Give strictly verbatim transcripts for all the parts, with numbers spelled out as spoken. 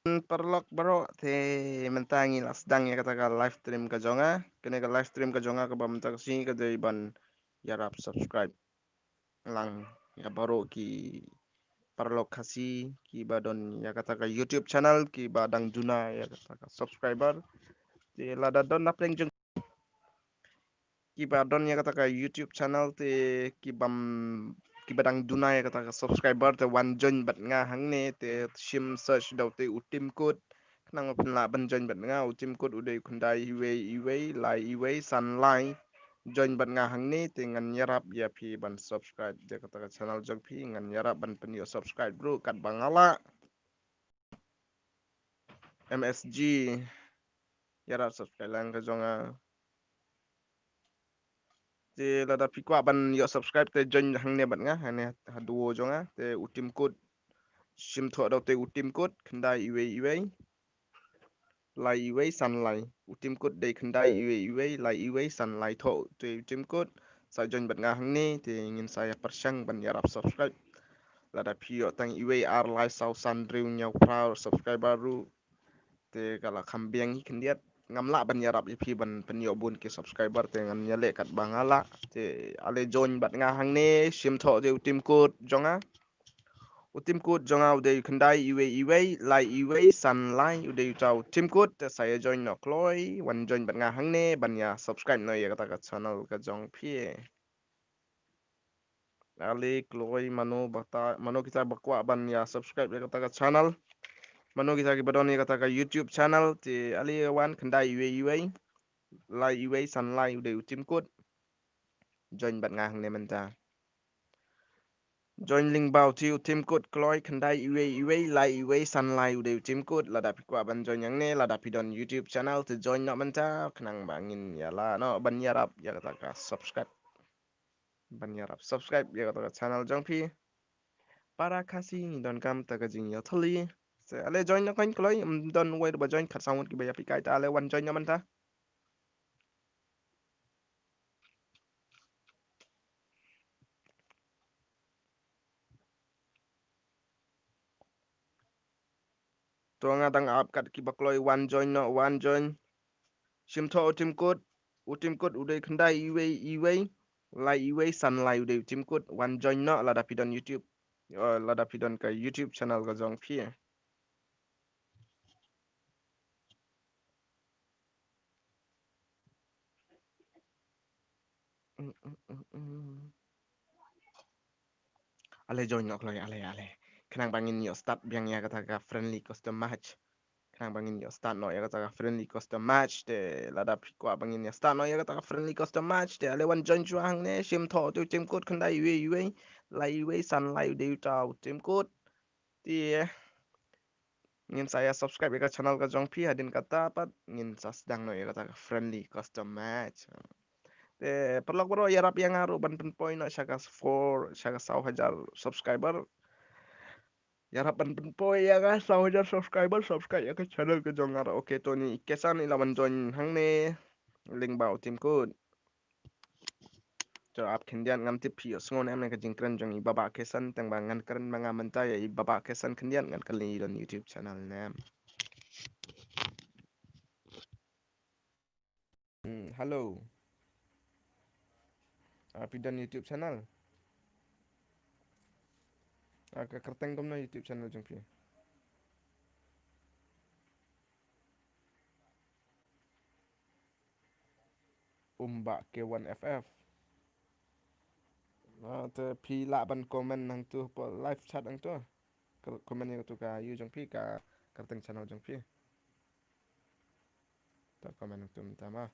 Paralok baroh, te mynta ngi la sdang ïa kata ka live stream ka jong nga. Kane ka live stream ka jong nga kaba mynta ka sngi ka dei ban ïarap subscribe lang ïa baroh ki paralok Khasi kiba don ïa kata ka YouTube channel, kiba dang duna ïa kata ka subscriber. Te lada don na pdeng jong kiba don ïa kata ka YouTube channel, te kibam, kiba dang duna ïa kata ka subscriber, te wan join bad nga hangne, te shim search da utei u Tim Kut. Khnang ba phin lah ban join bad nga. U Tim Kut u dei u khyndai iwei iwei, lai iwei san lai. Join bad nga hangne, te ngan ïarap ïa phi ban subscribe ïa kata ka channel jong phi. Ngan ïarap ban pynïoh subscribe ruh katba nga lah. M S G, ïarap subscribe lang ka jong nga. Te lada phi kwah ban ïoh subscribe, te join hangne bad nga, hangne ha duo jong nga. Te u Tim Kut, shim thoh da utei u Tim Kut, khyndai iwei iwei, lai iwei san lai. U Tim Kut dei khyndai iwei iwei, lai iwei san lai. Thoh utei u Tim Kut, sa join bad nga hangne, te ngin sa ïa pyrshang ban ïarap subscribe. Lada phi ïoh tang iwei, ar, lai, saw, san, hynriew, hynñiew, phra subscriber ruh, te ka la kham biang hi khyndiat. Ngam lah ban ïarap ïa phi ban pynïoh bun ki subscriber, te ngan ïaleh katba nga lah. Te ale join bad nga hangne, shim thoh utei u Tim Kut jong nga. U Tim Kut jong nga u dei khyndai iwei iwei, lai iwei san lai. U dei uta u Tim Kut, te sa ïa join noh kloi, wan join bad nga hangne ban ïa subscribe noh ïa kata ka channel ka jong phi. Ale kloi, mano bata, mano kita ba kwah ban ïa subscribe ïa kata ka channel, mano kita kiba don ïa kata ka YouTube channel, te ale wan, khyndai iwei iwei, lai iwei san lai, u dei u Tim Kut. Join bad nga hangne mynta. Join lyngba utei u Tim Kut kloi, khyndai iwei iwei, lai iwei san lai, u dei u Tim Kut. Lada phi kwah ban join hangne, lada phi don YouTube channel, te join noh mynta, khnang ba ngin ïa lah noh ban ïarap ïa kata ka subscribe, ban ïarap subscribe ïa kata ka channel jong phi. Para Khasi ngi donkam ta ka jingïatylli. Te ale join noh khnang kloi, ym don wei ruh ba join, khatsan ngut kiba ïa phi kai, te ale wan join noh mynta. To nga dang ap kat kiba kloi, wan join noh, wan join. Shim thoh u Tim Kut, u Tim Kut u dei khyndai iwei iwei, lai iwei san lai, u dei u Tim Kut. Wan join noh lada phi don YouTube, eh, lada phi don ka YouTube channel ka jong phi. Ale join noh kloi, ale, ale. Khnang ba ngin ïoh start biang ïa kata ka friendly custom match. Khnang ba ngin ïoh start noh ïa kata ka friendly custom match, te lada phi kwah ba ngin ïa start noh ïa kata ka friendly custom match, te ale wan join shuwa hangne, shim thoh utei u Tim Kut, khyndai iwei iwei, lai iwei san lai, u dei uta u Tim Kut. Te ngin sa ïa subscribe ïa ka channel ka jong phi, hadien kata pat ngin sa sdang noh ïa kata ka friendly custom match. Te paralok baroh, ïarap ïa nga ruh ban pynpoi noh sha ka four, sha ka saw hajar subscriber. Ïarap ban pynpoi ïa nga saw hajar subscriber, subscribe ïa ka channel ka jong nga ruh. Okay, to ni i Kesan i la wan join hangne lyngba u Tim Kut. To ap khyndiat, ngam tip phi ïohsngew ne em ïa ka jingkren jong i Baba Kesan, tang ba ngan kren ma nga mynta ïa i Baba Kesan khyndiat, ngan kylli i don YouTube channel ne em. Hmm, hello. Ah, phi don YouTube channel? Ah, ka kyrteng kumno YouTube channel jong phi? Umbah K one F F. Ah, te phi lah ban comment hangtu hapoh live chat hangtu. Ka comment ïa katu ka ïu jong phi, ka kyrteng channel jong phi. Ta comment hangtu mynta ma.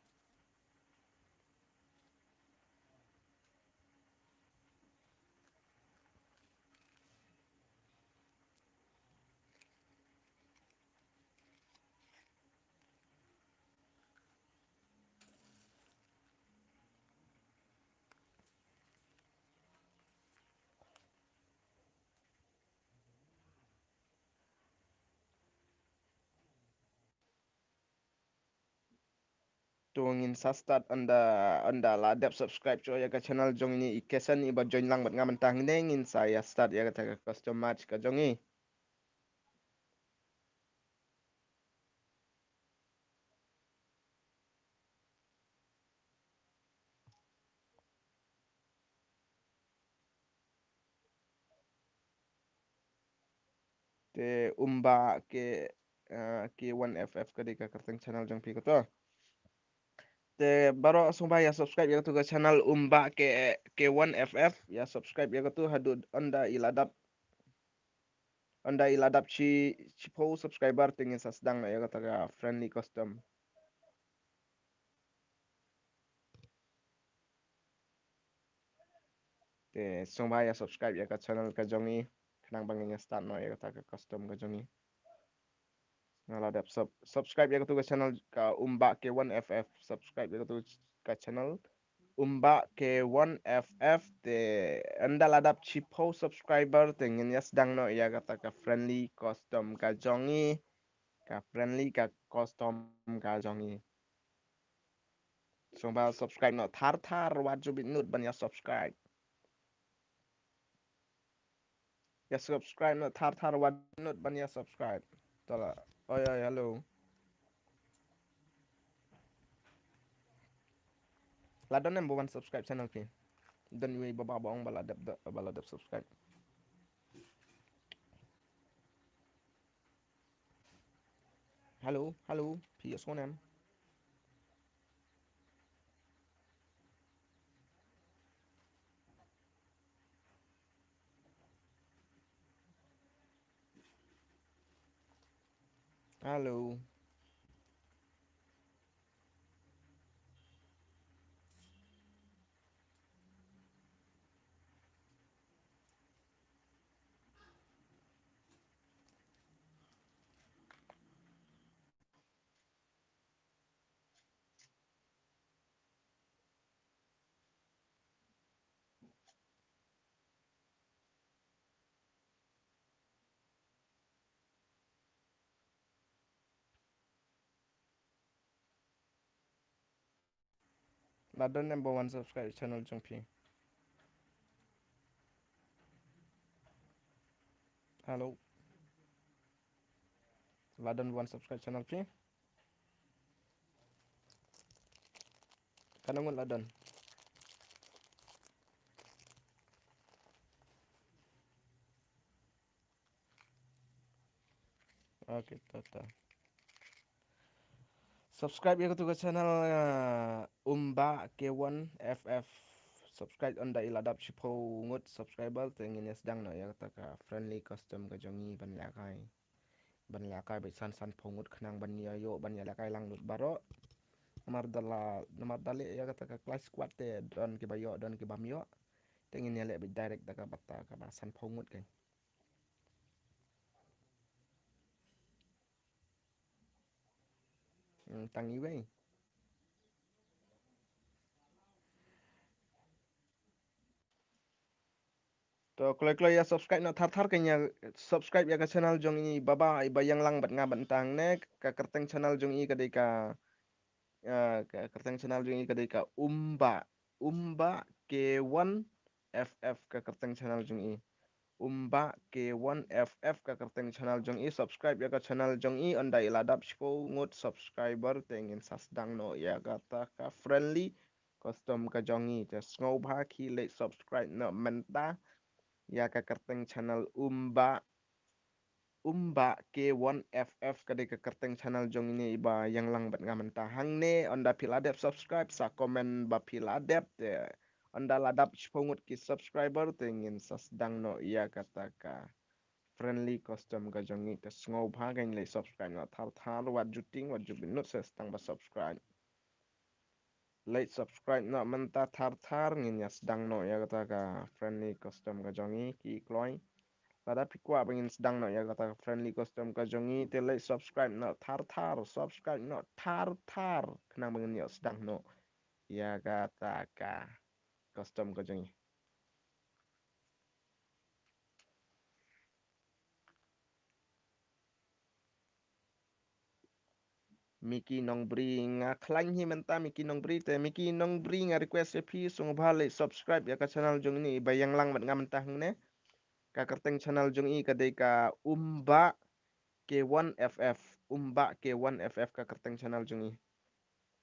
To ngin sa start, ynda, ynda la dep subscribe shuh ïa ka channel jong i Kesan iba join lang bad nga mynta hangne, ngin sa ïa start ïa kata ka custom match ka jong i. Te Umbah K, eh, K one F F ka dei ka kyrteng channel jong phi kato. Te baroh sngewbha ïa subscribe ïa katu ka channel Umbah K, K one F F, ïa subscribe ïa katu haduh ynda i la dap, ynda i la dap shi, shiphew subscriber te ngin sa sdang noh ïa kata ka friendly custom. Te sngewbha ïa subscribe ïa ka channel ka jong i khnang ba ngin ïa start noh ïa kata ka custom ka jong i. Nga la dep sub-, subscribe ïa katu ka channel ka Umbah K one F F, subscribe ïa katu ka channel Umbah K one F F. Te ynda la dap shiphew subscriber te ngin ïa sdang noh ïa kata ka friendly custom ka jong i, ka friendly ka custom ka jong i. Sngewbha subscribe noh thar thar, wat ju bit nud ban ïa subscribe. Ïa subscribe noh thar thar, wat nud ban ïa subscribe. Tala. Oi, oi, hello. La don em ba wan subscribe channel phi? Don iwei ba, ba, ba ong ba la dep, ba la dep subscribe. Hello, hello, phi ïohsngew ne em? Hello. La don em ba wan subscribe channel jong phi? Hello. La don ba wan subscribe channel phi? Katno ngut la don? Okay, ta ta. Subscribe ïa katu ka channel, uh, Umbah K one F F. Subscribe ynda i la dap shiphew ngut subscriber te ngin ïa sdang noh ïa kata ka friendly custom ka jong i ban lehkai. Ban lehkai beit san, sanphew ngut khnang ban ïa ïoh ban ïa lehkai lang lut baroh. Namar da la, namar da leh ïa kata ka clash squad te don kiba ïoh, don kibym ïoh. Te ngin ïa leh beit direct da kaba, kaba sanphew ngut kein. Hmm, tang iwei. To kloi kloi ïa subscribe noh thar thar, kan ïa subscribe ïa ka channel jong i Baba, i ba ïeng lang bad nga bad tang ne, ka kyrteng channel jong i ka dei ka, eh, ka kyrteng channel jong i ka dei ka Umbah, Umbah K one F F ka kyrteng channel jong i. Umbah K one F F ka kyrteng channel jong i, subscribe ïa ka channel jong i, ynda i la dap shiphew ngut subscriber te ngin sa sdang noh ïa kata ka friendly custom ka jong i. Te sngewbha ki leit subscribe noh mynta ïa ka kyrteng channel Umbah, Umbah K one F F ka dei ka kyrteng channel jong i ne i ba ïeng lang bad nga mynta hangne. Ynda phi la dep subscribe sa comment ba phi la dep, te ynda la dap shiphew ngut ki subscriber te ngin sa sdang noh ïa kata ka friendly custom ka jong i. Te sngewbha kan leit subscribe noh thar thar, wat ju tieng wat ju bit nud, sa sdang ba subscribe. Leit subscribe noh mynta thar thar, ngin ïa sdang noh ïa kata ka friendly custom ka jong i ki kloi. Lada phi kwah ba ngin sdang noh ïa kata ka friendly custom ka jong i te leit subscribe noh thar thar, subscribe noh thar thar khnang ba ngin ïa sdang noh ïa kata ka custom ka jong i. Miki Nongbri, nga khlaiñ hi mynta Miki Nongbri, te Miki Nongbri nga request ïa phi sngewbha leit subscribe ïa ka channel jong i ne i ba ïeng lang bad nga mynta hangne. Ka kyrteng channel jong i ka dei ka Umbah K one F F, Umbah K one F F ka kyrteng channel jong i.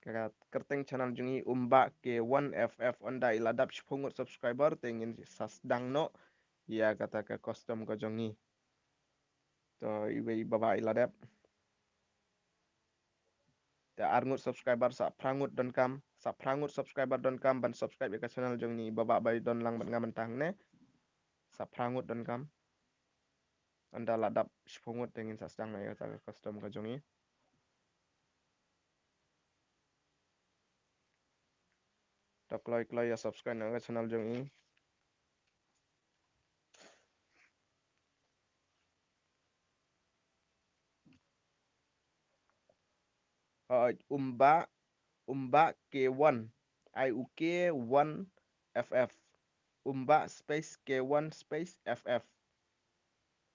Ka kyrteng channel jong i Umbah K one F F, ynda i la dap shiphew ngut subscriber te ngin sa sdang noh ïa kata ka custom ka jong i. To iwei i Baba i la dep. Te ar ngut subscriber, sa phra ngut donkam, sa phra ngut subscriber donkam ban subscribe ïa ka channel jong ngi, i Baba ba i don lang bad nga mynta hangne. Sa phra ngut donkam. Ynda la dap shiphew ngut te ngin sa sdang noh ïa kata ka custom ka jong ngi. To kloi kloi ïa subscribe noh ka channel jong ngi. Hooid, Umbah, Umbah K one, I U K one F F. Umbah space K one space F F.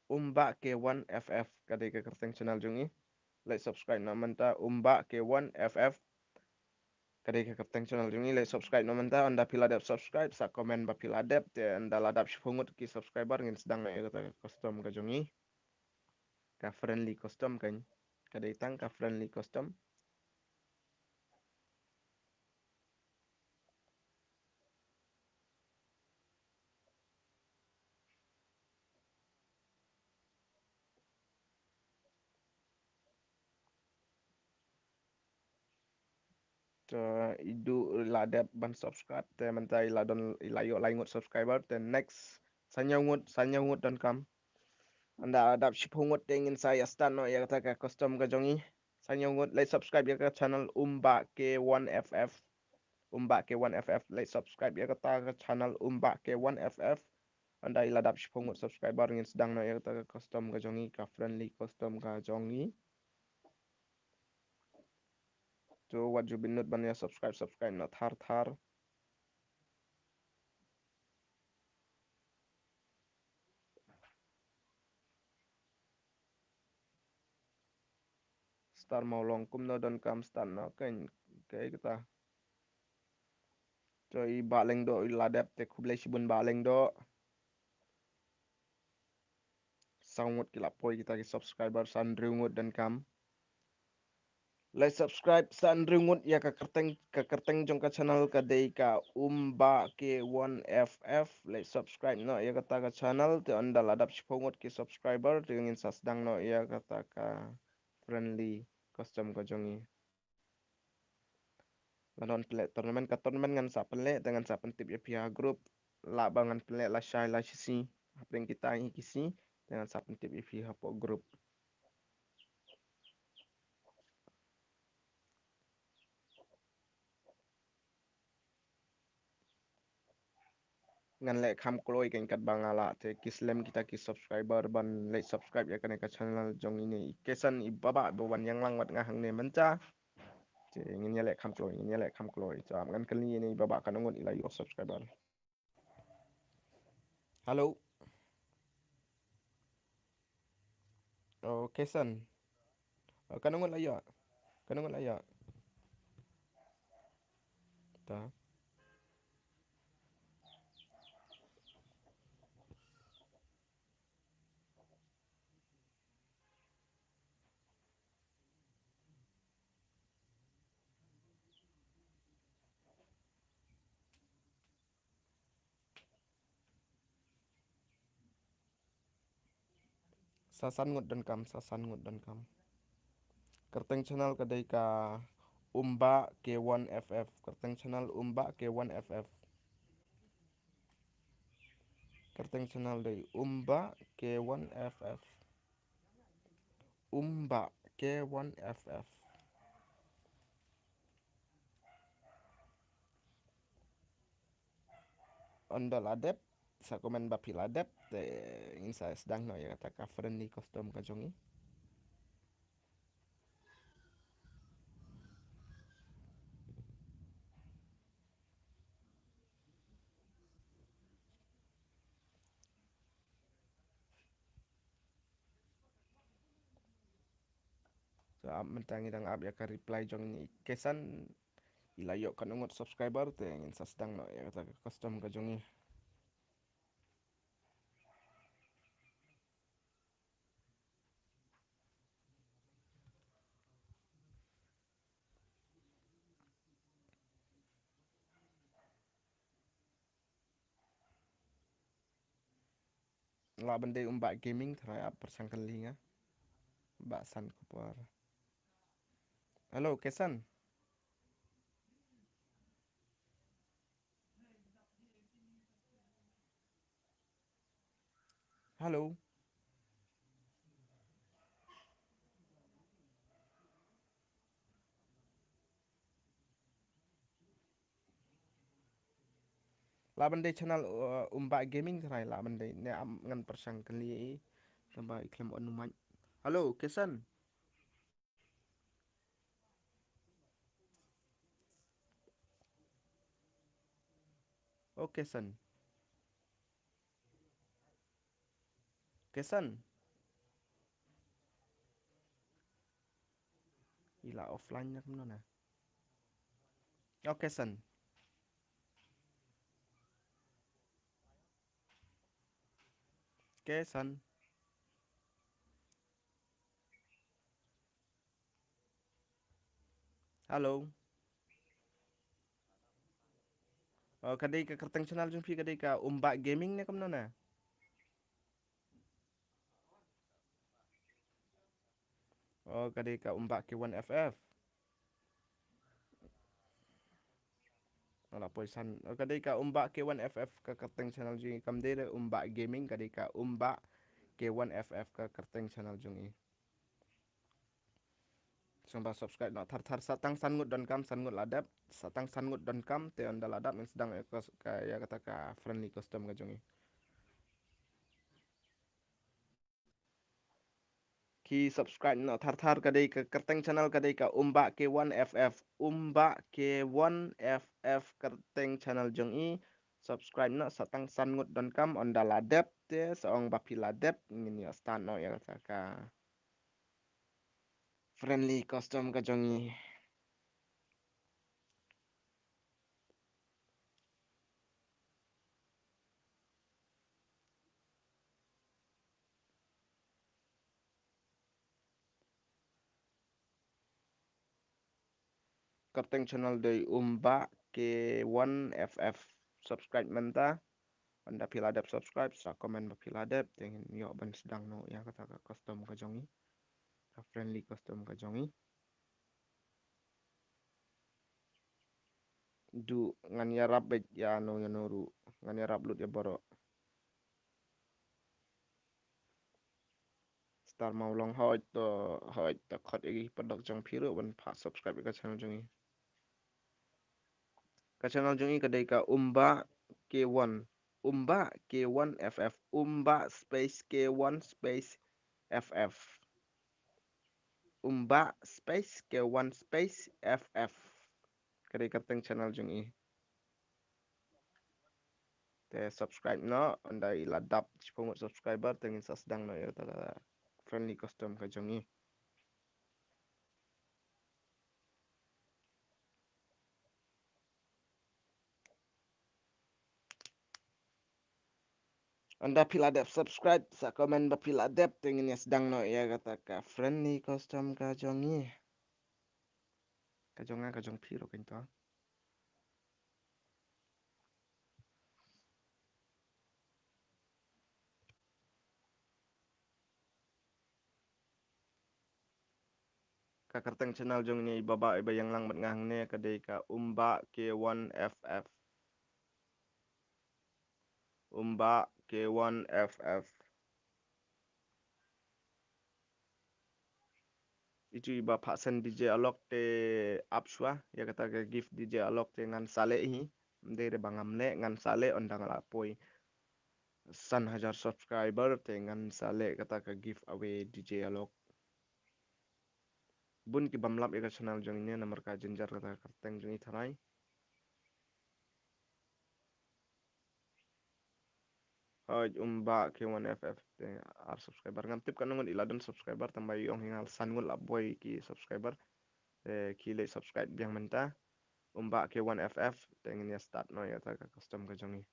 Umbah K one F F ka dei ka kyrteng channel jong ngi. Leit subscribe noh mynta, Umbah K one F F. Ka dei ka kyrteng channel jong ngi, leit subscribe noh mynta. Ynda phi la dep subscribe, sa comment ba phi la dep. Te ynda la dap shiphew ngut ki subscriber ngin sdang noh ïa kata ka custom ka jong ngi. Ka friendly custom kan. Ka dei tang ka friendly custom. To i Du la dep ban subscribe, te mynta i la don, i la ïoh lai ngut subscriber. Te next, san ïa ngut, san ïa ngut donkam. Ynda dap shiphew ngut te ngin sa ïa start noh ïa kata ka custom ka jong ngi. San ïa ngut, leit subscribe ïa ka channel Umbah K one F F. Umbah K one F F, leit subscribe ïa kata ka channel Umbah K one F F. Ynda i la dap shiphew ngut subscriber ngin sdang noh ïa kata ka custom ka jong ngi, ka friendly custom ka jong ngi. To wat ju bynnud ban ïa subscribe, subscribe noh thar thar. Star Mawlong kumno donkam start noh kan, kaei kata. To i Bah Lyngdoh i la dep, te khublei shibun Bah Lyngdoh. Saw ngut ki la poi kita ki subscriber, san hynriew ngut donkam. Leit subscribe, san hynriew ngut ïa ka kyrteng, ka kyrteng jong ka channel ka dei ka Umbah K one F F. Leit subscribe noh ïa kata ka channel, te ynda la dap shiphew ngut ki subscriber te ngin sa sdang noh ïa kata ka friendly custom ka jong ngi. La don pynleh tournament, ka tournament ngan sa pynleh, te ngan sa pyntip ïa phi ha group. Lah ba ngan pynleh lashai lashisngi, hapdeng kita hi ki sngi, te ngan sa pyntip ïa phi hapoh group. Ngan leh kham kloi kan katba nga lah, te ki slem kita ki subscriber ban leit subscribe ïa kane ka channel jong ine i Kesan i Baba ba wan ïalang bad nga hangne mynta. Te ngin ïa leh kham kloi, ngin ïa leh kham kloi. Te ngan kylli ine i Baba katno ngut i la ïoh subscriber. Hello. Oh, Kesan. Oh, katno ngut la ïoh? Katno ngut la ïoh? Ta. Sa san ngut donkam, sa san ngut donkam. Kyrteng channel ka dei ka Umbah K one F F. Kyrteng channel Umbah K one F F. Kyrteng channel dei Umbah K one F F. Umbah K one F F. Ynda la dep, sa comment ba phi la dep, te ngin sa sdang noh ïa kata ka friendly custom ka jong ngi. So, ap mynta ngi dang ap ïa ka reply jong i Kesan, i la ïoh katno ngut subscriber, te ngin sa sdang noh ïa kata ka custom ka jong i. Lah ban dei Umbah Gaming, tharai ap pyrshang kylli nga. Ba san ka por. Hello, Kesan. Hello. Lah ban dei channel, uh, Umbah Gaming trai lah ban dei ne am ngan pyrshang kali. Tamba i khlem on mic. Hello, Kesan. Okay, San. Kesan. I la offline na kumno na. Okay, San. Kesan. Hello. Oh, ka dei ka kyrteng channel jong phi ka dei ka Umbah Gaming ne kumno na? Oh, ka dei ka Umbah K one F F. Ala poi san. Oh, ka dei ka Umbah K one F F ka kyrteng channel jong i, kam dei re Umbah Gaming, ka dei ka Umbah K one F F ka kyrteng channel jong i. Sngewbha subscribe noh thar thar, sa tang san ngut donkam, san ngut la dep, sa tang san ngut donkam, te ynda la dep ngin sdang ïa ka, ka, ïa kata ka friendly custom ka jong i. Ki subscribe noh thar thar, ka dei ka kyrteng channel ka dei ka Umbah K one F F, Umbah K one F F kyrteng channel jong i. Subscribe noh, sa tang san ngut donkam, ynda la dep te sa ong ba phi la dep, ngin ïa start noh ïa kata ka friendly custom ka jong i. Kyrteng channel dei Umbah K one F F. Subscribe mynta. Ynda phi la dep subscribe, sa comment ba phi la dep, te ngin ïoh ban sdang noh ïa kata ka custom ka jong i. Ka friendly custom ka jong i. Du ngan ïarap beit ïa no ïa no ruh. Ngan ïarap lut ïa baroh. Star Mawlong, hooid to, hooid to khot ïa ki paralok jong phi ruh ban phah subscribe ïa ka channel jong i. Ka channel jong i ka dei ka Umbah K one. Umbah K one F F. Umbah space K one space F F. Umbah space K one space F F. Ka dei kyrteng channel jong i. Te subscribe noh, ynda i la dap shiphew ngut subscriber, te ngin sa sdang noh ïa kata ka friendly custom ka jong i. Ynda phi la dep subscribe, sa comment ba phi la dep, te ngin ïa sdang noh ïa kata ka friendly custom ka jong i. Ka jong nga, ka jong phi ruh kein to. Ka kyrteng channel jong ine i baba iba ïeng lang bad nga hangne ka dei ka Umbah K one F F. Umbah K one F F. Itu iba phah send D J Alok te ap shuwa ïa kata ka gift D J Alok te ngan sa leh hi. Ym dei re ba ngam leh, ngan sa leh ynda nga la poi san hajar subscriber te ngan sa leh kata ka giveaway D J Alok. Bun ki bym lap ïa ka channel jong ine namar ka jynjar kata ka kyrteng jong i tharai. Hooid, Umbah K one F F te ar subscriber. Ngam tip katno ngut i la don subscriber, tangba i ong hi nga san ngut la poi ki subscriber. Te ki leh subscribe biang mynta. Umbah K one F F te ngin ïa start noh ïa kata ka custom ka jong i.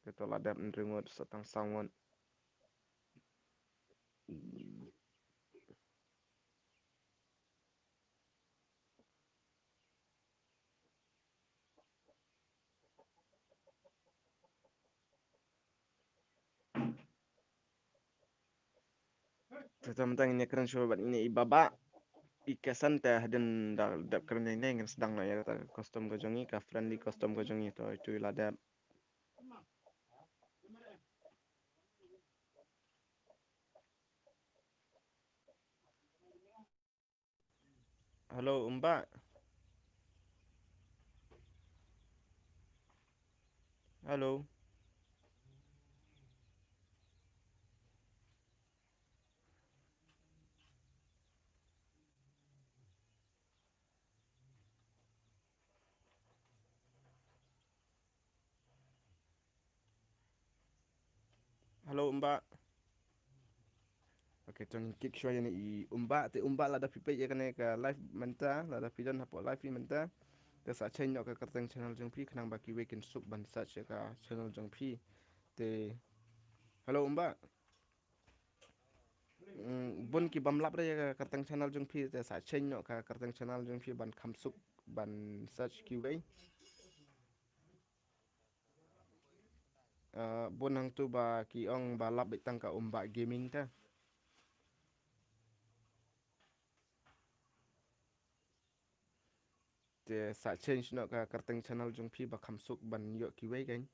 Te to la dep hynriew ngut, sa tang saw ngut. Te mynta ngin ïa kren shuwa bad ine i Baba. I Kesan te hadien da dep kren ine ngan sdang noh ïa kata ka custom ka jong i, ka friendly custom ka jong i, to itu i la dep. Hello, Umba. Hello. Hello, Umba. Okay, to ngin kik shuwa ïa i Umba, te Umba lada phi peit ïa kane ka live mynta, lada phi don hapoh live phi mynta. Te sa change noh ka kyrteng channel jong phi, khnang ba kiwei kin suk ban search ïa ka channel jong phi. Te, hello, Umba. Mm, bun ki bym lap re ïa ka kyrteng channel jong phi, te sa change noh ka kyrteng channel jong phi ban kham suk ban search kiwei. Uh, bun hangtu ba ki ong ba lap beit tang ka Umba Gaming te. Te sa change noh ka kyrteng channel jong phi ba kham suk ban ïoh kiwei kan.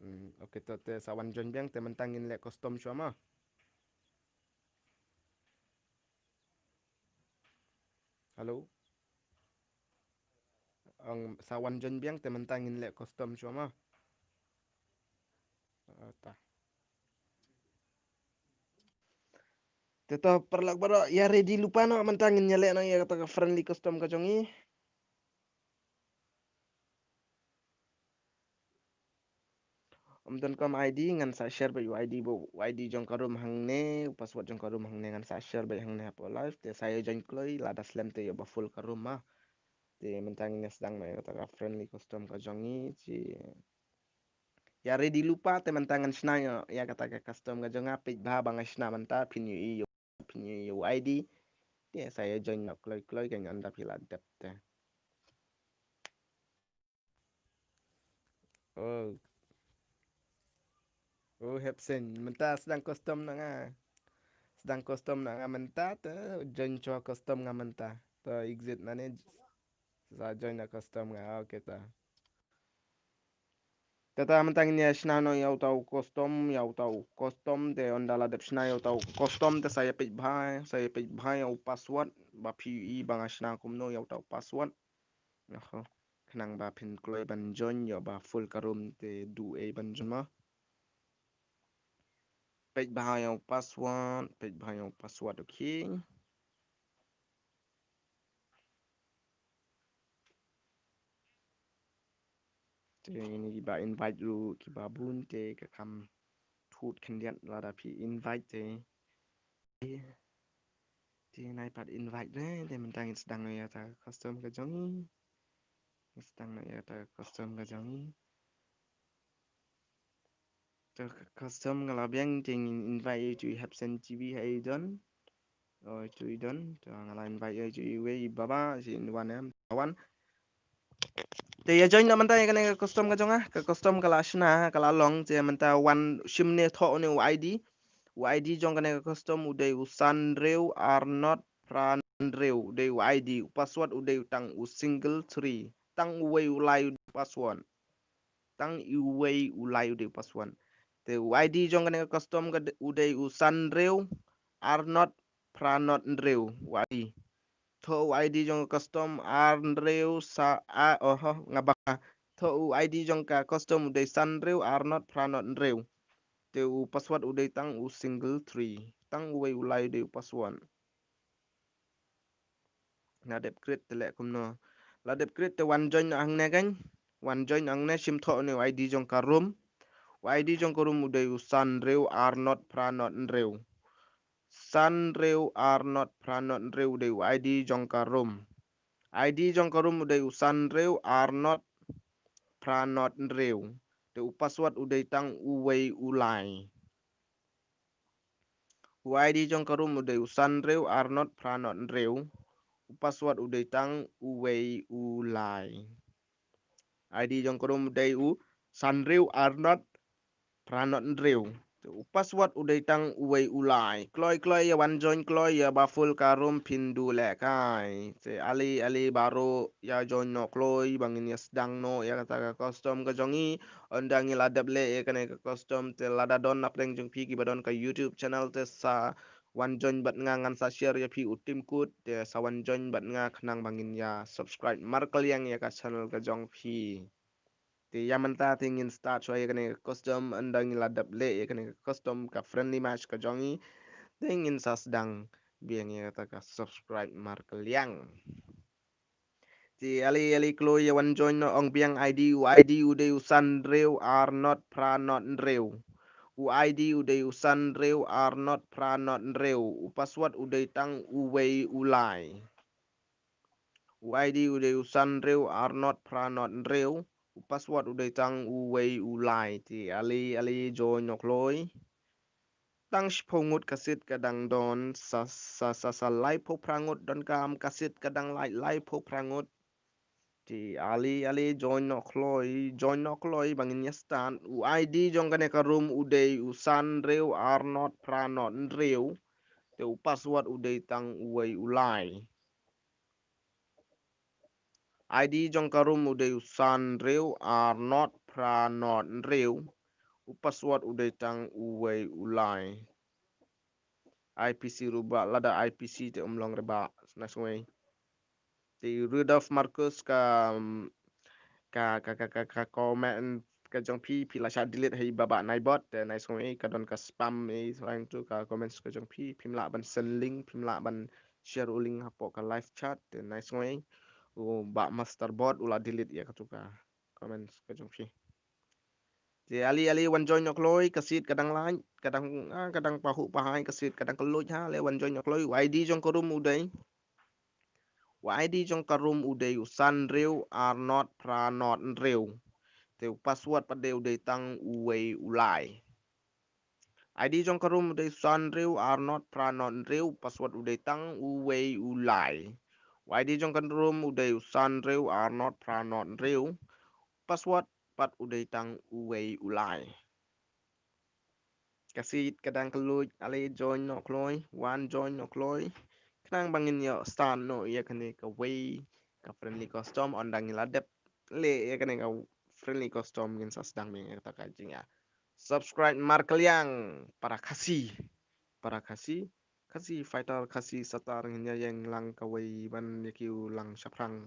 Hmm, okay, to te sa wan join biang te mynta ngin leh custom shuwa mo. Hello. Ong sa wan join biang te mynta ngin leh custom shuwa mo. Ah, ta. Te to paralok baroh ïa ready lypa noh, mynta ngin ïa leh noh ïa kata ka friendly custom ka jong i. Ym don kum I D, ngan sa share beit u I D, ba u I D jong ka room hangne, u password jong ka room hangne, ngan sa share beit hangne hapoh live. Te sa ïa join kloi, lada slem te ïoh ba full ka room mo. Te mynta ngin ïa sdang noh ïa kata ka friendly custom ka jong i, te ïa ready lypa te mynta ngan shna ïa, ïa kata ka custom ka jong nga, peit bha ba nga shna mynta, phin ïohi, phin ïohi u I D. Te sa ïa join noh kloi kloi kan ynda phi la dep te. Oh. Oh, Hepsen, mynta sdang custom na nga. Sdang custom na nga mynta te, join shuwa custom nga mynta. To exit na ne. Sa join na custom nga, okay ta. Te ta mynta ngin ïa shna noh ïa uta u custom, ïa uta u custom, te ynda la dep shna ïa uta u custom, te sa ïa peit bha, sa ïa peit bha ïa u password, ba phi i ba nga shna kumno ïa uta u password. Oho. Khnang ba phin kloi ban join ïoh ba full ka room te duh ei ban join mo. Peit bha ïa u password, peit bha ïa u password, okay. Te ngin ïa ba invite ruh kiba bun te ka kham thut khyndiat lada phi invite te. Te nai pat invite re, te mynta ngin sdang noh ïa ta custom ka jong i. Ngin sdang noh ïa ta custom ka jong i. Ta custom nga la biang te ngin invite ïa u Hepsen T V ha i don. Oh, itu i don. Ta nga la invite ïa u iwei i Baba, shi in wan em. Wan. Te ïa join noh mynta ïa kane ka custom ka jong nga, ka custom ka la shna, ka la long, te mynta wan shim ne thoh ne u I D. U I D jong kane ka custom u dei u san hynriew ar not phra hynriew, u dei u I D, u password u dei u tang u single three. Tang uwei u lai u dei u password. Tang uwei u lai u dei u password. Te u I D jong kane ka custom ka de-, u dei u san hynriew ar not phra not hynriew u I D. Thoh u I D jong ka custom ar hynriew sa a, oho, nga ba. Thoh u I D jong ka custom u dei san hynriew ar not phra not hynriew. Te u password u dei tang u single three. Tang uwei u lai u dei u password. La dep create te leh kumno. La dep create te wan join noh hangne kan. Wan join noh hangne, shim thoh ne u I D jong ka room. U I D jong ka room u dei u san hynriew ar not phra not hynriew. San hynriew ar not phra not hynriew u dei u I D jong ka room. I D jong ka room u dei u san hynriew ar not phra not hynriew. Te u password u dei tang uwei u lai. U I D jong ka room u dei u san hynriew ar not phra not hynriew. U password u dei tang uwei u lai. I D jong ka room u dei u san hynriew ar not phra not hynriew. U password u dei tang uwei u lai. Kloi kloi ïa wan join kloi ïa ba full ka room phin duh lehkai. Te ale ale baroh ïa join noh kloi ba ngin ïa sdang noh ïa kata ka custom ka jong i. Ynda ngi la dep leh ïa kane ka custom te lada don napdeng jong phi kiba don ka YouTube channel te sa wan join bad nga ngan sa share ïa phi u tim code te sa wan join bad nga khnang ba ngin ïa subscribe markylliang ïa ka channel ka jong phi. Te ïa mynta te ngin start shuwa ïa kane ka custom ynda ngi la dep leh ïa kane ka custom ka friendly match ka jong i. Te ngin sa sdang biang ïa kata ka subscribe markylliang. Te ale ale kloi ïa wan join noh ong biang ID u ID u dei u san hynriew ar not phra not hynriew. U ID u dei u san hynriew ar not phra not hynriew. U password u dei tang uwei u lai. U ID u dei u san hynriew ar not phra not hynriew. U password u dei tang uwei u lai. Te ale ale join noh kloi. Tang shiphew ngut ka seat ka dang don sa sa sa sa laiphew phra ngut donkam ka seat ka dang lait laiphew phra ngut. Te ale ale join noh kloi join noh kloi ba ngin ïa start. U ID jong kane ka room u dei u san hynriew ar not phra not hynriew. Te u password u dei tang uwei u lai. ID jong ka room u dei u san hynriew ar not phra not hynriew. U password u dei tang uwei u lai. IPC ruh ba lada IPC te um long re ba. Nice one. Te Rudolf Marcus ka ka ka ka ka ka comment ka jong phi phi la shah delete hi ba ba nai bot te nice one ka don ka spam hi. Selain tu ka comments ka jong phi phim lah ban send link phim lah ban share u link hapoh ka live chat te nice one u ba master bot u la delete ïa katu ka comments ka jong phi. Te ale ale wan join noh kloi ka seat ka dang lait ka dang ah, ka dang pahuh pahai ka seat ka dang kylluid ha le wan join noh kloi u ID jong ka room u dei. U ID jong ka room u dei u san hynriew ar not phra not hynriew. Te u password pat de u dei tang uwei u lai. ID jong ka room u dei u san hynriew ar not phra not hynriew. Password u dei tang uwei u lai. U ID jong ka room u dei u san hynriew ar not phra not hynriew. Password pat u dei tang uwei u lai. Ka seat ka dang kylluid ale join noh kloi wan join noh kloi. Khnang ba ngin ïoh start noh ïa kane kawei ka friendly custom ynda ngi la dep leh ïa kane ka friendly custom ngin sa sdang biang ïa kata ka jingïa subscribe markylliang para Khasi para Khasi Khasi fighter Khasi satar ngin ïa ïeng lang kawei ban ïa kiew lang shaphrang.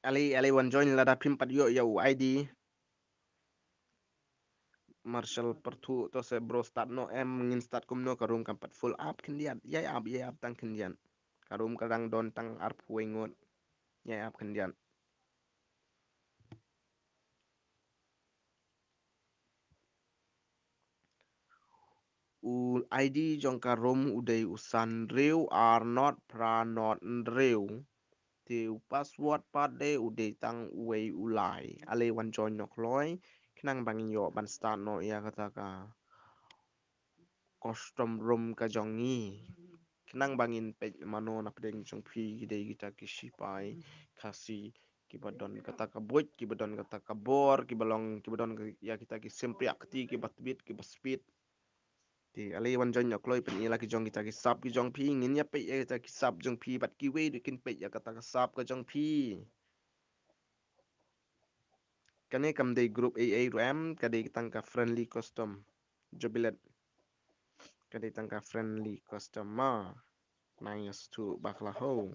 Ale ale wan join lada phim pat ïoh ïa u ID. Marshal pyrthuh to se bro start noh em ngin start kumno ka room kam pat full up khyndiat ïai up ïai up tang khyndiat. Ka room ka dang don tang arphew ngut ïai up khyndiat. U ID jong ka room u dei u san hynriew ar not phra not hynriew. Te u password pat de u dei tang uwei u lai. Ale wan join noh kloi khnang ba ngin ïoh ban start noh ïa kata ka custom room ka jong ngi. Khnang ba ngin peit mano na pdeng jong phi ki dei kita ki sipai Khasi kiba don kata ka buit kiba don kata ka bor kiba long kiba don ïa kita ki simpriak kti kiba tbit kiba speed. Te ale wan join noh kloi pyn ïa la ki jong kita ki sap ki jong phi ngin ïa peit ïa kita ki sap jong phi bad kiwei ruh kin peit ïa kata ka sap ka jong phi. Kane kam dei group A A ruh em ka dei tang ka friendly custom. Jubilet ka dei tang ka friendly custom ma. Nang ïa stu bakla ho.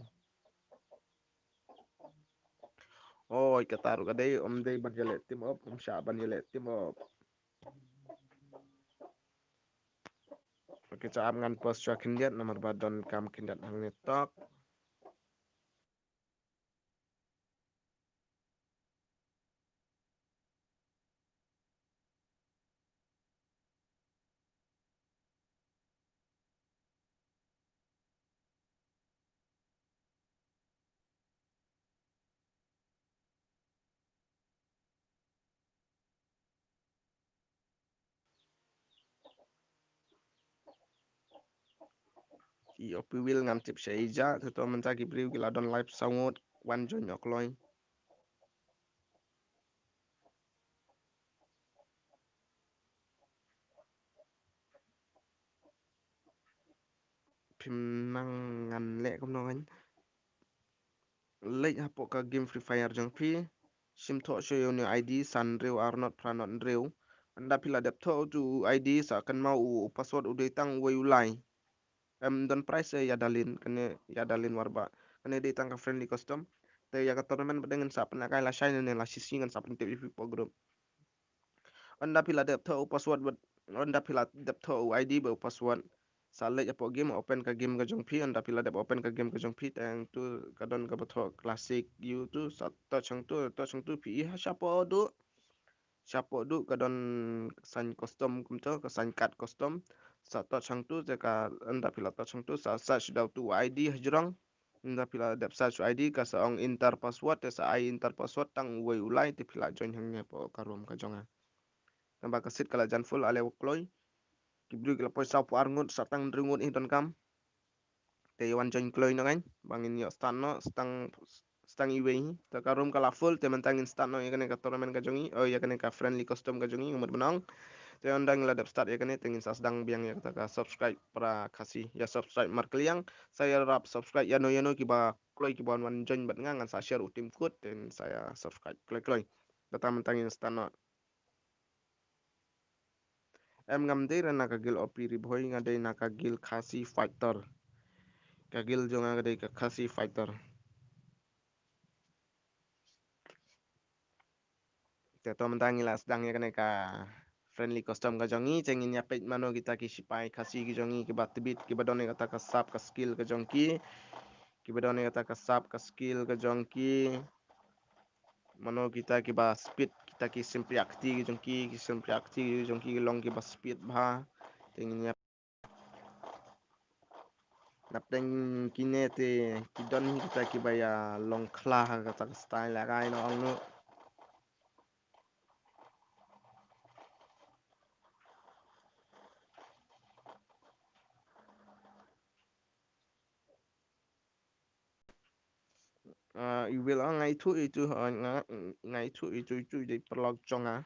Oi kata ruh ka dei um dei ban ïa leh team up um shah ban ïa leh team up. Okay, cha ap ngan post shuwa khyndiat namar ba don kam khyndiat hangne tok. I opi wil ngam tip sha ija, to to mynta ki briew ki la don live saw ngut, wan join o kloi. phim nang ngan leh kumno ngan. Leit hapoh ka game Free Fire jong phi. Shim thoh sha ïa u ID san hynriew ar not phra not hynriew. Ynda phi la dep thoh u ID sa kynmaw u password u dei tang uwei u lai. Em don prize ïa dalin kane ïa dalin war ba. Kane dei tang ka friendly custom. Te ïa ka tournament ba dang ngan sa pynlehkai lashai ne lashai ngan sa pyntip ïa phi hapoh group. Ynda phi la dep thoh u password bad ynda phi la dep thoh u ID bad u password. Sa leit hapoh game, open ka game ka jong phi, ynda phi la dep open ka game ka jong phi, tang tu ka don kaba thoh classic, ïa tu sa touch hangtu, touch hangtu phi ïa shapoh duh. Shapoh duh ka don ka sign custom kumto, ka sign card custom. Sa touch hangtu te ka ynda phi la touch hangtu sa search da utu ID hajrong. Ynda phi la dep search ID ka sa ong enter password te sa ai enter password tang uwei u lai te phi la join hangne hapoh ka room ka jong nga. Naba ka seat ka la jan full ale wa kloi. Ki briew ki la poi saw phew ar ngut sa tang hynriew ngut ïa donkam. Te ïa wan join kloi noh ngan ba ngin ïoh start noh stang stang iwei hi. Te ka room ka la full te mynta ngin start noh ïa kane ka tournament ka jong i, oh ïa kane ka friendly custom ka jong i, ngan mut ban ong. Te ynda ngi la dep start ïa kane te ngin sa sdang biang ïa kata ka subscribe para Khasi, ïa subscribe markylliang. Sa ïarap subscribe ïano ïano kiba kloi kiba wan join bad nga, ngan sa share u team code te sa ïa subscribe kloi kloi. Kata mynta ngin start noh. Em ngam dei re na ka guild O P Ri Bhoi, nga dei na ka guild Khasi Fighter. Ka guild jong nga ka dei ka Khasi Fighter. Te to mynta ngi la sdang ïa kane ka friendly custom ka jong ngi, te ngin ïa peit mano kita ki sipai Khasi ki jong ngi kiba tbit kiba don ïa kata ka sap ka skill ka jong ki. Kiba don ïa kata ka sap ka skill ka jong ki. Mano kita kiba speed, kita ki sympriakti ki jong ki, ki sympriakti ki jong ki long kiba speed bha. Te ngin ïa napdeng kine te ki don hi kita kiba ïa long khla ha kata ka style la kai no ong no. Ah, i will ong ngai thu i tu, ah, nga ngai thu i tu i tu i dei paralok jong nga.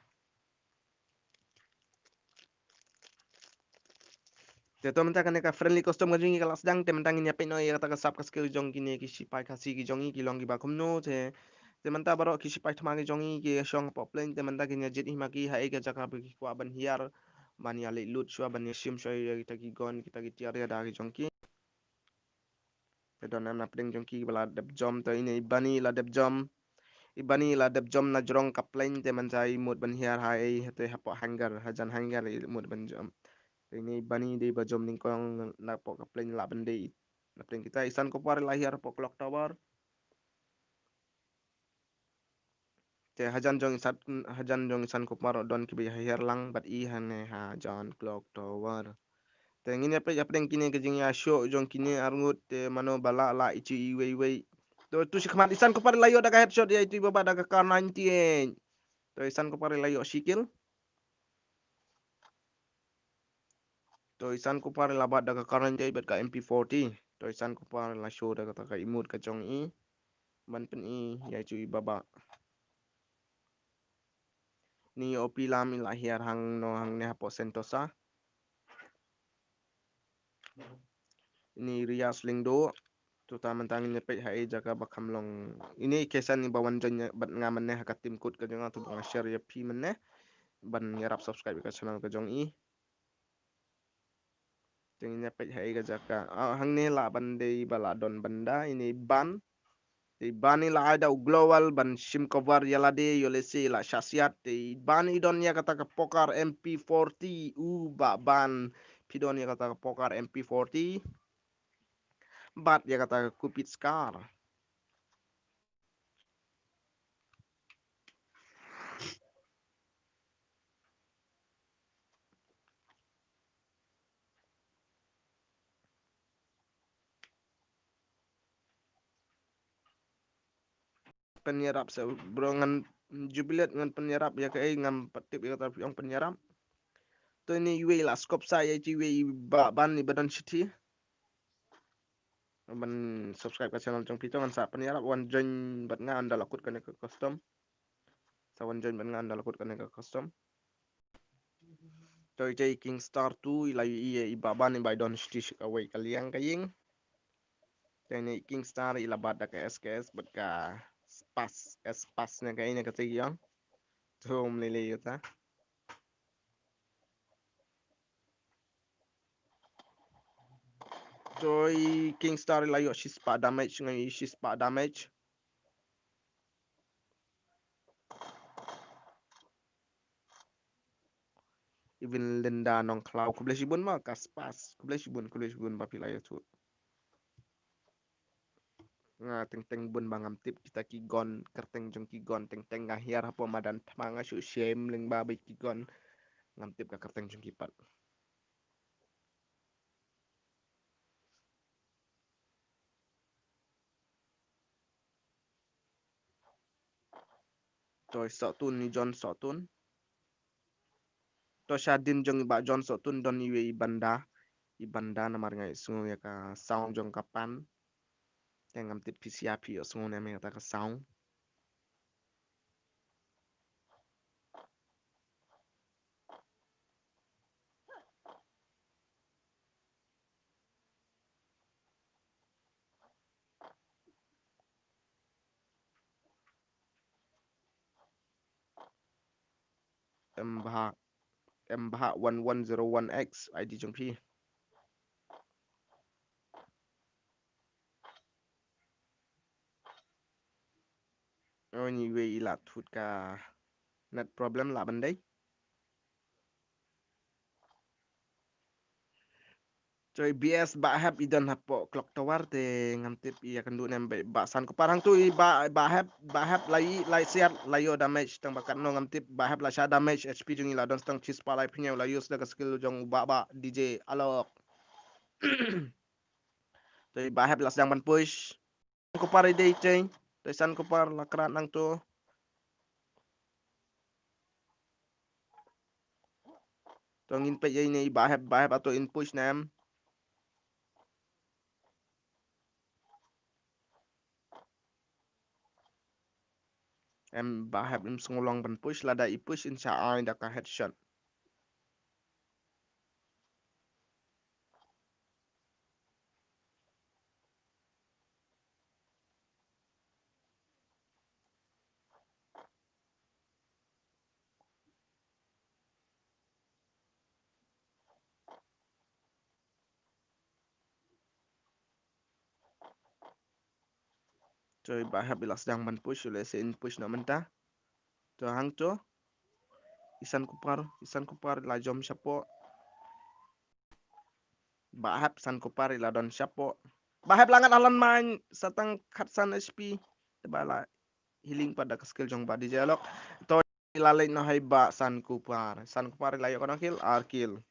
Te to mynta kane ka friendly custom ka jong ngi ka la sdang, te mynta ngin ïa peit noh ïa kata ka sap ka skill jong kine ki sipai Khasi ki jong ngi ki long kiba kumno te. Te mynta baroh ki sipai thma ki jong ngi ki shong hapoh plain, te mynta ngin ïa jied hi ma ki ha ei ka jaka ba ki kwah ban hiar ban ïa leit loot shuwa ban ïa shim shuwa ïa kita ki gun kita ki tiar ïa da ki jong ki. Te don na pdeng jong ki ba la dep jump, te ine i Bani la dep jump. I Bani la dep jump na jrong ka plain, te mynta i mut ban hiar ha ei te hapoh hangar, hajan hangar i mut ban jump. Te ine i Bani dei ba jump nyngkong na poh ka plain la ban dei. Na pdeng kita i San Kopar la hiar hapoh clock tower. Te hajan jong i San, hajan jong i San Kopar don kiba ïa hiar lang bad i hangne hajan clock tower. Te ngin ïa peit hapdeng kine ka jingïashoh jong kine arngut te mano ba la la i chi iwei iwei. To tu shi khmat i San Kopar la ïoh da ka headshot ïa i tu i Baba da ka Kar ninety-eight. To i San Kopar la ïoh shi kill. To i San Kopar la bat da ka Kar ninety-eight bad ka M P forty. To i San Kopar la show da kata ka emote ka jong i. Ban pyni ïa i tu i Baba. Ni O P Lam i la hiar hangno hangne hapoh Sentosa. Ni Rias Lyngdoh. To ta mynta ngin ïa peit ha ei jaka ba kham long. Ine i Kesan i ba wan join bad nga mynne ha ka team code ka jong nga, to ba nga share ïa phi mynne. Ban ïarap subscribe ïa ka channel ka jong i. Te ngin ïa peit ha ei ka jaka. Ah, hangne la ban dei ba la don bynda, ine i Ban. Te i Ban i la ai da u global ban shim cover ïa lade, ïoh lehse i la shah siat. Te i Ban i don ïa kata ka Pokar M P forty, u Bah Ban. Phi don ïa kata ka Pokar M P forty. Bad ïa kata ka Cupid Scar. Pynïarap sa bro, ngan Jubilet ngan pynïarap ïa kaei, ngam pat tip ïa kata phi ong pynïarap. To ine iwei i la scope sa ïa i tu iwei i Bah Ban i ba don shithi. Ban subscribe ka channel jong phi, to ngan sa pynïarap, wan join bad nga ynda la kut kane ka custom. Sa wan join bad nga ynda la kut kane ka custom. To ite i King Star tu i la ïohi ïa i Bah Ban i ba i don shuh shuh kawei ka liang ka ïing. Te ine i King Star i la bat da ka S K S bad ka Spas, Spas ne kaei ne ka te ïong. To ym lei lei ïa ta. To i King Star i la ïoh shispah damage, nga ïohi shispah damage. Even Linda Nongkhlaw, khublei shibun ma ka Spas, khublei shibun, khublei shibun ba phi la ïathuh. Nga teng teng bun ba ngam tip kita ki gun, kyrteng jong ki gun, teng teng nga hiar hapoh madan thma nga shu shem lyngba ba ki gun. Ngam tip ka kyrteng jong ki pat. To i Sohtun, i John Sohtun. To shadien jong i Bah John Sohtun don iwei i banda. I banda namar nga ïohsngew ïa ka sound jong ka pan. Te ngam tip phi sha phi ïohsngew ne em ïa kata ka sound. M Bha, M Bha one one zero one X I D jong phi. Anyway, i la thut ka net problem la ban dei. Choi B S Bah Hep i don hapoh clock tower te ngam tip ïa kan duh ne em Bah San Kupar hangtu i Bah, Bah Hep, Bah Hep la i, la i siat, la ïoh damage tang ba katno ngam tip, Bah Hep la shah damage, H P jong i la don tang shispah laiphew, la use da ka skill jong u Bah Bah D J Alok. Te Bah Hep la sdang ban push. San Kupar i dei chei. Te San Kupar la krat nangto. To ngin peit ïa ine i Bah Hep, Bah Hep ato in push ne em. Em Bah Hep im sngewlong ban push, lada i push in sa ai da ka headshot. To i Bah Hep i la sdang ban push, u lehse in push noh mynta. To hangto i San Kupar, i San Kupar la jom shapoh. Bah Hep, San Kupar i la don shapoh. Bah Hep la ngat halan main, sa tang khatsan H P. Te ba la healing pat da ka skill jong Bah D J Alok. To i la leit noh ha i Bah San Kupar. San Kupar i la ïoh katno kill? Ar kill.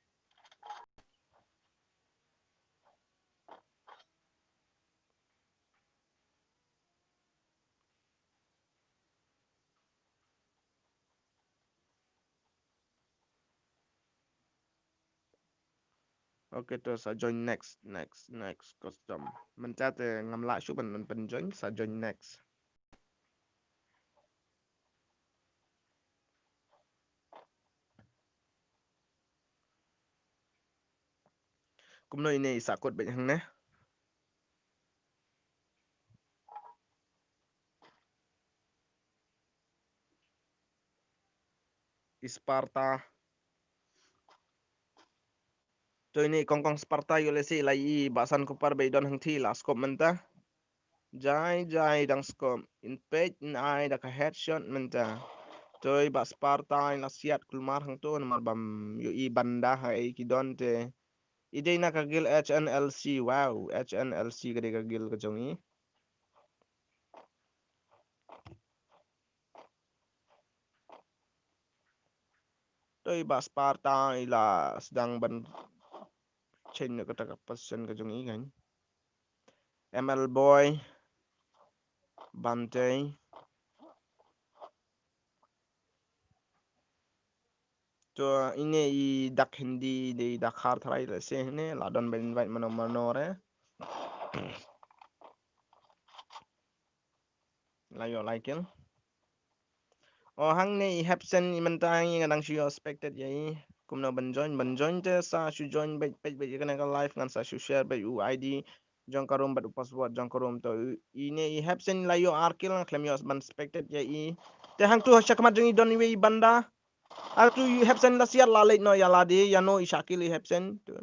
Okay, to sa join next, next, next custom. Mynta te ngam lah shuh ban, ban pynjoin, sa join next. Kumno ine i sahkut bad hangne. I Sparta. To ine i kong kong Sparta ïoh lehse i la i Bah San Kupar ba i don hangthie la scope mynta. Jai jai dang scope. In peit in ai da ka headshot mynta. To i Bah Sparta i la siat kulmar hangto namar bym ïohi banda ha ei ki don te. I dei na ka guild H N L C. Wow, H N L C ka dei ka guild ka jong i. To i Bah Sparta i la sdang ban change na kata ka position ka jong i kan. M L Boy, Bantei. To ine i dak Hindi, i dei i dak Khar tharai lehse ne, la don ban invite mano mano re. La ïoh lai kill. O hangne i Hepsen i mynta hangne nga dang shu ïoh expected ïa i. Kumno ban join, ban join te sa shu join beit, beit, beit ïa kane ka live, ngan sa shu share beit u I D jong ka room bad u password jong ka room. To ine i Hepsen la ïoh ar kill, nga khlem ïoh ban spectate ïa i. Te hangtu ha shakhmat jong i don iwei i banda. Hangtu i Hepsen la siat, la leit noh ïa lade, ïano i shah kill i Hepsen. To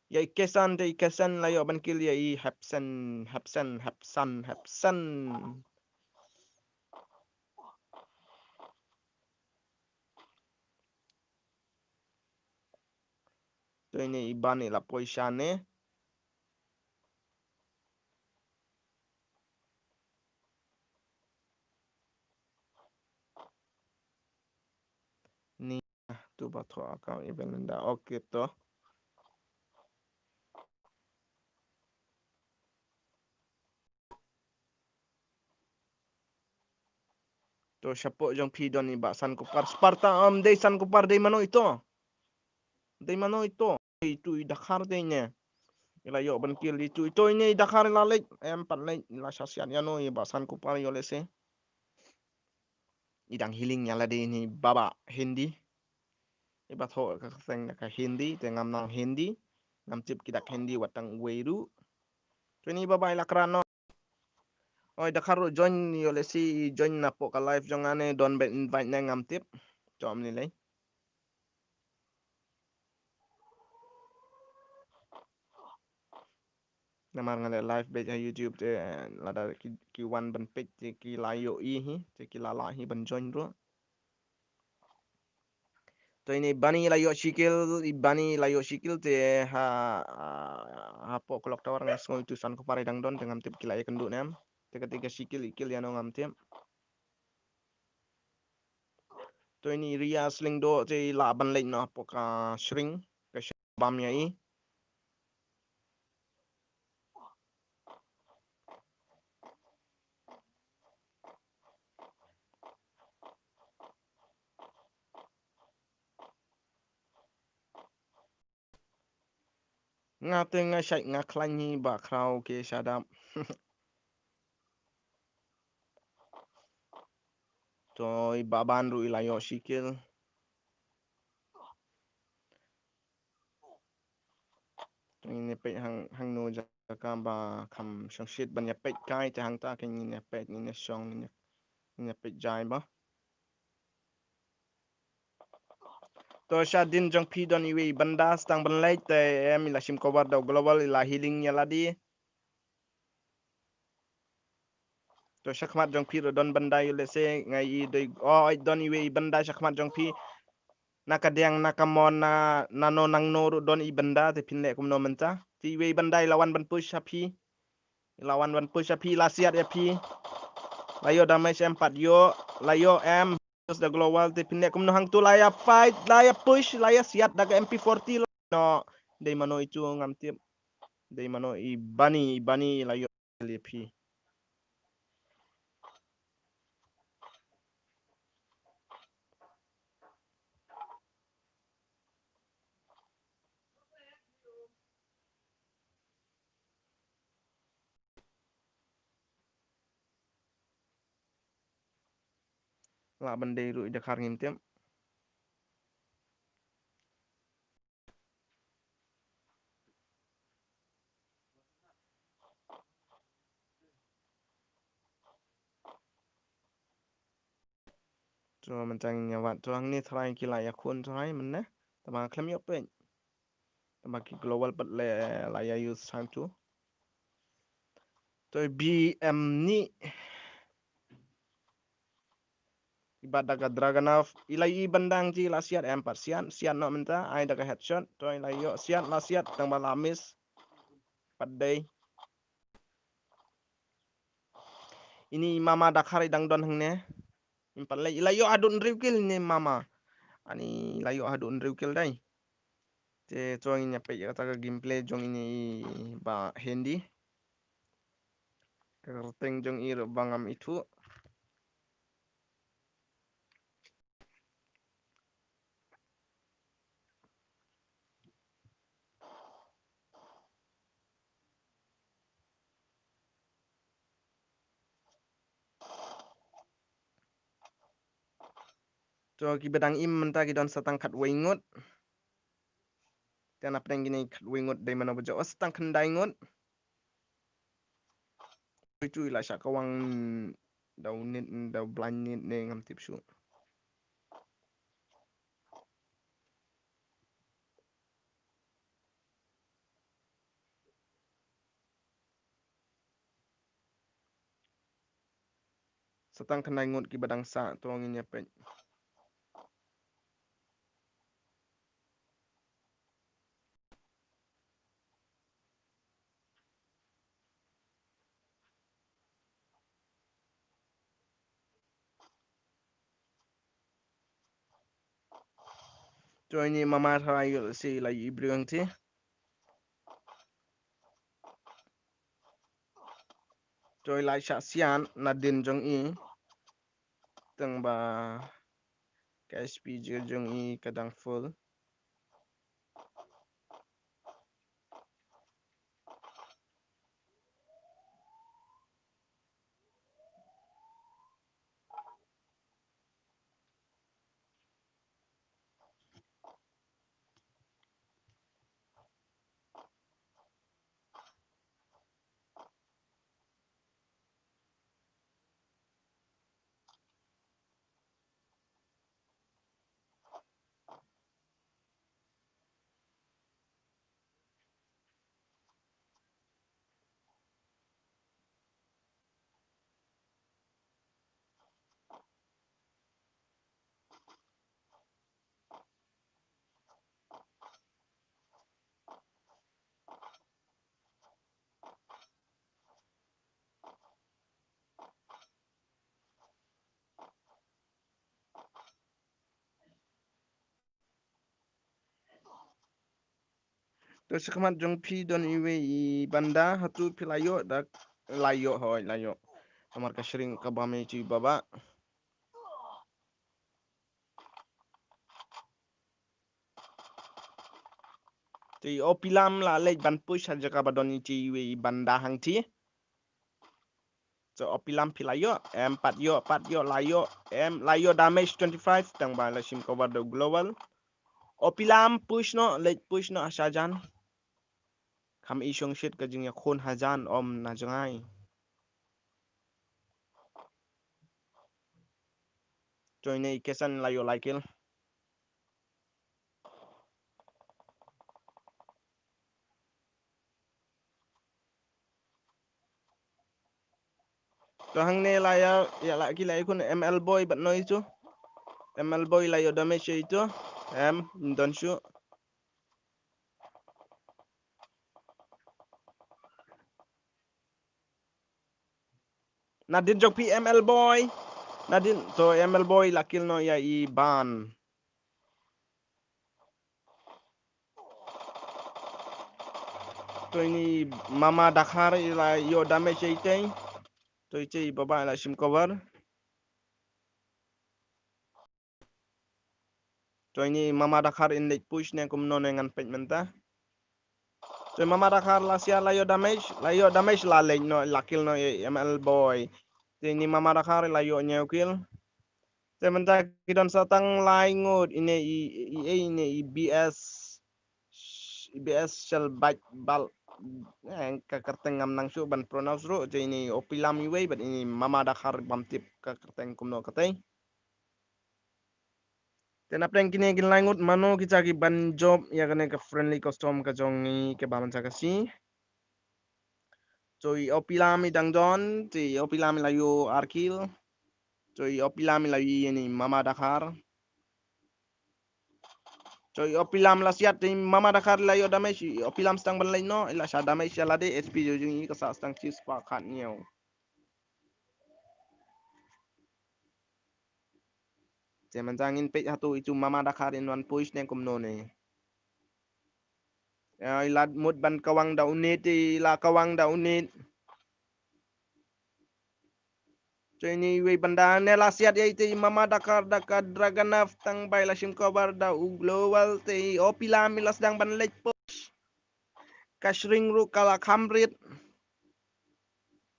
ïa i Kesan, te i Kesan la ïoh ban kill ïa i Hepsen, Hepsen, Hepsan, Hepsen. To ine i Bani la poi shane. Ni tu ba tho account event nda. Okay to. To shapoh jong phi don i Bah San Kupar. Sparta, um, dei San Kupar, dei mano ito? Dei mano ito? Itu i Dakhar te ine. I la ïoh ban kill itu. Ito ine i Dakhar i la leit. Em pat leit, i la shah siat ïano i Bah San Kupar ïoh lehse. I dang healing ïa lade ine i Baba Hindi. I ba thoh ka kyrteng da ka Hindi, te ngam nang Hindi. Ngam tip ki dak Hindi wat tang uwei ruh. To ine i Baba i la kra noh. Oi, Dakhar ruh join ïoh lehse i join napoh ka live jong nga ne, don beit invite ne ngam tip. To ym lei lei. Namar nga leh live beit ha YouTube te, lada ki, ki wan ban peit te ki la ïohi hi, te ki la lah hi ban join ruh. To ine i Bani la ïoh shi kill, i Bani la ïoh shi kill te ha, hapoh Clock Tower nga sngew itu San Kupar i dang don te ngam tip ki la ïakynduh ne em. Te kata ka shi kill, i kill ïano ngam tip. To ine i Ria Slingdoh te i lah ban leit noh hapoh ka shring, ka shring bam ïa i. Nga te nga shait nga khlaiñ hi ba khraw ke shadap. To i Baban ruh i la ïoh shi kill. Ngin ïa peit hang, hangno jaka ba kham shongshit ban ïa peit kai, te hangta ke ngin ïa peit, ngin ïa shong, ngin ïa, ngin ïa peit jai ba. To shadien jong phi don iwei i banda, sdang ban leit te em, i la shim cover da u Global, i la healing ïa lade. To shakhmat jong phi ruh don banda ïa lehse nga i dei, oh, don iwei i banda shakhmat jong phi. Na ka diang na ka mon na, nano nangno ruh don i banda, te phin leh kumno mynta. Te iwei i banda i la wan ban push ha phi. I la wan ban push ha phi, la siat ïa phi. La ïoh damage em pat ïoh, la ïoh em. Terus da Global te phin leh kumno hangtu, la ïa fight, la ïa push, la ïa siat da ka M P forty lo. No, dei mano itu ngam tip. Dei mano i Bani, i Bani la ïoh ïa phi. Lah ban dei ruh i Dakhar ngim tip. To mynta ngin ïa wad to hangne, tharai ki la ïakhun tharai mynne. Tangba khlem ïoh peit. Tangba ki Global pat le la ïa use hangtu. To B M ni. Ibat da ka Dragunov, i la i banda ngi, la siat em pat siat, siat noh mynta, ai da ka headshot, to i la ïoh siat, la siat, tangba la miss. Pat dei. Ini i Mama Dakhar i dang don hangne. Im pat leh, i la ïoh haduh hynriew kill ini i Mama. Ani la ïoh haduh hynriew kill dei. Te to ngin ïa peit ïa kata ka gameplay jong ini i Bah Handy. Ka kyrteng jong i ruh ba ngam ithuh. To kiba dang im mynta ki don sa tang khatwei ngut. Te na pdeng kine khatwei ngut dei mano ba jop. Sa tang khyndai ngut. Itu i la shah kawang da u nit, da u blind nit ne ngam tip shuh. Sa tang khyndai ngut kiba dang sah, to ngin ïa peit. To ini mama tharai ïoh lehse la ïoh i briew hangtei. To i la shah siat nadien jong i. Tang ba ka H P jong i ka dang full. To sha khmat jong phi don iwei i banda, hato phi la ïoh? Da la ïoh, hooid la ïoh. Namar ka shring ka bam i chi baba. Te i Opilam la leit ban push ha jaka ba don i chi iwei i banda hangtei. So Opilam phi la ïoh, em pat ïoh, pat ïoh, la ïoh, em la ïoh damage twenty-five, tang ba la shim cover da u global. Opilam push noh, leit push noh ha shajan. Kham i shong shit ka jingïakhun hajan om na jngai. To ine i Kesan la ïoh lai kill. To hangne la ïa, ïa la ki la ïa khun M L Boy bad noi to. M L Boy la ïoh damage ïa ito. Em, don shuh. Nadien jong phi M L Boy. Nadien to M L Boy la kill noh ïa i Ban. To ini Mama Dakhar i la ïoh damage ïa itei. To itei i baba i la shim cover. To ini Mama Dakhar in leit push ne kumno ne ngan peit mynta. To Mama Dakhar la siat la ïoh damage, la ïoh damage la leit noh, la kill noh i M L Boy. To ini Mama Dakhar la ïoh hynñiew kill. To mynta ki don sa tang lai ngut, ine i, i, i, ine i B S, i B S Shell Bike Bal, eh, ka kyrteng ngam nang shuh ban pronounce ruh, to ine i Opilam iwei, bad ine i Mama Dakhar bym tip ka kyrteng kumno katei. Te na pdeng kine ki lai ngut mano kita ki ban jop ïa kane ka friendly custom ka jong ngi kaba mynta ka sngi. To i Opilam i dang don, to i Opilam i la ïoh ar kill. To i Opilam i la ïoh ïa ini i Mama Dakhar. To i Opilam la siat, to i Mama Dakhar i la ïoh damage, i Opilam sdang ban leit noh, i la shah damage ïa lade, H P jong i ka sah sdang shispah khathynñiew. Te mynta ngin peit hato itu Mama Dakhar in wan push ne kumno ne. Ïa, i la mut ban kawang da u nit, i la kawang da u nit. To ini iwei banda ne la siat ïa ite i Mama Dakhar da ka Dragunov tang ba i la shim cover da u global, te i Opilam i la sdang ban leit push. Ka shring ruh ka la kham rit.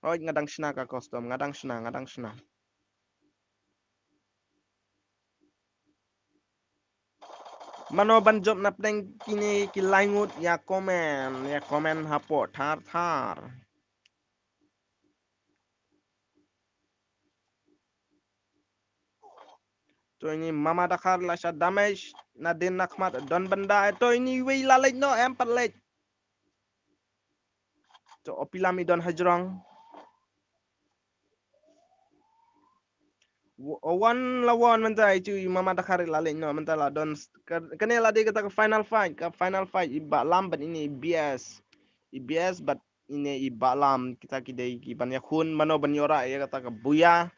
Hooid nga dang shna ka custom, nga dang shna, nga dang shna. Mano ban jop na pdeng kine ki lai ngut, ïa comment, ïa comment hapoh thar thar. To ini Mama Dakhar la sha damage, Nadin Nakhmat don bynda, to ini wei la leit noh, em pat leit. To Opilam i don hajrong. Wa-, wan la wan mynta i tu i Mama Dakhar la leit noh mynta la don s-, ka-, kane la dei kata ka final fight, ka final fight i Bah Lam bad ini i B S. I B S bad ini i Bah Lam kita ki dei ki ban ïakhun mano ban ïoh rah ïa kata ka buya.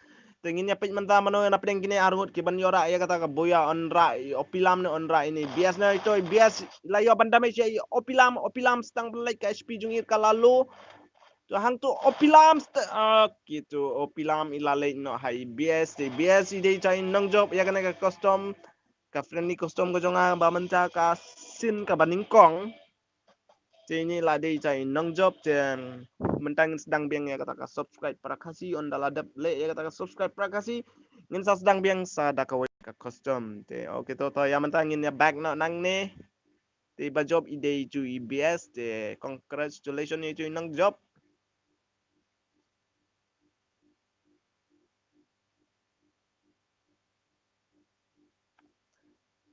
Te ngin ïa peit mynta mano na pdeng kine arngut ki ban ïoh rah ïa kata ka buya, yn rah i Opilam ne yn rah ini i B S ne, ito i B S la ïoh ban damage ïa i Opilam, Opilam stang ban leit ka H P jong i ka la low. To hangto Opilam st-, ah, kitu Opilam i la leit noh ha i B S, te i B S i dei cha i nongjop ïa kane ka custom, ka friendly custom ka jong nga ba mynta ka sin ka ba nyngkong. Te ini la dei cha i nongjop, te mynta ngin sdang biang ïa kata ka subscribe para Khasi, ynda la dep leh ïa kata ka subscribe para Khasi, ngin sa sdang biang sa da kawei ka custom. Te okay to, to ïa mynta ngin ïa back noh nangne. Te ba jop i dei i tu i B S, te congratulations i tu i nongjop.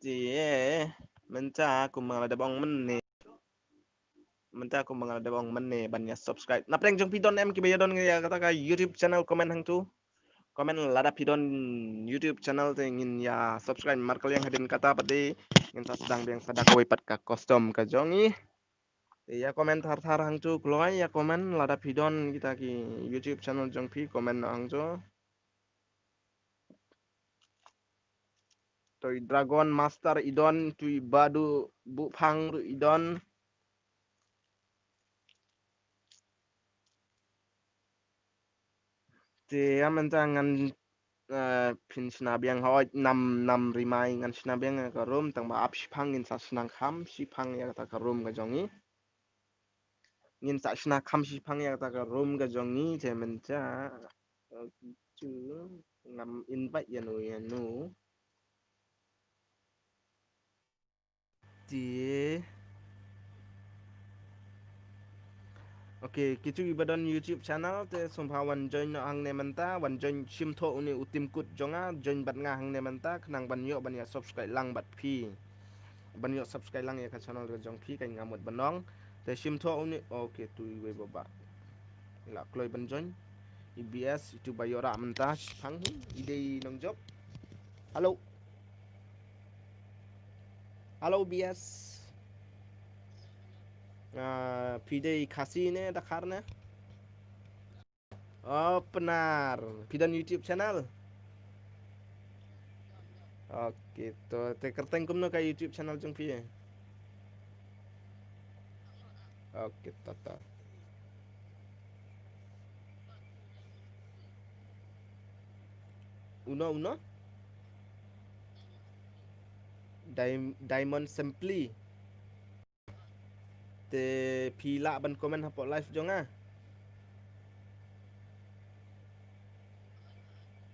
Te mynta kumba nga la dep ong mynne. Mynta kumba nga la dep ong mynne ban ïa subscribe. Na pdeng jong phi don em kiba ïa don ïa kata ka YouTube channel, comment hangtu. Comment lada phi don YouTube channel te ngin ïa subscribe markylliang hadien kata pat de ngin sa sdang biang sa da kawei pat ka custom ka jong i. Te ïa comment thar thar hangtu kloi, ïa comment lada phi don kita ki YouTube channel jong phi, comment noh hangtu. To i Dragon Master i don, tu i Badu Buphang ruh i don. Te ïa mynta ngan, eh, phin shna biang, hooid, nam, nam rimai ngan shna biang ïa ka room, tang ba ap shiphang ngin sa shna kham shiphang ïa kata ka room ka jong i. Ngin sa shna kham shiphang ïa kata ka room ka jong i, te mynta, eh, tu ngam invite ïa no ïa no. Te. Okay, kitu kiba don YouTube channel te sngewbha wan join noh hangne mynta, wan join, shim thoh une u tim kut jong nga, join bad nga hangne mynta, khnang ban ïoh ban ïa subscribe lang bad phi. Ban ïoh subscribe lang ïa ka channel ka jong phi, ka nga mut ban ong. Te shim thoh une, okay, tu iwei ba bah. La kloi ban join. I B S, itu ba ïoh rah mynta, shiphang hi, i dei nongjop. Hello. Hello, B S. Ah, phi dei Khasi ne, Dakhar ne? Oh, Pnar. Phi don YouTube channel? Okay, to, te kyrteng kumno ka YouTube channel jong phi? Okay, to, to. Uno, uno? Dim-, Diamond Simply. Te phi lah ban comment hapoh live jong nga.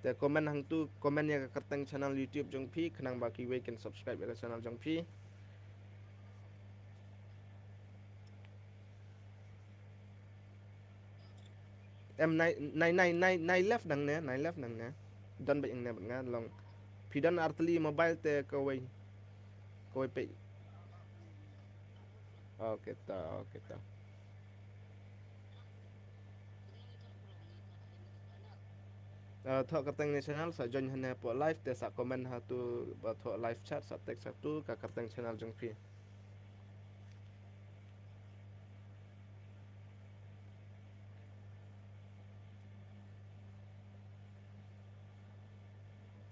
Te comment hangtu, comment ïa ka kyrteng channel YouTube jong phi, khnang ba kiwei kin subscribe ïa ka channel jong phi. Em, nai, nai, nai, nai, nai left nangne, nai left nangne. Don ba ïeng ne bad nga long. Phi don artylli mobile te kawei. Kawei peit. Okay ta, okay ta. Ah, thoh kyrteng ne channel, sa join hangne hapoh live te sa comment hatu ba thoh live chat, sa text hatu ka kyrteng channel jong phi.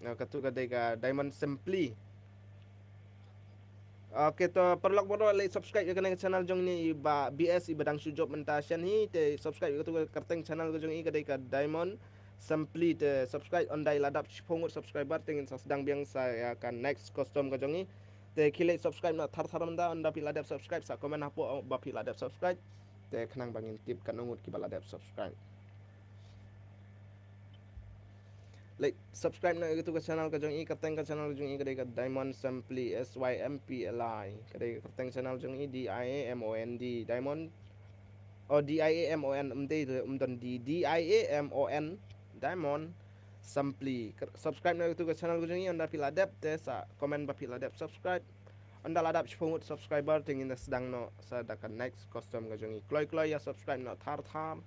Ah, katu ka dei ka Diamond Simply. Okay, to paralok baroh, leit subscribe ïa kane ka channel jong i Bah B S iba dang shu jop mynta shen hi, te subscribe ïa katu ka kyrteng channel ka jong i ka dei ka Diamond Simply, te subscribe, ynda i la dap shiphew ngut subscriber te ngin sa sdang biang sa ïa ka next custom ka jong i. Te khie leit subscribe noh thar thar mynta, ynda phi la dep subscribe sa comment hapoh ba phi la dep subscribe. Te khnang ba ngin tip katno ngut kiba la dep subscribe. Like, subscribe noh ïa katu ka channel ka jong i, ka kyrteng ka channel ka jong i ka dei ka Diamond Simply, S Y M P L I. Ka dei ka kyrteng channel jong i, D I A M O N D, Diamond. Oh, D I A M O N, ym dei, ym don D, D I A M O N, Diamond Simply. Subscribe noh ïa katu ka channel ka jong i, ynda phi la dep te sa comment ba phi la dep subscribe. Ynda la dap shiphew ngut subscriber te ngin da sdang noh sa da ka next custom ka jong i. Kloi kloi ïa subscribe noh thar thar.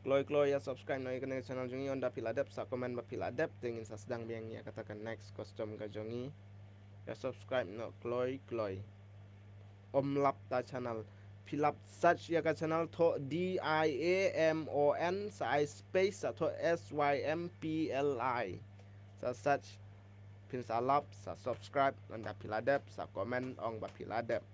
Kloi kloi ïa subscribe noh ïa kane ka channel jong i, ynda phi la dep sa comment ba phi la dep te ngin sa sdang biang ïa kata ka next custom ka jong i. Ïa subscribe noh kloi kloi. Ym lap ta channel. Phi lap search ïa ka channel thoh D I A M O N sa ai space sa thoh S Y M P L I. Sa search phin sa lap sa subscribe, ynda phi la dep sa comment ong ba phi la dep.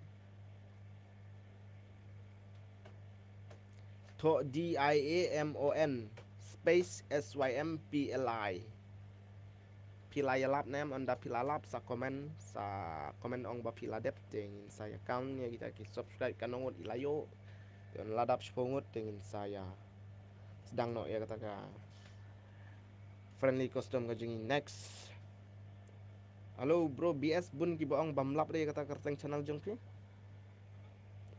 Thoh D I A M O N space S Y M P L I. Phi la ïalap ne em, ynda phi la lap sa comment, sa comment ong ba phi la dep te ngin sa ïa count ïa kita ki subscribe, katno ngut i la ïoh. Te ynda la dap shiphew ngut te ngin sa ïa sdang noh ïa kata ka friendly custom ka jong i. Next. Hello bro B S, bun kiba ong bym lap re ïa kata ka kyrteng channel jong phi.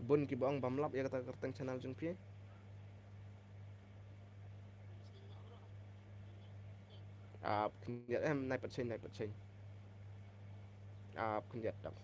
Bun kiba ong bym lap ïa kata ka kyrteng channel jong phi. Ah, khyndiat em, nai pat shei, nai pat shei. Ah, khyndiat dap.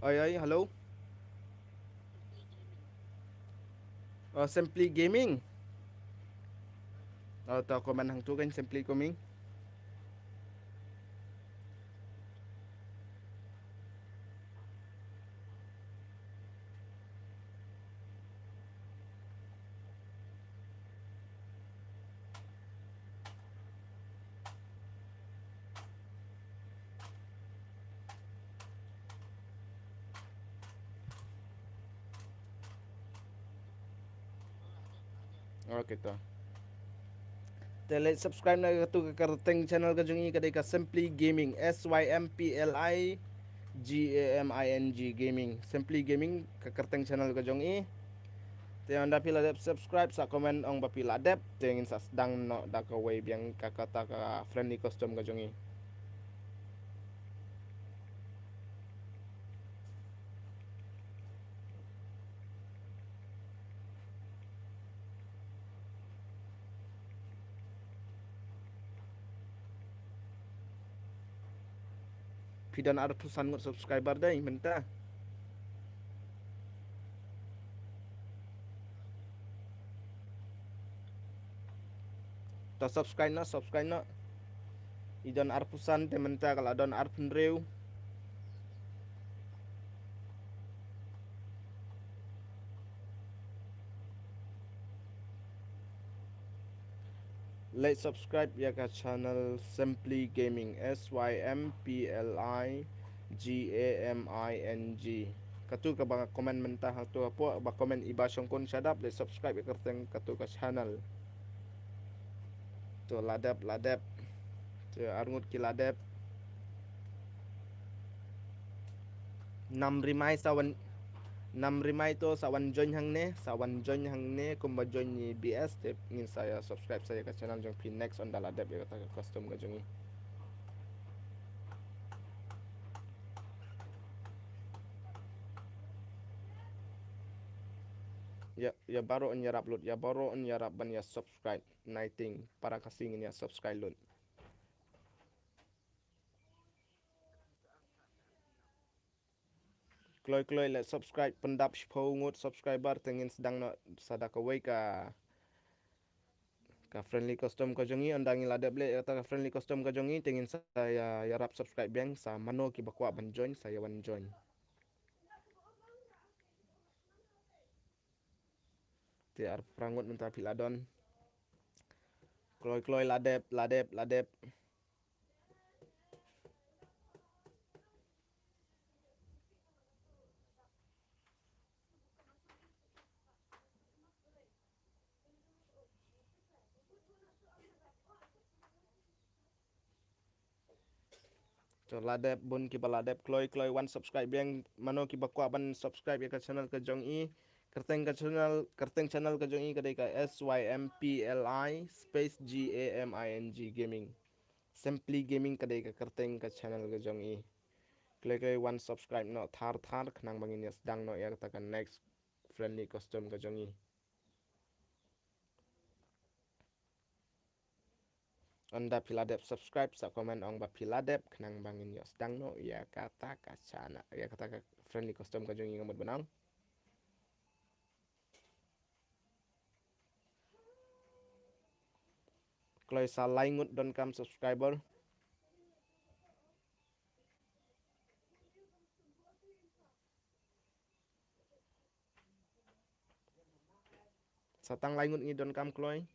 Oi, oi, hello. Oh, Simply Gaming. Oh, to comment hangtu kan Simply Gaming. Okay to. Te leit subscribe na katu ka kyrteng channel ka jong i, ka dei ka Simply Gaming, S Y M P L I G A M I N G Gaming. Simply Gaming ka kyrteng channel ka jong i. Te ynda phi la dep subscribe sa comment ong ba phi la dep, te ngin sa sdang noh da kawei biang ka kata ka friendly custom ka jong i. Phi don arphew san ngut subscriber dei mynta. To subscribe noh, subscribe noh. I don arphew san te mynta ka la don arphew hynriew. Leit subscribe ïa ka channel Simply Gaming, S Y M P L I G A M I N G. Katu kaba nga comment mynta hangtu hapoh, ba comment i Bah Shongkun Shadap, leit subscribe ïa kyrteng katu ka channel. To la dep, la dep. To arngut ki la dep. Nam rimai sa wan, nam rimai to sa wan join hangne, sa wan join hangne kumba join i B S te ngin sa ïa subscribe sa ïa ka channel jong phi next ynda la dep ïa kata ka custom ka jong i. Ïa, ïa baroh yn ïarap lut, ïa baroh yn ïarap ban ïa subscribe. Naiting para Khasi ngin ïa subscribe lut. Kloi kloi leh subscribe pyndap shiphew ngut subscriber te ngin sdang noh sa da kawei ka, ka friendly custom ka jong ngi. Ynda ngi la dep leh ïa kata ka friendly custom ka jong ngi te ngin sa ïa, ïarap subscribe biang, sa mano kiba kwah ban join sa ïa wan join. Te arphew phra ngut mynta phi la don. Kloi kloi la dep, la dep, la dep. To la dep, bun kiba la dep. Kloi kloi wan subscribe biang, mano kiba kwah ban subscribe ïa ka channel ka jong i. Kyrteng ka channel, kyrteng channel ka jong i ka dei ka S Y M P L I space G A M I N G Gaming. Simply Gaming ka dei ka kyrteng ka channel ka jong i. Kloi kloi wan subscribe noh thar thar khnang ba ngin ïa sdang noh ïa kata ka next friendly custom ka jong i. Ynda phi la dep subscribe sa comment ong ba phi la dep khnang ba ngin ïoh sdang noh ïa kata ka channel, ïa kata ka friendly custom ka jong i, nga mut ban ong. Kloi sa lai ngut donkam subscriber. Sa tang lai ngut ngi donkam kloi.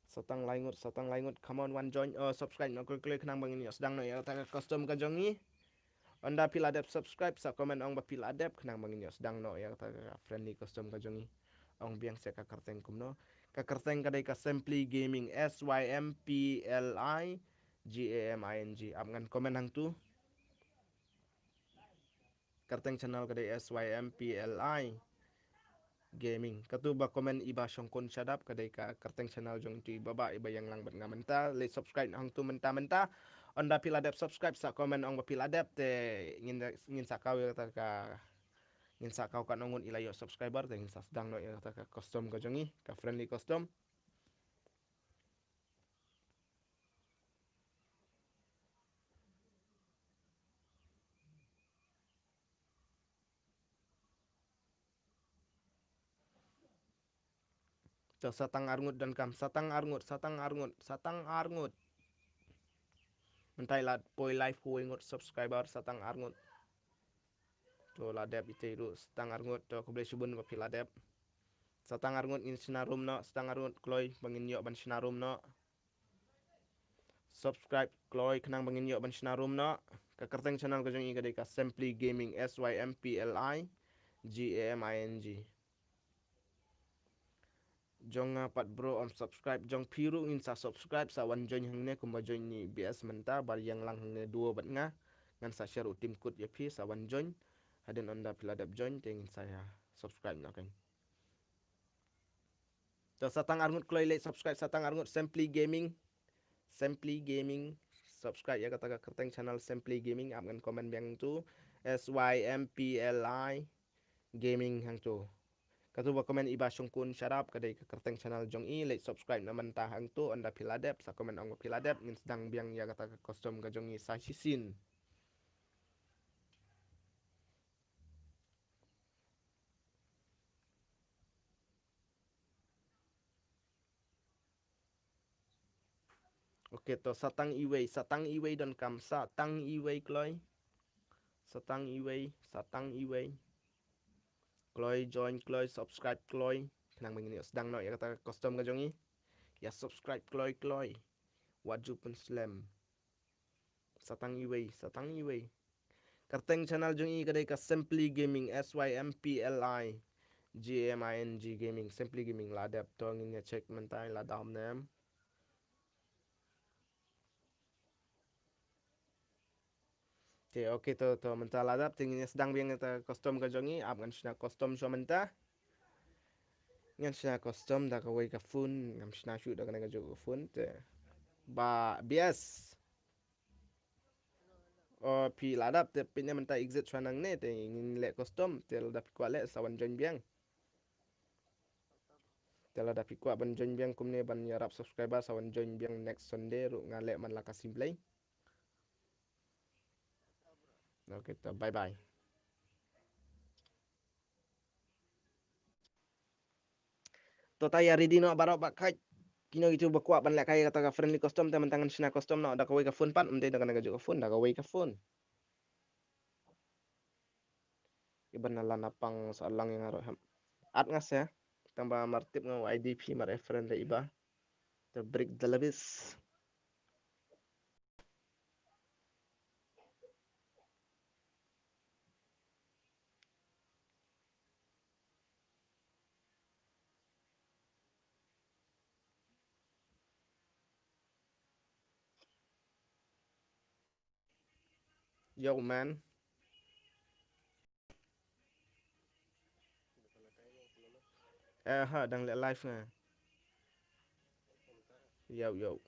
Sa tang lai ngut, sa tang lai ngut, come on, wan join, oh, subscribe noh kloi kloi khnang ba ngin ïoh sdang noh ïa kata ka custom ka jong i. Ynda phi la dep subscribe sa comment ong ba phi la dep khnang ba ngin ïoh sdang noh ïa kata ka friendly custom ka jong i. Ong biang seh ka kyrteng kumno. Ka kyrteng ka dei ka Simply Gaming, S Y M P L I G A M I N G. Ap ngan comment hangtu. Kyrteng channel ka dei S Y M P L I Gaming. Katu ba comment iba shongkun shadap ka dei ka kyrteng channel jong itu iba ba iba ïeng lang bad nga mynta. Leit subscribe hangtu mynta mynta. Ynda phi la dep subscribe sa comment ong ba phi la dep te ngin, ngin sa kaw ïa kata ka, ngin sa kaw katno ngut i la ïoh subscriber te ngin sa sdang noh ïa kata ka custom ka jong i, ka friendly custom. To sa tang ar ngut donkam, sa tang ar ngut, sa tang ar ngut, sa tang ar ngut. Mynta i la poi live hynriew ngut subscriber, sa tang ar ngut. To la dep ite ruh, sa tang ar ngut, to khublei shibun ba phi la dep. Sa tang ar ngut ngin shna room noh, sa tang ar ngut kloi ba ngin ïoh ban shna room noh. Subscribe kloi khnang ba ngin ïoh ban shna room noh. Ka kyrteng channel ka jong i ka dei ka Simply Gaming, S Y M P L I G A M I N G. Jong nga pat bro, ym subscribe, jong phi ruh ngin sa subscribe, sa wan join hangne kumba join ni B S mynta, ba ïeng lang hangne duo bad nga. Ngan sa share u team code ïa phi, sa wan join. Hadien ynda phi la dep join te ngin sa ïa subscribe noh kan. To sa tang ar ngut kloi leit subscribe, sa tang ar ngut, Simply Gaming. Simply Gaming. Subscribe ïa kata ka kyrteng channel Simply Gaming, ap ngan comment biang tu. S Y M P L I Gaming hangtu. Katu ba comment iba shongkun shadap ka dei ka kyrteng channel jong i, leit subscribe na mynta hangtu, ynda phi la dep sa comment ong ba phi la dep, ngin sdang biang ïa kata ka custom ka jong i sa shisien. Ok, to sa tang iwei, sa tang iwei donkam, sa tang iwei kloi. Sa tang iwei, sa tang iwei. Kloi join, kloi subscribe, kloi. Khnang ba ngin ïoh sdang noh ïa kata ka custom ka jong i. Ïa subscribe kloi kloi. Wat ju pynslem. Sa tang iwei, sa tang iwei. Kyrteng channel jong i ka dei ka Simply Gaming, S Y M P L I G A M I N G Gaming, Simply Gaming. La dep, to ngin ïa check mynta la dam ne em. Te ok, to, to mynta la dap, te ngin ïa sdang biang ïa kata custom ka jong i, ap ngan shna custom shuwa mynta. Ngan shna custom da kawei ka phone, ngam shna shuh da kane kajuh ka phone te. Ba B S. O, phi la dap te phi ne mynta exit shuwa nangne te ngin leh custom te lada phi kwah leh sa wan join biang. Te lada phi kwah ban join biang kumne ban ïarap subscriber sa wan join biang next Sunday ruh nga leh man la ka sim Blei. Okay, to bye bye. To ta ïa ready noh baroh ba khait. Kino kito ba kwah ban lehkai kata ka friendly custom te mynta ngan shna custom noh da kawei ka phone pat, ym dei da kane kajuh ka phone, da kawei ka phone. Iban na lana pang sa lang ïa nga ruh hem. At nga se, tang ba mar tip nga u I D phi mar friend da iba. The brick the labis. Yo man. Eh, ha, dang leh live nga. Yo, yo.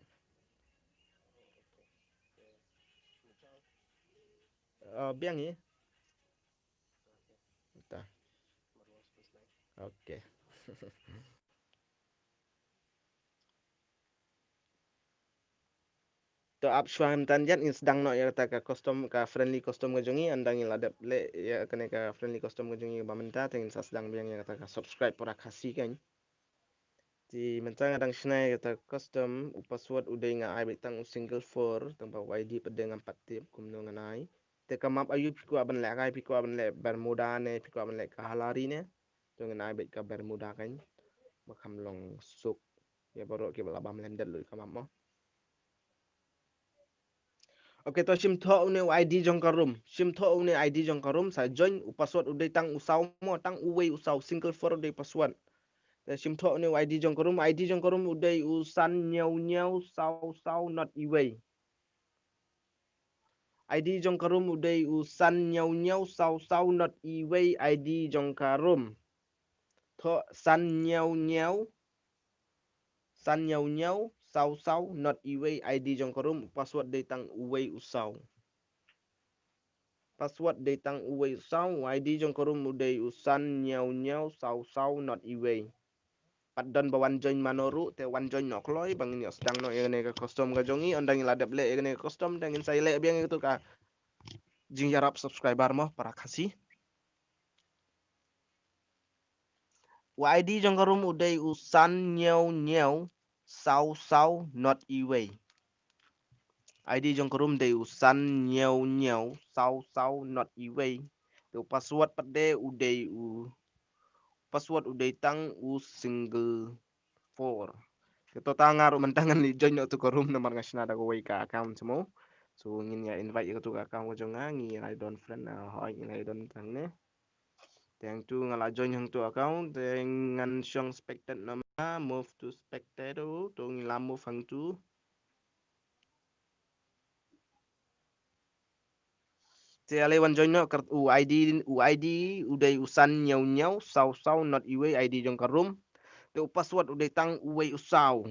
Eh, biang i. Ta. Okay. To ap shuwa mynta ïa ngin sdang noh ïa kata ka custom, ka friendly custom ka jong ngi, ynda ngin la dep leh ïa kane ka friendly custom ka jong ngi ba mynta te ngin sa sdang biang ïa kata ka subscribe para Khasi kan. Te mynta nga dang shna ïa kata ka custom, u password u dei nga ai beit tang u single four, tang ba u I D pat dei ngam pat tip kumno ngan ai. Te ka map aïu phi kwah ban lehkai, phi kwah ban leh Bermuda ne, phi kwah ban leh Kalahari ne. To ngin ai beit ka Bermuda kan. Ba kham long suk ïa baroh kiba la bam lyndet lut ka map mo. Okay, to shim thoh une u I D jong ka room. Shim thoh une I D jong ka room sa join, u password u dei tang u saw mo, tang uwei u saw, single four u dei password. To shim thoh une u I D jong ka room, I D jong ka room u dei u san ñiew ñiew saw saw not iwei. I D jong ka room u dei u san ñiew ñiew saw saw not iwei, I D jong ka room. Thoh san ñiew ñiew, san ñiew ñiew saw saw not iwei, I D jong ka room, u password dei tang uwei u saw. Password dei tang uwei u saw, u I D jong ka room u dei u san ñiew ñiew saw saw not iwei. Pat don ba wan join mano ruh, te wan join noh kloi, ba ngin ïoh sdang noh ïa kane ka custom ka jong ngi, ynda ngin la dep leh ïa kane ka custom, te ngin sa ïaleh biang ïa katu ka jingïarap subscriber mo, para Khasi. U I D jong ka room u dei u san ñiew ñiew saw saw not iwei. I D jong ka room dei u san ñiew ñiew saw saw not iwei. Te u password pat de u dei u, password u dei tang u single four. Te to ta nga ruh mynta ngan leit join noh tu ka room namar nga shna da kawei ka account mo. So ngin ïa invite ïa katu ka account ka jong nga, ngin ïa don friend, ah, hoi ngin ïa don tang ne. Te hangtu nga la join hangtu account, te ngan shong spectator namar, move to spectator, to ngi la move hangtu. Te ale wan join noh, kat u I D, u I D u dei u san ñiew ñiew saw saw not iwei, I D jong ka room. Te u password u dei tang uwei u saw.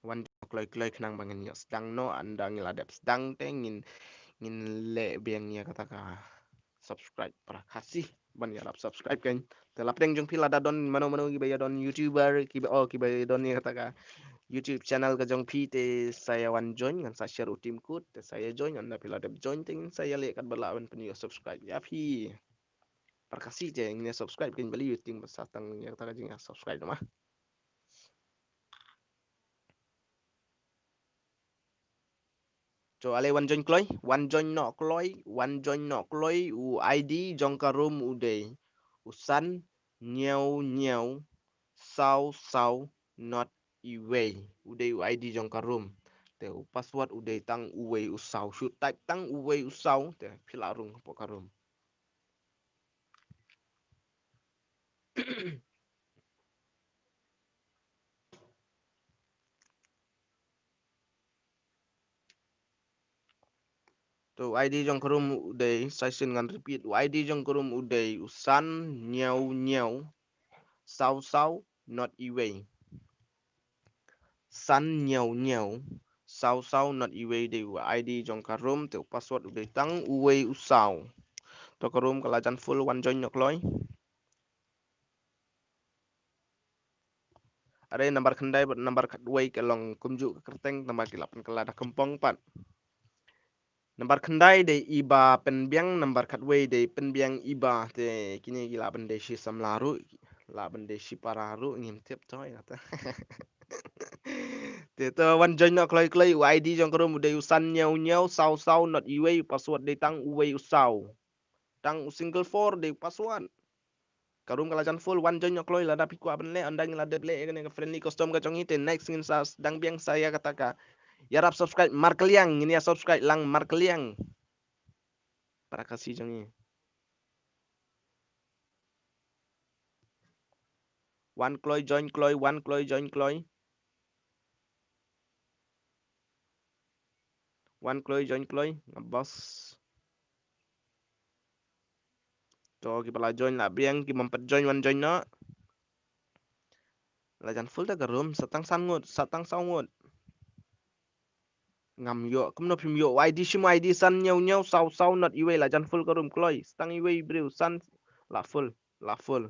Wan kloi kloi khnang ba ngin ïoh sdang noh, ynda ngi la dep sdang te ngin, ngin leh biang ïa kata ka subscribe para Khasi. Ban ïarap subscribe kan. Te la pdeng jong phi lada don mano mano kiba ïa don YouTuber, kiba, oh, kiba ïa don ïa kata ka YouTube channel ka jong phi te sa ïa wan join, ngan sa share u team code, te sa ïa join, ynda phi la dep join te ngin sa ïa leh kat ba lah ban pynïoh subscribe ïa phi. Para Khasi te ngin ïa subscribe kan, balei ïa ting ba sa tang ïa kata ka jingïa subscribe ma. To ale wan join kloi, wan join noh kloi, wan join noh kloi, u I D jong ka room u dei u san ñiew ñiew saw saw not iwei. U dei u I D jong ka room. Te u password u dei tang uwei u saw. Shu type tang uwei u saw te phi la rung hapoh ka room. To u I D jong ka room u dei, sa shisien ngan repeat, u I D jong ka room u dei u san ñiew ñiew saw saw not iwei. San ñiew ñiew saw saw not iwei dei u I D jong ka room, te u password u dei tang uwei u saw. To ka room ka la jan full, wan join noh kloi. Are number khyndai bad number khatwei ka long kumjuh ka kyrteng, namar ki la pynkylla da kyrpang pat. Number khyndai dei i Ba Pynbiang, number khatwei dei Pynbiang i Ba, te kine ki lah ban dei shi samla ruh, lah ban dei shi para ruh, ngim tip to ïa kata. Te to wan join noh kloi kloi, u I D jong ka room u dei u san hynñiew hynñiew saw saw not iwei, u password dei tang uwei u saw. Tang u single four dei u password. Ka room ka la jan full, wan join noh kloi, lada phi kwah ban leh, ynda ngi la dep leh ïa kane ka friendly custom ka jong ngi, te next ngin sa sdang biang sa ïa kata ka ïarap subscribe markylliang, ngin ïa subscribe lang markylliang. Para Khasi jong ngi. Wan kloi, join kloi, wan kloi, join kloi. Wan kloi, join kloi, nga bos. To kiba la join lah biang, ki bym pat join wan join noh. La jan full da ka room, sa tang san ngut, sa tang saw ngut. Ngam ïoh, kumno phim ïoh, I D shim, I D san hynñiew hynñiew saw saw not iwei, la jan full ka room kloi, sa tang iwei briew, san, la full, la full.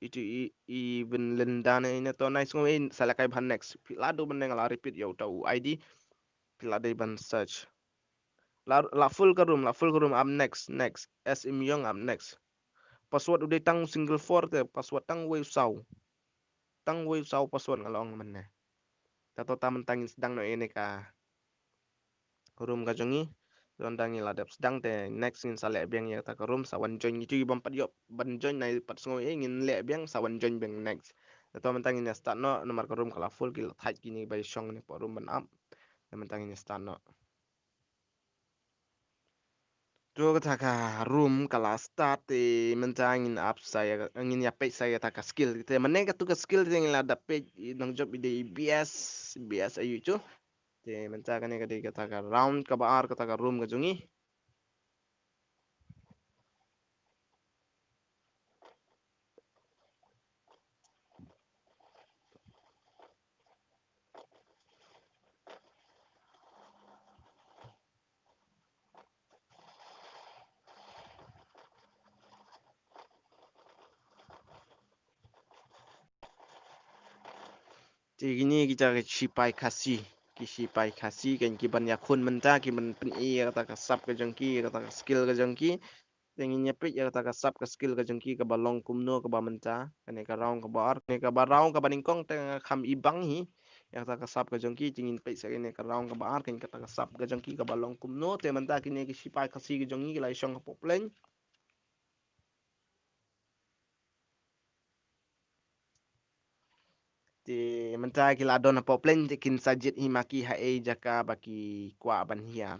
Itu i, i Vinlinda ne ine to, nice ngoi, sa la kai bha next. Phi la duh ban ne nga la repeat ïa uta u I D. Phi la dei ban search. La, la full ka room, la full ka room, up next, next. S Im Yong, up next. Password u dei tang single four te, password tang uwei u saw. Tang uwei u saw password nga la ong mynne. Ta to ta mynta ngin sdang noh ïa kane ka room ka jong ngi. Ynda ngi la dep sdang te next ngin sa leh biang ïa kata ka room, sa wan join. Ngi tu bym pat ïoh ban join, nai pat sngew eh, ngin leh biang sa wan join biang next. Ta to mynta ngin ïa start noh, namar ka room ka la full, ki la thait kine ba ïa shong ne pok room ban ap. Ta mynta ngin ïa start noh. To kata ka room ka la start te mynta ngin ap sa ïa, ngin ïa peit sa ïa kata ka skill. Te mynne katu ka skill te ngin la dep peit, i nongjop i dei B S, B S aïu tu. Te mynta kane ka dei kata ka round kaba ar kata ka room ka jong ngi. Te kine kita ki sipai Khasi, ki sipai Khasi kan ki ban ïakhun mynta, ki ban pyni ïa kata ka sap ka jong ki, ïa kata ka skill ka jong ki. Te ngin ïa peit ïa kata ka sap ka skill ka jong ki kaba long kumno kaba mynta. Kane ka round kaba ar, kane kaba round kaba nyngkong te nga kham i bang hi. Ïa kata ka sap ka jong ki, te ngin peit sa kane ka round kaba ar, kane kata ka sap ka jong ki kaba long kumno. Te mynta kine ki sipai Khasi ka jong ngi ki la shong hapoh plain. Te mynta ki la don hapoh plain, te kin sa jied hi ma ki ha ei jaka ba ki kwah ban hiar.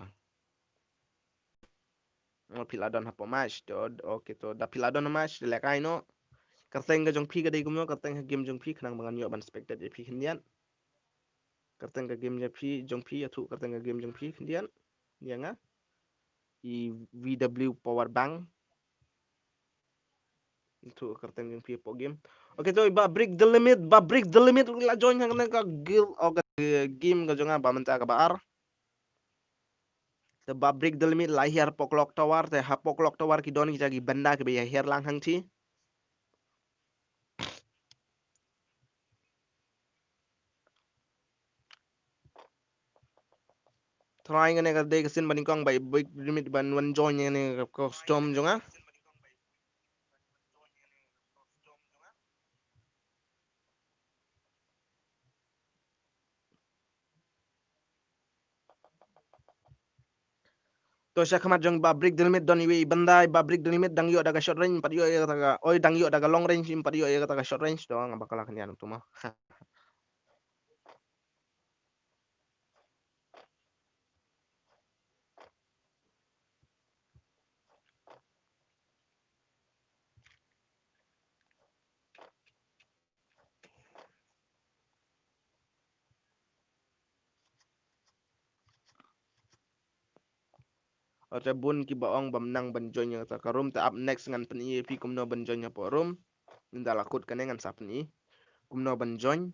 Oh, phi la don hapoh match to, okay to, da phi la don match te leh kai noh. Kyrteng ka jong phi ka dei kumno, kyrteng ka game jong phi, khnang ba ngan ïoh ban spectate ïa phi khyndiat. Kyrteng ka game jong phi, jong phi, ïathuh kyrteng ka game jong phi khyndiat. Ïa nga. I V W Power Bank. Ïathuh kyrteng jong phi hapoh game. Okay to, ba Break the Limit, ba Break the Limit la join hangne ka guild, oh, ka game ka jong nga ba mynta kaba ar. Te ba Break the Limit la hiar hapoh Clock Tower, te hapoh Clock Tower ki don kita ki bynda kiba ïa hiar lang hangti. Try kane ka dei ka sien ba nyngkong ba i Break the Limit ban wan join ïa kane ka custom jong nga. To sha khmat jong ba Break the Limit don iwei i bynda, ba Break the Limit dang ïoh da ka short range, ym pat ïoh ïa kata ka, oi, dang ïoh da ka long range, ym pat ïoh ïa kata ka short range, to nga ba ka la khyndiat tu ma. Ate bun kiba ong bym nang ban join ïa kata ka room, te up next ngan pyni ïa phi kumno ban join hapoh room. Ynda la kut kane ngan sa pyni kumno ban join.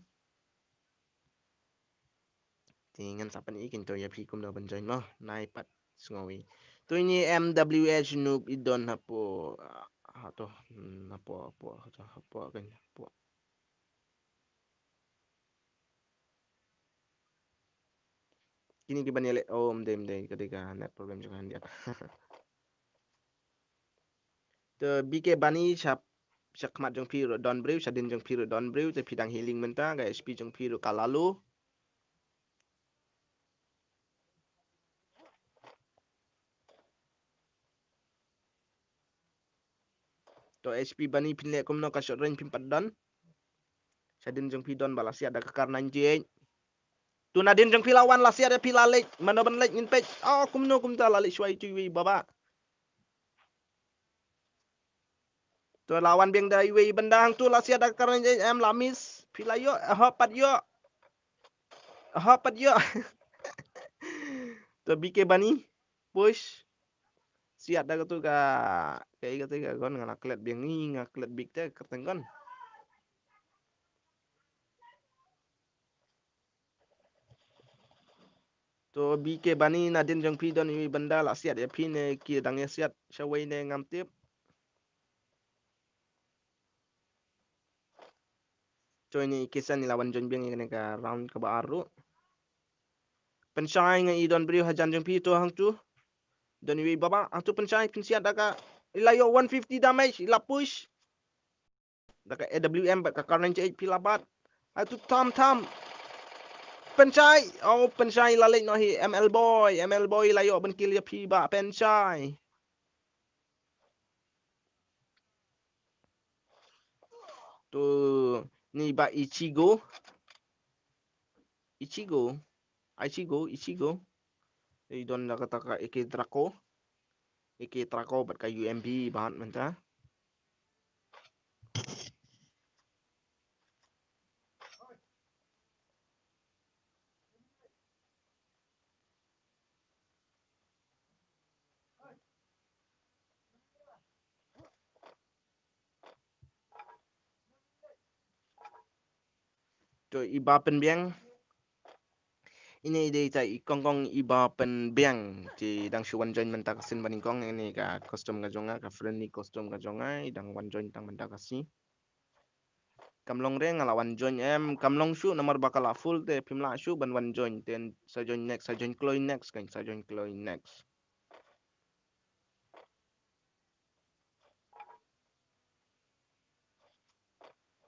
Te ngan sa pyni kein to ïa phi kumno ban join mo. Nai pat sngew i. To ini M W H noob i don hapoh, ah, to, hmm, hapoh, hapoh, hapoh, hapoh, hapoh. Kine kiba ïaleh, oh, ym dei, ym dei, ka dei ka net problem jong nga handiat. Te B K Bani sha, sha khmat jong phi ruh don briew, shadien jong phi ruh don briew, te phi dang healing mynta, ka H P jong phi ruh ka la low. To H P Bani phin leh kumno, ka short range phim pat don. Shadien jong phi don ba la siat da ka kar ninety-eight. To nadien jong phi la wan la siat ïa phi, la leit, mano ban leit ngin peit. Oh, kumno kumta la leit shuwa itu iwei i Baba. To la wan biang da iwei i bynda hangto, la siat da ka kar ninety-eight, em, la miss. Phi la ïoh, eh, hap pat ïoh. Hap pat ïoh. To B K Bani push. Siat da katu ka, ka, katu ka gun, nga la klet biang ngi, nga klet bik te kyrteng gun. To B K Bani, nadien jong phi don iwei i bynda la siat ïa phi ne ki dang ïa siat shawei ne ngam tip. To ini i Kisan i la wan join biang ïa kane ka round kaba ar ruh. Pynshai, nga i don briew hajan jong phi to hangto. Don iwei i Baba hangto, pynshai, pynsiat da ka, i la ïoh one fifty damage, i la push. Da ka A W M bad ka kar ninety-eight phi la bat. Hangto tham tham. Pynshai, oh, pynshai, la leit noh hi M L Boy, M L Boy la ïoh ban kill ïa phi Bah, pynshai. To ini Bah Ichigo. Ichigo. Ichigo, Ichigo. I don da kata ka A K Draco. A K Draco bad ka U M P bad mynta. To i Bah Pynbiang. Ine i dei ta i kongkong i Bah Pynbiang. Te dang shu wan join mynta ka sien ba nyngkong, ine ka custom ka jong nga, ka friendly custom ka jong nga, i dang wan join tang mynta ka sngi. Kam long re nga la wan join em, kam long shuh namar ba ka la full te phim lah shuh ban wan join, te sa join next, sa join kloi next, kan sa join kloi next.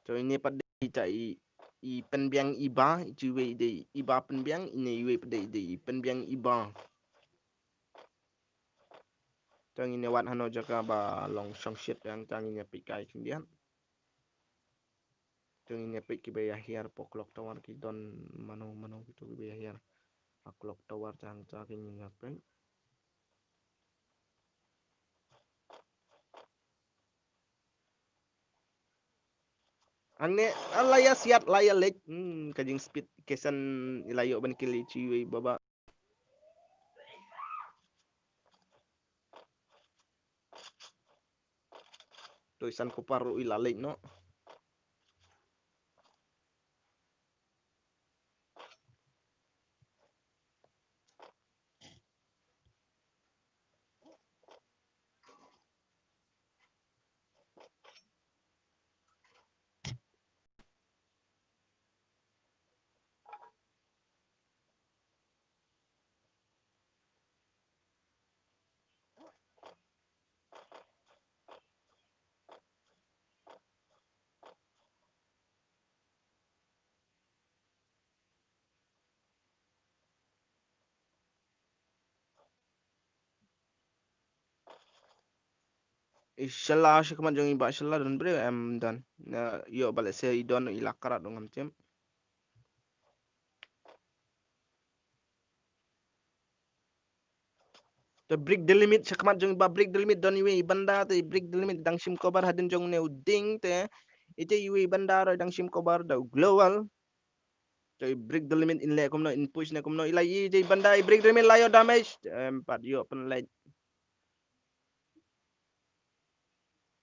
To ine pat dei ta i, i Pynbiang i Bah, i tu iwei dei i Bah Pynbiang, ine iwei pat dei, dei i Pynbiang i Bah. To ngin ïa wad hano jaka ba long shong shit, ïa ngin ïa peit kai khyndiat. To ngin ïa peit kiba ïa hiar hapoh clock tower, ki don mano mano kito kiba ïa hiar ha clock tower, tang ta ngin ïa peit. Hangne, ah, la ïa siat, la ïa leit. Hmm, ka jing speed Kisan i la ïoh ban kill i tu iwei i Baba. To i San Kopar ruh i la leit noh. I shala sha khmat jong i Bah, shala don briew em don. Na ïoh ba lehse i don i la krat, ngam tip. Te Break the Limit sha khmat jong i Bah, Break the Limit don iwei i bynda, te Break the Limit dang shim cover hadien jong une u Ding, te ite iwei i bynda ruh dang shim cover da u Global. Te Break the Limit in leh kumno, in push ne kumno, i la i, ite i bynda i Break the Limit la ïoh damage, em, pat ïoh pynleit.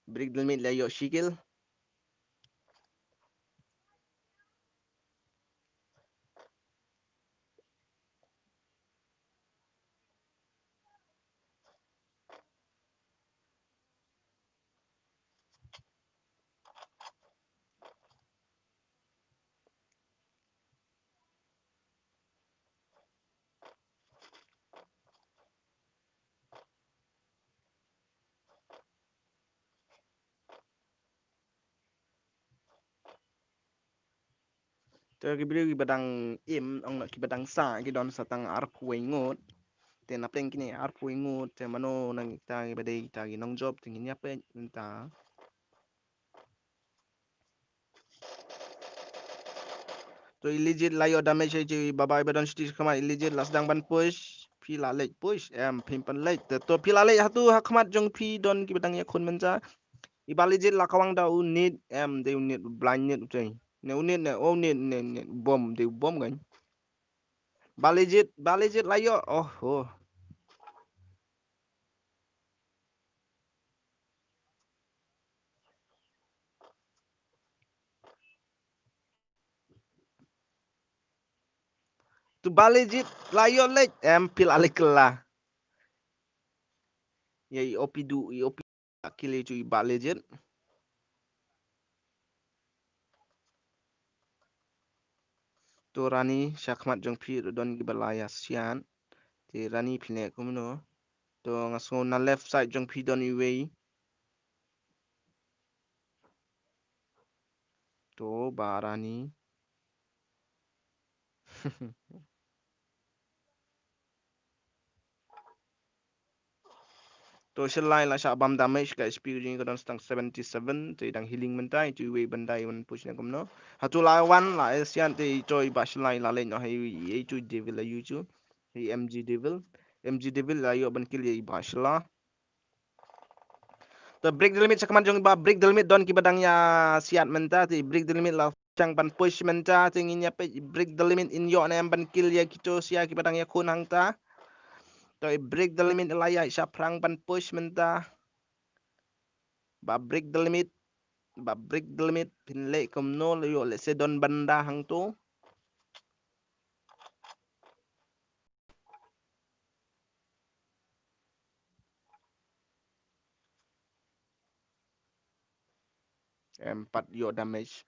Break the Limit la ïoh shi kill. Te ki briew kiba dang im, ong na kiba dang sah, ki don sa tang arphew wei ngut. Te na pdeng kine arphew wei ngut, te mano na kita kiba dei kita ki nongjop, te ngin ïa peit mynta. To i Legit la ïoh damage, i Baba iba don shuti khmat, i Legit la sdang ban push, phi la leit push, em, phim pat leit. Te to phi la leit, hato ha khmat jong phi don kiba dang ïakhun mynta. I Ba Legit la kawang da u nit, em, dei u nit, blind nit u tei. Ne u nit ne, o u nit ne, ne, bom, dei u bom kan. Ba Legit, Ba Legit la ïoh, oh, oh. To Ba Legit la ïoh leit, em, phi la leit kylla. Ïa i O P du, i O P kill ïa i Ba Legit. To Rani, shakhmat jong phi ruh don kiba la ïa siat. Te Rani phi leh kumno. To nga sngew na left side jong phi don iwei. To Ba Rani. To Shalai la shah bam damage, ka H P jong i ka don sa tang seventy seven, te i dang healing mynta, i tu iwei ban dai ban push ne kumno. Hato la wan la ïa siat te i to i Ba Shalai la leit noh ha i, i tu Devil la ïoh tu. I M G Devil. M G Devil la ïoh ban kill ïa i Ba Shalai. To Break the Limit shakhmat jong i Ba Break the Limit don kiba dang ïa siat mynta, te Break the Limit la shang ban push mynta, te ngin ïa peit Break the Limit in ïoh ne em ban kill ïa kito sha kiba dang ïakhun hangta. To i Break the Limit la ïa shaphrang ban push mynta. Ba Break the Limit, Ba Break the Limit, phin leh kumno, la ïoh lehse don banda hangto. Em, pat ïoh damage.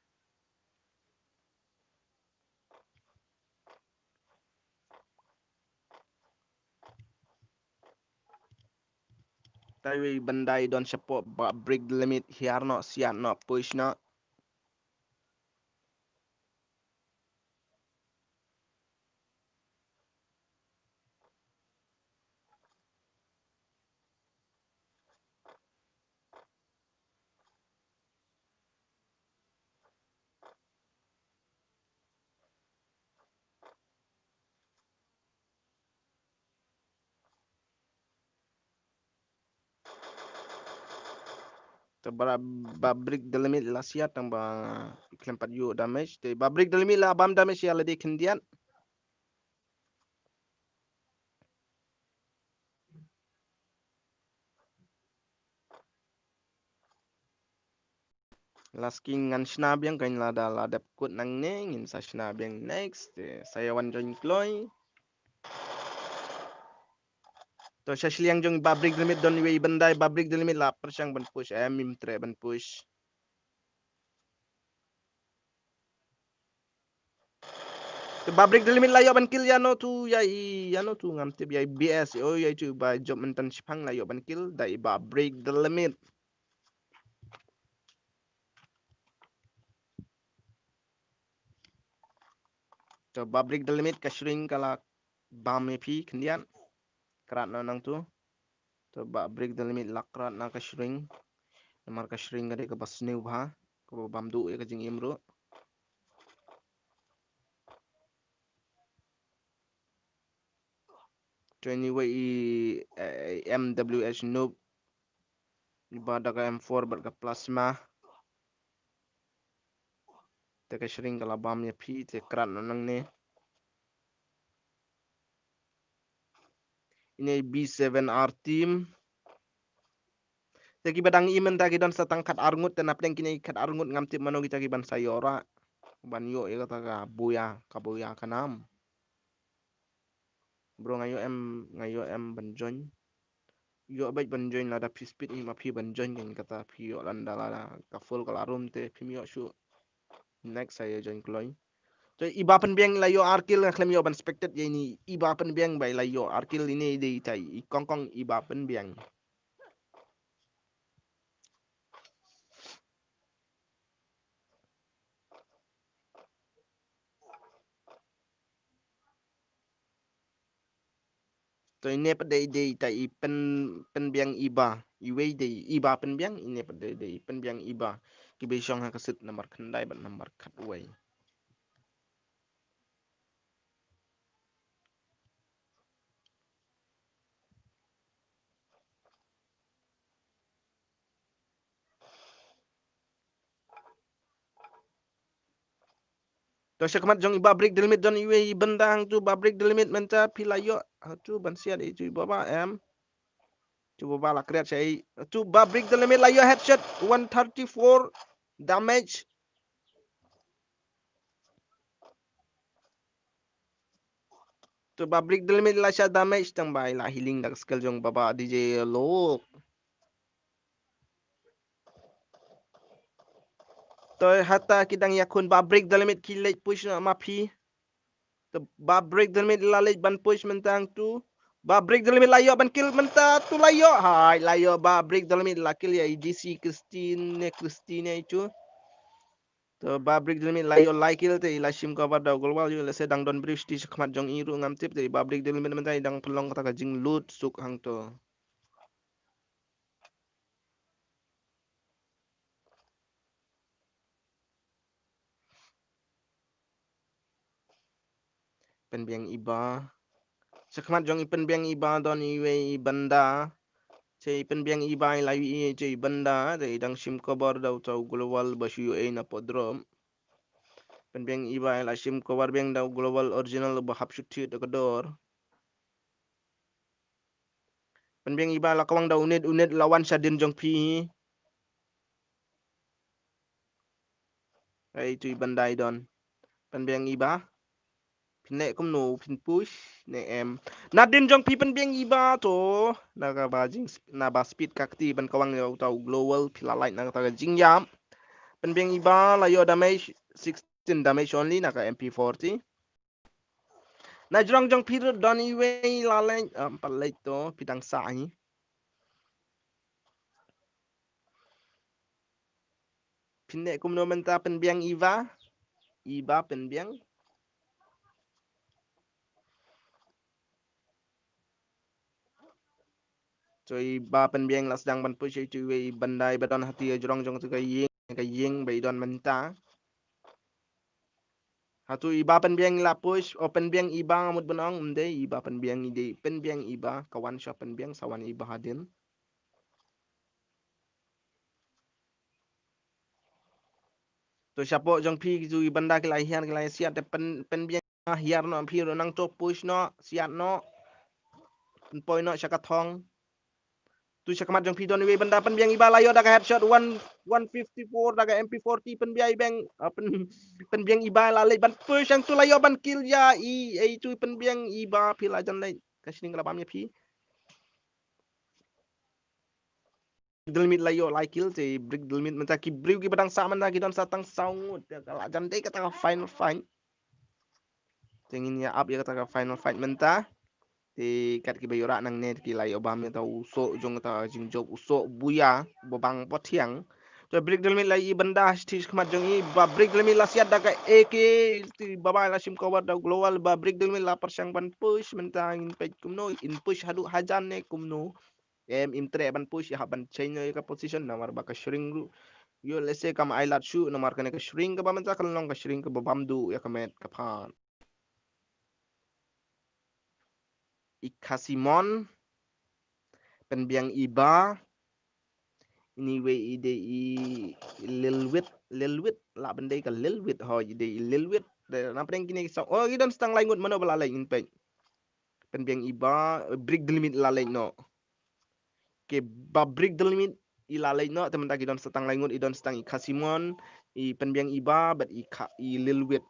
Te iwei ban dai don shapoh Ba Break the Limit, hiar noh, siat noh, push noh. Te Ba, Ba Break the Limit la siat tang ba khlem pat ïoh damage. Te Ba Break the Limit la bam damage ïa lade khyndiat. Last king ngan shna biang kan, lada la dep kut nangne ngin sa shna biang next. Te sa ïa wan join kloi. To sha shiliang jong Ba Break the Limit don iwei ban dai, Ba Break the Limit la pyrshang ban push, eh, mim treh ban push. Te Ba Break the Limit la ïoh ban kill ïa no tu, ïa i, ïa no tu ngam tip, ïa i B S, oh, ïa i tu ba jop myntan shipang la ïoh ban kill da i Ba Break the Limit. To Ba Break the Limit ka shring ka la bam ïa phi khyndiat. Krat na nang tu. To Ba Break the Limit la krat na ka shring. Namar ka shring ka dei kaba sniew bha, kaba bam duh ïa ka jingim ruh. To anyway, i, eh, M W H Noob. Iba da ka M four bad ka plasma. Te ka shring ka la bam ïa phi, te krat na nangne. Ine B seven R team. Te kiba dang im mynta ki don sa tang khat arngut, te na pdeng kine khat arngut ngam tip mano kita kiban sa ïoh ra. Ban ïoh ïa kata ka buya, ka buya ka nam. Bro, nga ïoh em, nga ïoh em ban join. Ïoh bad ban join lada phi speed hi ma phi ban join kan, kata phi ïoh landa lada ka full ka la rum te phim ïoh shuh. Next sa ïa join kloi. To i Ba Pynbiang la ïoh ar kill, nga khlem ïoh ban spectate ïa ini. I Ba Pynbiang ba la ïoh ar kill, ini dei tai i kongkong i Ba Pynbiang. To ine pat dei dei ta i Pyn, Pynbiang Iba. Iwei dei Iba Pynbiang, ine pat dei dei Pynbiang Iba. Kiba shong ha ka suit nambar khyndai bad nambar khatwei. To shakhmat jong i Babrik Dylmit don iwei i bynda hangtu Babrik Dylmit mynta phi la ïoh. Hatu ban siat i tu i Baba em. Tu Baba la kriat shai. Tu Babrik Dylmit la ïoh headshot one thirty-four damage. Tu Babrik Dylmit la shah damage tang bai la healing da ka skill jong Baba D J Lok. To hata ki dang ïakhun Babrik Dylmit ki leit push na ma phi. To Babrik Dylmit la leit ban push mynta hangtu. Babrik Dylmit la ïoh ban kill mynta tu la ïoh. Hai la ïoh Babrik Dylmit la kill ïa i D C Christine ne Christine itu. To Babrik Dylmit la ïoh lai kill te i la shim cover da u Global ïoh lehse dang don briew shiti shakhmat jong i ruh ngam tip te i Babrik Dylmit mynta i dang pynlong kata ka jinglut suk hangto. Pynbiang Iba. Shakhmat jong i Pynbiang Iba don iwei i bynda. Te i Pynbiang Iba i la ïoh i te i bynda te i dang shim cover da uta u Global ba shu ïoh ei na podrop. Pynbiang Iba i la shim cover biang da u Global original ba hap shu thied da ka dor. Pynbiang Iba la kawang da unit unit la wan shadien jong phi. Ai tu i bynda i don. Pynbiang Iba. Phin leh kumno phin push ne em. Nadien jong phi Pynbiang Iba to. Na ka ba jing na ba speed ka kti ban kawang ïa uta u Global phi la lait na kata ka jingïap. Pynbiang Iba la ïoh damage sixteen damage only na ka M P forty. Na jrong jong phi ruh don iwei la leit, ah, pat leit to phi dang sah hi. Phin leh kumno mynta Pynbiang Iba. Iba Pynbiang. To i Ba Pynbiang la sdang ban push i tu iwei i bynda i ba don hati ïa jrong jong tu ka ïing, ka ïing ba i don mynta. Hatu i Ba Pynbiang i la push, o Pynbiang Iba nga mut ban ong, ym dei i Ba Pynbiang i dei Pynbiang Iba, ka wan sha Pynbiang sa wan Iba hadien. To shapoh jong phi kitu i bynda ki la hiar ki la siat te Pyn, Pynbiang hiar noh phi ruh nangto push noh siat noh. Pynpoi noh sha ka thong. Tu shakhmat jong phi don iwei bynda Pynbiang Iba la ïoh da ka headshot one, one fifty-four da ka M P forty Pynbiang Iba, ah, Pyn, Pynbiang Iba la leit ban push hangtu la ïoh ban kill ïa i, i tu Pynbiang Iba phi la jan leit ka shning ka la bam ïa phi. Dylmit la ïoh lai kill te Brik Dylmit mynta ki briew ki ba dang sah mynta ki don sa tang saw ngut te ka la jan dei kata ka final fight. Te ngin ïa ap ïa kata ka final fight mynta. Te kat ki ba ïoh rah nangne te ki la ïoh bam ïa kata u soh jong kata jingjop u soh buya ba bang pathiang. Te Brik Dylmit la i bynda shi khmat jong i ba Brik Dylmit la siat da ka A K te ba bai la shim cover da Global ba Brik Dylmit la pyrshang ban push mynta ngin peit kumno in push haduh hajan ne kumno. Em, im treh ban push, ïa hap ban change ïa ka position namar ba ka shring ruh. Ïoh lehse kam ai lad shuh namar kane ka shring kaba mynta ka long ka shring kaba bam duh ïa ka met ka phan. I Khasimon, Pynbiang Iba, ini wei i dei i Lilwit, Lilwit, lah ban dei ka Lilwit, ho, i dei i Lilwit. Dei na pdeng kine ki song, oh, i don stang lai ngut mano ba la leh in peit. Pynbiang Iba, Brik Dylmit la leit noh. Ki ba Brik Dylmit i la leit noh, te mynta ki don sa tang lai ngut, i don sa tang i Khasimon, i Pynbiang Iba, bad i Kha, i Lilwit.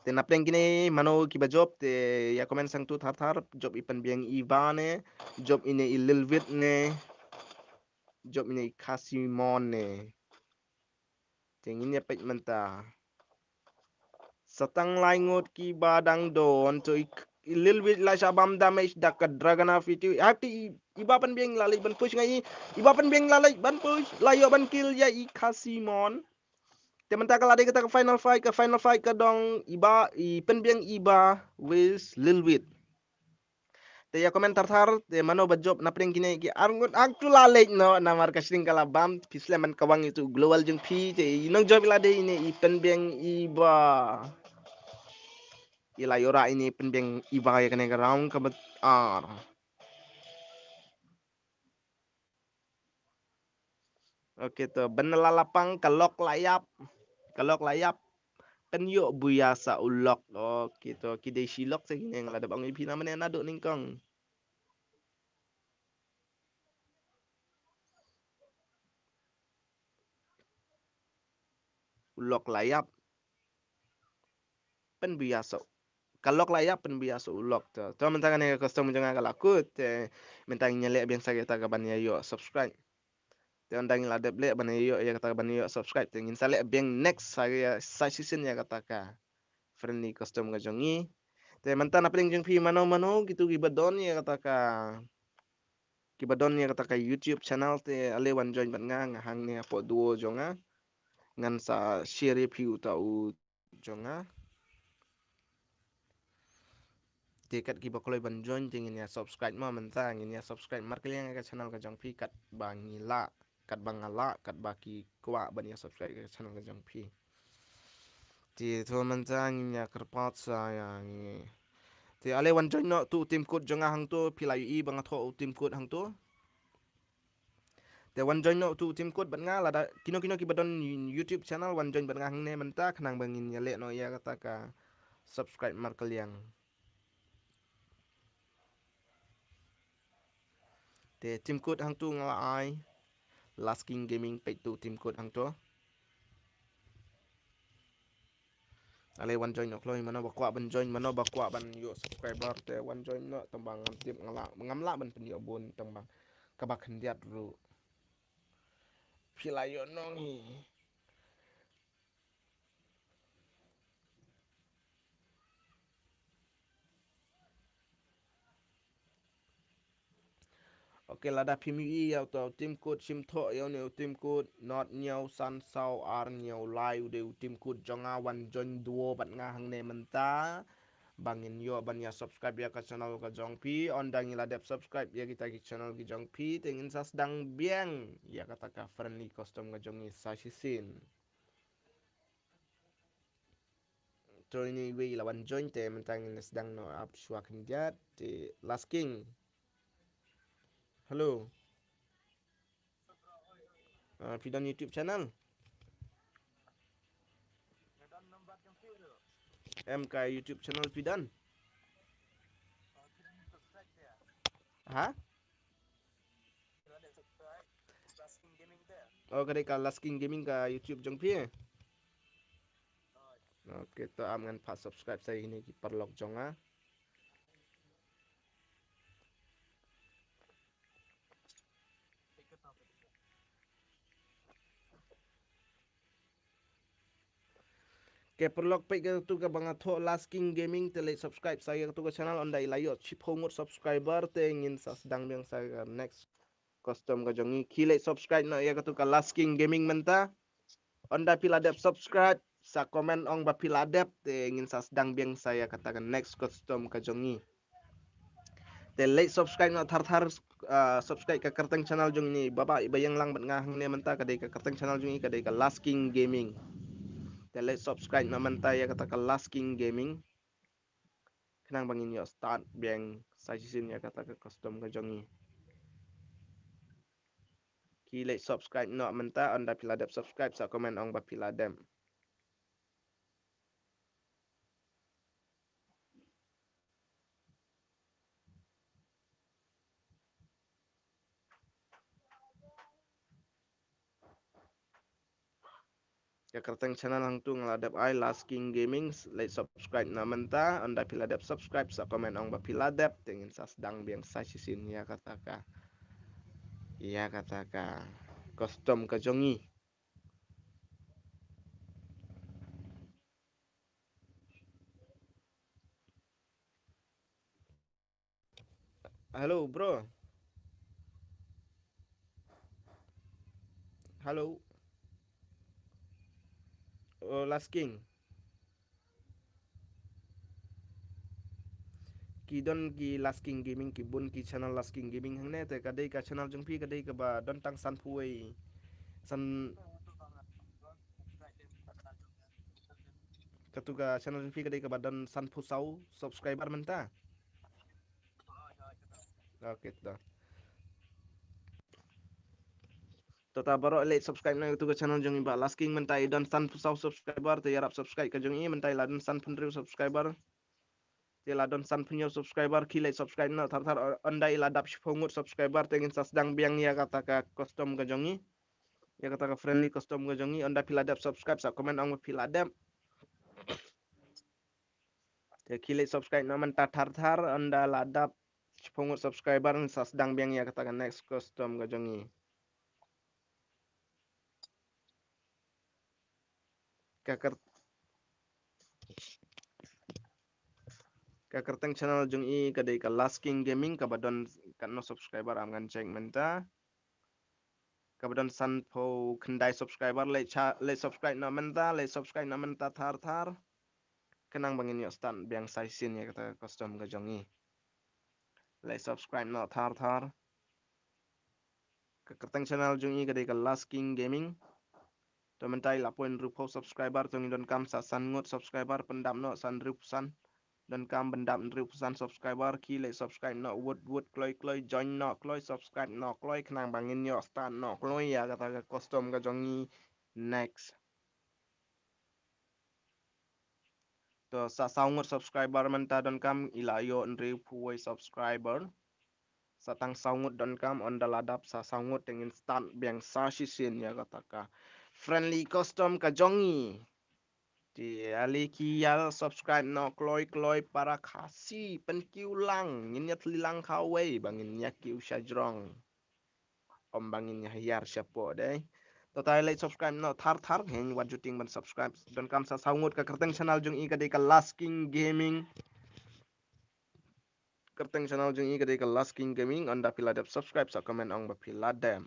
Te na pdeng kine mano kiba jop, te ïa comment sangtu thar thar, jop i Pynbiang Iba ne, jop ine i Lilwit ne, jop ine i Khasimon ne. Te ngin ïa peit mynta. Sa tang lai ngut kiba dang don, to i, i Lilwit la shah bam damage da ka Dragunov itu. Hati i, i ba Pynbiang la leit ban push nga i, i ba Pynbiang la leit ban push, la ïoh ban kill ïa i Khasimon. Te mynta ka la dei kata ka final fight, ka final fight ka dong i ba, i Pynbiang Iba with Lilwit. Te ïa comment thar thar, te mano ba jop na pdeng kine ki arngut, ak tu la leit noh, namar ka shring ka la bam, phi slem ban kawang ïa utu u global jong phi, te i nongjop i la dei ine i Pynbiang Iba. I la ïoh rah ine i Pynbiang Iba ïa kane ka round kaba ar. Ok to, ban la lapang ka lok la ïap. Ka lok la ïap. Pynïoh buya sa u lok. Ok to, ki dei shi lok sa kine, nga la dep ong ïa phi namar ne naduh nyngkong. U lok la ïap. Pynbuya sa u, ka lok la ïap, pynbuya sa u lok. To, to mynta kane ka custom jong nga ka la kut, te mynta ngin ïa leh biang sa kata ka ban ïa ïoh subscribe. Te ynda ngi la dep leh ban ïa ïoh, ïa kata ka ban ïa ïoh subscribe, te ngin sa leh biang next sa ïa, sa shisien ïa kata ka friendly custom ka jong ngi. Te mynta na pdeng jong phi mano mano kito kiba don ïa kata ka, kiba don ïa kata ka YouTube channel, te ale wan join bad nga, nga hangne hapoh duo jong nga. Ngan sa share ïa phi uta u jong nga. Te kat kiba kloi ban join te ngin ïa subscribe ma mynta, ngin ïa subscribe markylliang ïa ka channel ka jong phi katba ngi lah, katba nga lah, katba ki kwah ban ïa subscribe ïa ka channel ka jong phi. Te to mynta ngin ïa kyrpad sa ïa ngi. Te ale wan join noh utu u team code jong nga hangto, phi la ïohi ba nga thoh u team code hangto. Te wan join noh utu u team code bad nga, lada kino kino kiba don YouTube channel wan join bad nga hangne mynta, khnang ba ngin ïa leh noh ïa kata ka subscribe markylliang. Te team code hangto nga la ai, Last King Gaming, peit utu u team code hangto. Ale wan join noh kloi, mano ba kwah ban join, mano ba kwah ban ïoh subscriber, te wan join noh, tang ba ngam tip, nga lah, ngam lah ban pynïoh bun, tang ba kaba khyndiat ruh phi la ïoh nong hi. Ok, lada phim ïohi ïa uta u team code, shim thoh ïa une u team code, not hynñiew san saw ar hynñiew lai, u dei u team code jong nga, wan join duo bad nga hangne mynta. Ba ngin ïoh ban ïa subscribe ïa ka channel ka jong phi, ynda ngi la dep subscribe ïa kita ki channel ki jong phi, te ngin sa sdang biang ïa kata ka friendly custom ka jong ngi sa shisien. To ine iwei i la wan join, te mynta ngin sdang noh ap shuwa khyndiat, te Last King. Hello. Ah, phi don YouTube channel? Em, ka YouTube channel phi don? Ha? Oh, ka dei ka Last King Gaming ka YouTube jong phi, eh? Ok, to am ngan pat subscribe sa ïa kine ki paralok jong nga. Ki paralok, peit katu kaba nga thoh, Last King Gaming, te leit subscribe sa ïa katu ka channel, ynda i la ïoh shiphew ngut subscriber, te ngin sa sdang biang sa ïa ka next custom ka jong ngi. Ki leit subscribe noh ïa katu ka Last King Gaming mynta. Ynda phi la dep subscribe, sa comment ong ba phi la dep, te ngin sa sdang biang sa ïa kata ka next custom ka jong ngi. Te leit subscribe noh thar thar, ah, subscribe ka kyrteng channel jong ngi, baba iba ïeng lang bad nga hangne mynta, ka dei ka kyrteng channel jong ngi, ka dei ka Last King Gaming. Te leit subscribe noh mynta ïa kata ka Last King Gaming. Khnang ba ngin ïoh start biang sa shisien ïa kata ka custom ka jong ngi. Ki leit subscribe noh mynta, ynda phi la dep subscribe, sa comment ong ba phi la dep. Ka kyrteng channel hangtu nga la dep ai, Last King Gaming, leit subscribe noh mynta, ynda phi la dep subscribe, sa comment ong ba phi la dep, te ngin sa sdang biang sa shisien ïa kata ka, ïa kata ka custom ka jong ngi. Hello, bro. Hello. Oh, Last King. Ki don ki Last King Gaming, ki bun ki channel Last King Gaming hangne, te ka dei ka channel jong phi ka dei kaba don tang sanphew wei. San Katu ka channel jong phi ka dei kaba don sanphew saw subscriber mynta. Okay, to. To ta baroh leit subscribe noh ïa katu ka channel jong i Bah Last King, mynta i don sanphew saw subscriber, te ïarap subscribe ka jong i, mynta i la don sanphew hynriew subscriber. Te la don sanphew hynñiew subscriber, khie leit subscribe noh thar thar, ynda i la dap shiphew ngut subscriber te ngin sa sdang biang ïa kata ka custom ka jong i. Ïa kata ka friendly custom ka jong i, ynda phi la dep subscribe sa comment ong ba phi la dep. Te khie leit subscribe noh mynta thar thar, ynda la dap shiphew ngut subscriber ngin sa sdang biang ïa kata ka next custom ka jong i. Ka kyr-, ka kyrteng channel jong i ka dei ka Last King Gaming, kaba don katno subscriber ym ngan check mynta. Kaba don sanphew khyndai subscriber, leit cha-, leit subscribe noh mynta, leit subscribe noh mynta thar thar. Khnang ba ngin ïoh start biang sa shisien ïa kata ka custom ka jong i. Leit subscribe noh thar thar. Ka kyrteng channel jong i ka dei ka Last King Gaming. To mynta i la poi hynriewphew subscriber, to ngi donkam sa san ngut subscriber, pyndap noh sa hynriewphew san. Donkam pyndap hynriewphew san subscriber, khie leit subscribe noh wut wut kloi kloi, join noh kloi, subscribe noh kloi, khnang ba ngin ïoh start noh kloi ïa kata ka custom ka jong i next. To sa saw ngut subscriber mynta donkam, i la ïoh hynriewphew wei subscriber. Sa tang saw ngut donkam, ynda la dap sa saw ngut te ngin start biang sa shisien ïa kata ka friendly custom ka jong i. Te ale ki ïa subscribe noh kloi kloi para Khasi, pynkiew lang, ngin ïa thli lang kawei ba ngin ïa kiew sha jrong. Ym ba ngin ïa hiar shapoh dei. To ta leit subscribe noh thar thar, hynrei wat ju tieng ban subscribe. Donkam sa saw ngut, ka kyrteng channel jong i ka dei ka Last King Gaming. Kyrteng channel jong i ka dei ka Last King Gaming, ynda phi la dep subscribe sa comment ong ba phi la dep.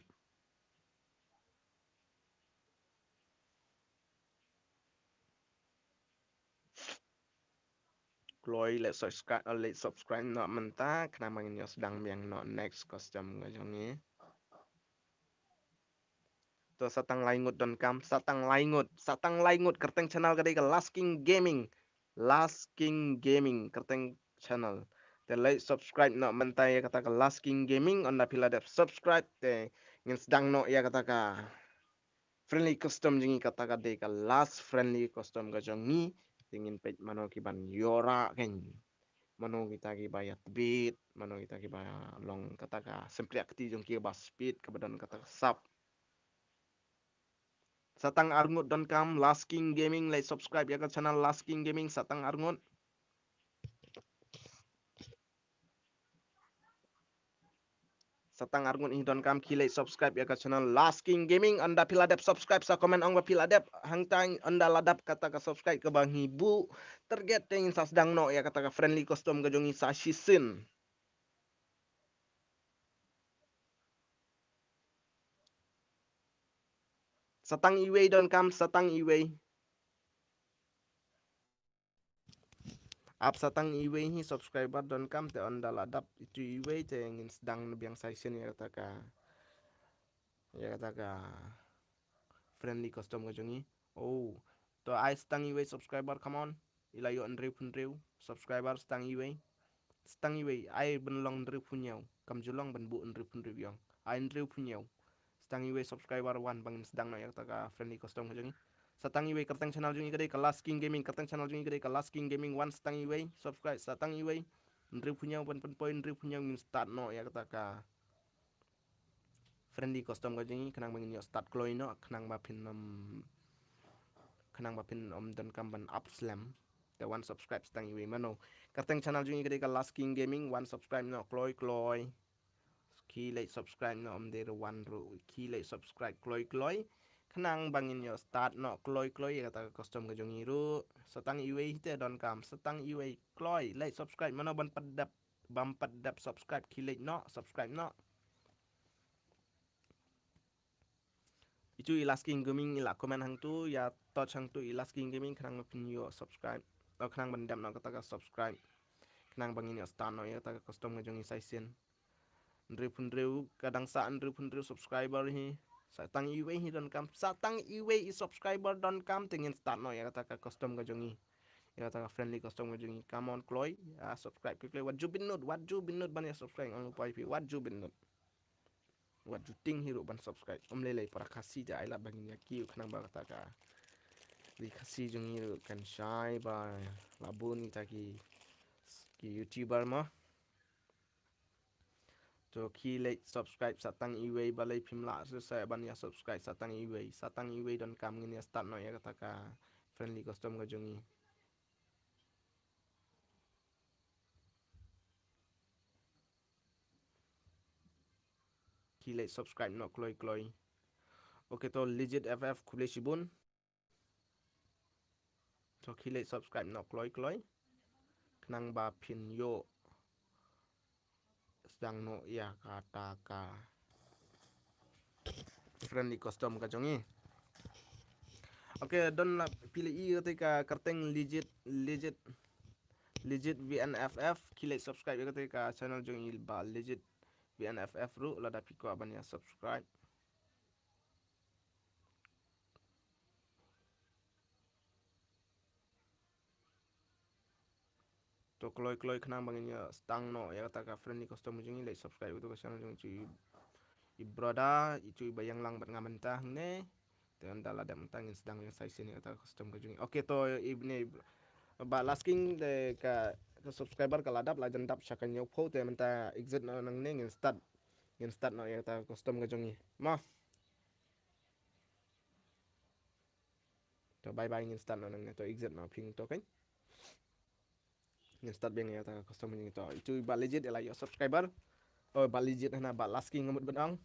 Kloi leit subscribe, leit subscribe noh mynta, khnang ba ngin ïoh sdang biang noh next custom ka jong i. To sa tang lai ngut donkam, sa tang lai ngut, sa tang lai ngut, kyrteng channel ka dei ka Last King Gaming. Last King Gaming, kyrteng channel. Te leit subscribe noh mynta ïa kata ka Last King Gaming, ynda phi la dep subscribe te ngin sdang noh ïa kata ka friendly custom jong i, kata ka dei ka last friendly custom ka jong i. Te ngin peit mano ki ban ïoh rah kein. Mano kita ki ba ïa tbit, mano kita ki ba long kata ka sympriahkti jong ki ba speed, kaba don kata ka sap. Sa tang ar ngut donkam, Last King Gaming, leit subscribe ïa ka channel Last King Gaming, sa tang ar ngut. Sa tang ar ngut hi donkam, khie leit subscribe ïa ka channel Last King Gaming, ynda phi la dep subscribe sa comment ong ba phi la dep, hangta ynda la dap kata ka subscribe kaba ngi buh target te ngin sa sdang noh ïa kata ka friendly custom ka jong i sa shisien. Sa tang iwei donkam, sa tang iwei. Ap sa tang iwei hi subscriber donkam, te ynda la dap itu iwei te ngin sdang biang sa shisien ïa kata ka, ïa kata ka friendly custom ka jong i. Oh, to ai sa tang iwei subscriber, come on. I la ïoh hynriewphew hynriew subscriber, sa tang iwei. Sa tang iwei, ai ban long hynriewphew hynñiew. Kam ju long ban buh hynriewphew hynriew ïong. Ai hynriewphew hynñiew. Sa tang iwei subscriber wan ba ngin sdang noh ïa kata ka friendly custom ka jong i. Sa tang iwei, kyrteng channel jong i ka dei ka Last King Gaming, kyrteng channel jong i ka dei ka Last King Gaming, wan sa tang iwei subscribe, sa tang iwei. Hynriewphew hynñiew ban pynpoi hynriewphew hynñiew ngin start noh ïa kata ka friendly custom ka jong i, khnang ba ngin ïoh start kloi noh, khnang ba phin ym, khnang ba phin ym donkam ban ap slem. Te wan subscribe sa tang iwei mano. Kyrteng channel jong i ka dei ka Last King Gaming, wan subscribe noh kloi kloi. Khie leit subscribe noh, ym dei ruh wan ruh, khie leit subscribe kloi kloi. Khnang ba ngin ïoh start noh kloi kloi ïa kata ka custom ka jong i ruh. Sa tang iwei hi te donkam, sa tang iwei kloi, leit subscribe mano ban pat dep, bym pat dep subscribe, khie leit noh, subscribe noh. Itu i Last King Gaming i la comment hangtu, ïa touch hangtu i Last King Gaming, khnang ba phin ïoh subscribe. Oh, khnang ban dep noh kata ka subscribe. Khnang ba ngin ïa start noh ïa kata ka custom ka jong ngi sa shisien. Hynriewphew hynriew, ka dang sah hynriewphew hynriew subscriber hi. Sa tang iwei hi donkam, sa tang iwei i subscriber donkam te ngin start noh ïa kata ka custom ka jong ngi. Ïa kata ka friendly custom ka jong ngi. Come on kloi, ïa subscribe ki kloi. Wat ju bynnud, wat ju bynnud ban ïa subscribe, ong lypa ïa phi, wat ju bynnud. Wat ju tieng hi ruh ban subscribe. Ym lei lei, para Khasi te ai lad ba ngin ïa kiew, khnang ba kata ka ri Khasi jong ngi ruh kan shai ba la bun kita ki, ki YouTuber mo. To khie leit subscribe sa tang iwei, balei phim lah shuh sa ban ïa subscribe sa tang iwei, sa tang iwei donkam, ngin ïa start noh ïa kata ka friendly custom ka jong ngi. Khie leit subscribe noh kloi kloi. Ok, to Legit F F, khublei shibun. To khie leit subscribe noh kloi kloi, khnang ba phin ïoh sdang noh ïa kata ka friendly custom ka jong ngi. Ok, don la phi la i kata ka kyrteng Legit, Legit, Legit V N F F, khie leit subscribe ïa kata ka channel jong ngi ba Legit V N F F ruh, lada phi kwah ban ïa subscribe. To kloi kloi, khnang ba ngin ïa sdang noh ïa kata ka friendly custom jong ngi, leit subscribe ïa kata ka channel jong ngi, i brother, i brother ba ïeng lang bad nga mynta hangne. Te ynda la dep mynta ngin sdang ïa sa shisien ïa kata ka custom ka jong ngi. Ok, to i ne Bah Lasking, te ka, ka subscriber ka la dap, la jan dap sha ka hynñiewphew, te mynta exit noh nangne, ngin start, ngin start noh ïa kata ka custom ka jong ngi. Ma. To bye bye, ngin start noh nangne, to exit noh phi, to kan. Ngin start biang ïa kata ka custom jong ngi, to. Itu i Bah Legit ïa la ïoh subscriber. Oh, Bah Legit hana, Bah Lasking nga mut ban ong.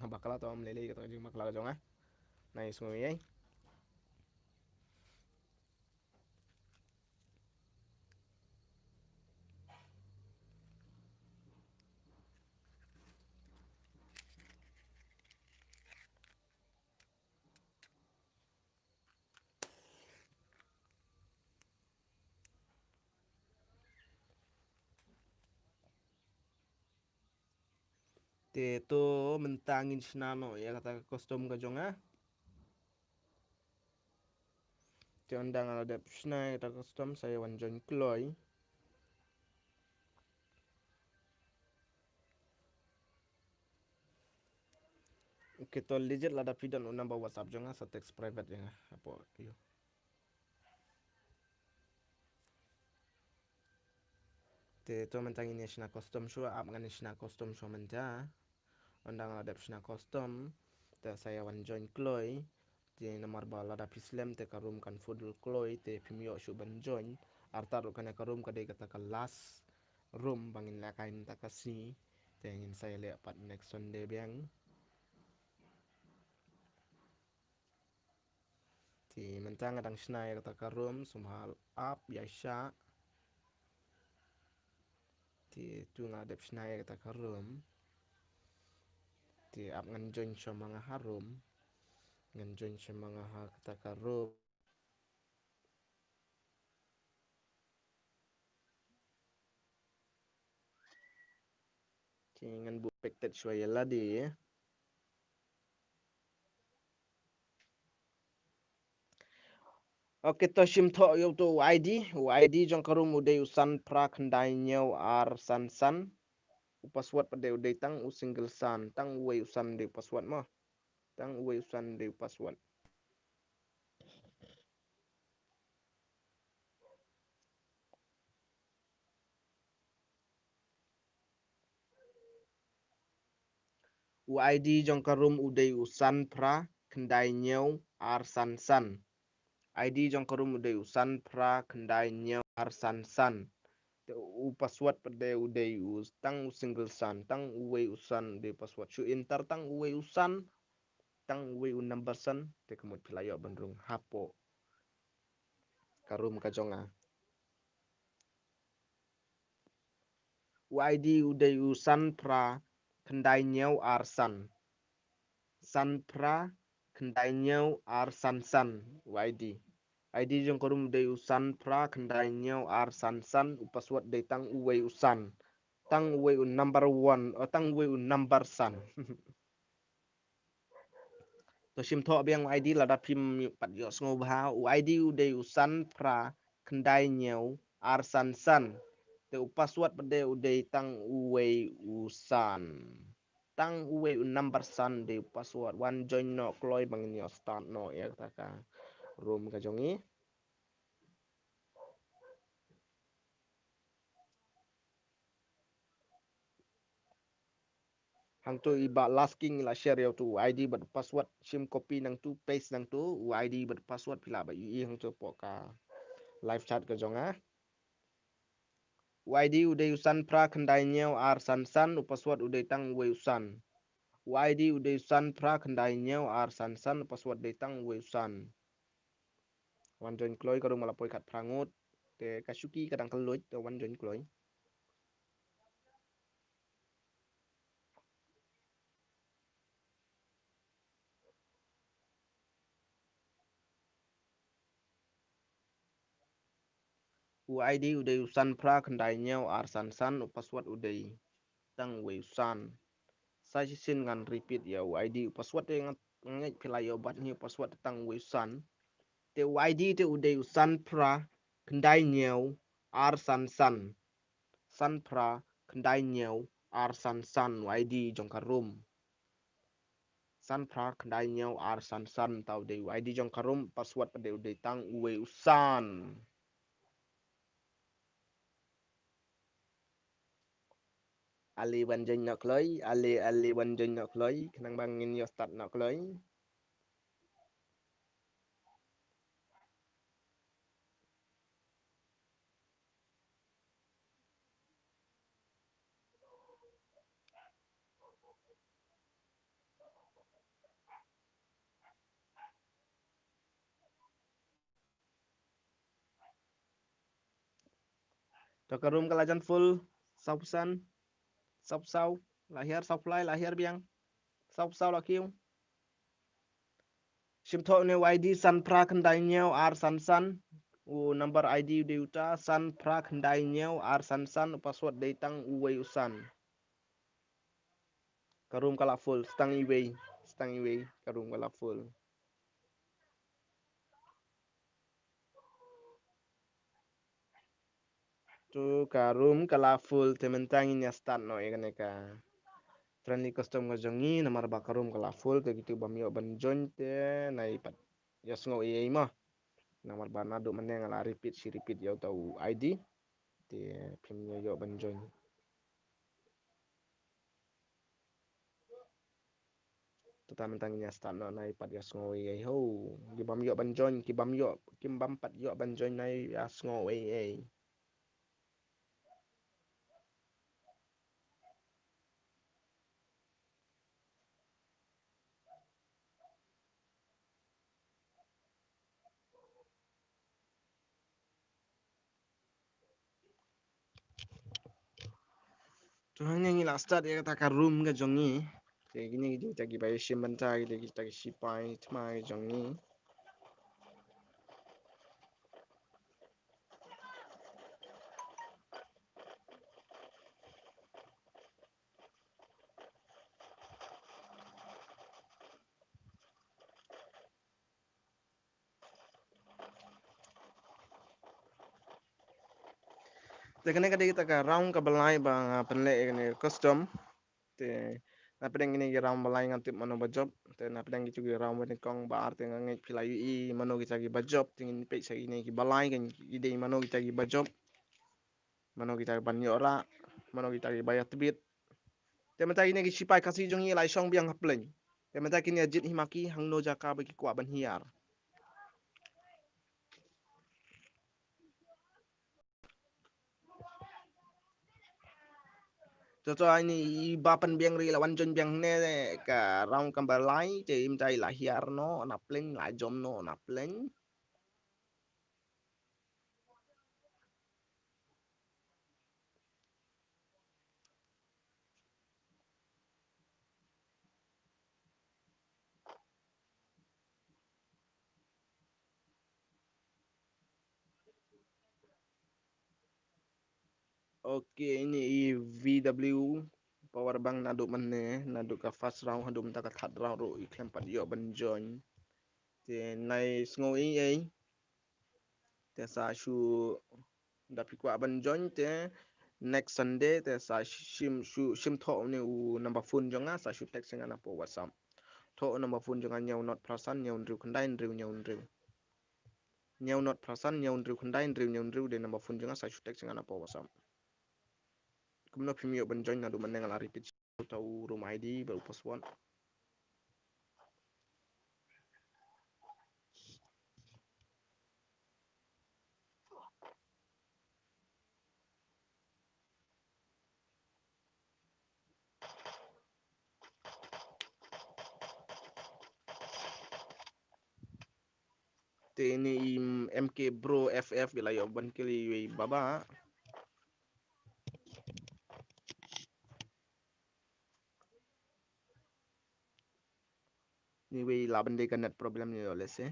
Nga bakla, to ym lei lei, kata ka jingmakla ka jong nga. Nice ngoi ei. Te to mynta ngin shna noh ïa kata ka custom ka jong nga. Te ynda nga la dep shna ïa kata ka custom, sa ïa wan join kloi. Ok, to Legit, lada phi don u number WhatsApp jong nga, sa text private ïa nga hapoh ïa. Te to mynta ngin ïa shna custom shuwa, ap ngan ïa shna custom shuwa mynta. Ynda nga la dep shna custom, te sa ïa wan join kloi. Te namar ba lada phi slem te ka room kan full kloi, te phim ïoh shuh ban join. Artat ruh kane ka room ka dei kata ka last room ba ngin lehkai mynta ka sngi. Te ngin sa ïaleh pat next Sunday biang. Te mynta nga dang shna ïa kata ka room, sngewbha ap ïa shah. Te tu nga dep shna ïa kata ka room. Te ap ngan join shuwa ma nga ha room. Ngan join shuwa ma nga ha kata ka room. Te ngan buh spectate shuwa ïa lade. Ok, to shim thoh ïa uto u I D, u I D jong ka room u dei u san phra khyndai hynñiew ar san san. U password pat de u dei tang u single san, tang uwei u san dei u password mo. Tang uwei u san dei u password. U I D jong ka room u dei u san phra khyndai hynñiew ar san san. I D jong ka room u dei u san phra khyndai hynñiew ar san san. Te u password pat de u dei u tang u single san, tang uwei u san dei u password. Shu enter tang uwei u san, tang uwei u number san, te ka mut phi la ïoh ban rung hapoh ka room ka jong nga. U I D u dei u san phra khyndai hynñiew ar san. San phra khyndai hynñiew ar san san u I D. I D jong ka room u dei u san phra khyndai hynñiew ar san san, u password dei tang uwei u san. Tang uwei u number one, oh, tang uwei u number san. To shim thoh biang u I D lada phim pat ïoh sngewbha. U I D u dei u san phra khyndai hynñiew ar san san. Te u password pat de u dei tang uwei u san. Tang uwei u number san dei u password. Wan join noh kloi ba ngin ïoh start noh ïa kata ka room ka jong ngi. Hangto i Bah Lasking i la share ïa uto u I D bad password, shim copy nangto, paste nangto u I D bad password, phi lah ban ïohi hangto hapoh ka live chat ka jong nga. U I D u dei u san phra khyndai hynñiew ar san san, u password u dei tang uwei u san. U I D u dei u san phra khyndai hynñiew ar san san, u password dei tang uwei u san. Wan join kloi, ka room ka la poi khatphra ngut. Te ka shuki ka dang kylluid, te wan join kloi. U I D u dei u san phra khyndai hynñiew ar san san, u password u dei tang uwei u san. Sa shisien ngan repeat ïa u I D, u password te nga ngeit phi la ïoh bat hi, u password te tang uwei u san. Te u I D te u dei u san phra khyndai hynñiew ar san san. San phra khyndai hynñiew ar san san u I D jong ka room. San phra khyndai hynñiew ar san san, uta u dei u I D jong ka room, password pat de u dei tang uwei u san. Ale wan join noh kloi, ale, ale wan join noh kloi, khnang ba ngin ïoh start noh kloi. To ka room ka la jan full, saw phew san, saw phew saw, la hiar, saw phew lai, la hiar biang, saw phew saw la kiew. Shim thoh une u I D san phra khyndai hynñiew ar san san, u number I D u dei uta, san phra khyndai hynñiew ar san san, u password dei tang uwei u san. Ka room ka la full, sa tang iwei, sa tang iwei, ka room ka la full. To ka room ka la full, te mynta ngin ïa start noh ïa kane ka friendly custom ka jong ngi, namar ba ka room ka la full, te kito bym ïoh ban join te nai pat ïa sngew ei ei mo. Namar ba naduh mynne nga la repeat shi repeat ïa uta u I D, te phim ïoh ban join. Te mynta ngin ïa start noh, nai pat ïa sngew ei ei ho. Ki bym ïoh ban join, ki bym ïoh, ki bym pat ïoh ban join nai ïa sngew ei ei. To hangne ngi la start ïa kata ka room ka jong ngi. Te kine ki dei kita kiba ïashim bynta, ki dei kita ki shipai thma ka jong ngi. Te kane ka dei kata ka round kaba lai ba nga pynleh ïa kane ka custom. Te na pdeng kine ki round ba lai ngan tip mano ba jop. Te na pdeng kitu ki round ba nyngkong ba ar te nga ngeit phi la ïohi mano kita kiba jop. Te ngin peit sa kine kiba lai, ki dei mano kita kiba jop. Mano kita ban ïoh rah, mano kita kiba ïa tbit. Te mynta kine ki shipai Khasi jong ngi la shong biang ha plane. Te mynta kine ïa jied hi ma ki hangno jaka ba ki kwah ban hiar. To to, ine i Bah Pynbiang ruh i la wan join biang ne ka round kaba lai, te i mynta i la hiar noh na plane, la jop noh na plane. Okay, ini i V W power bank naduh mynne, naduh ka first round haduh mynta ka third round ruh i khlem pat ïoh ban join. Te nai sngew ei ei. Te sa shu da phi kwah ban join te next Sunday te sa shim shu shim thoh ne u number phone jong nga, sa shu text nga na po WhatsApp. Thoh number phone jong nga hynñiew not phra san hynñiew hynriew khyndai hynriew hynñiew hynriew. Hynñiew not phra san hynñiew hynriew khyndai hynriew hynñiew hynriew de number phone jong nga, sa shu text nga na po WhatsApp. Kumno phim ïoh ban join naduh mynne, nga la repeat uta u room I D bad u password. Te ini i M K Bro F F i la ïoh ban kill iwei i Baba. Iwei i la ban dei ka net problem ïoh lehse.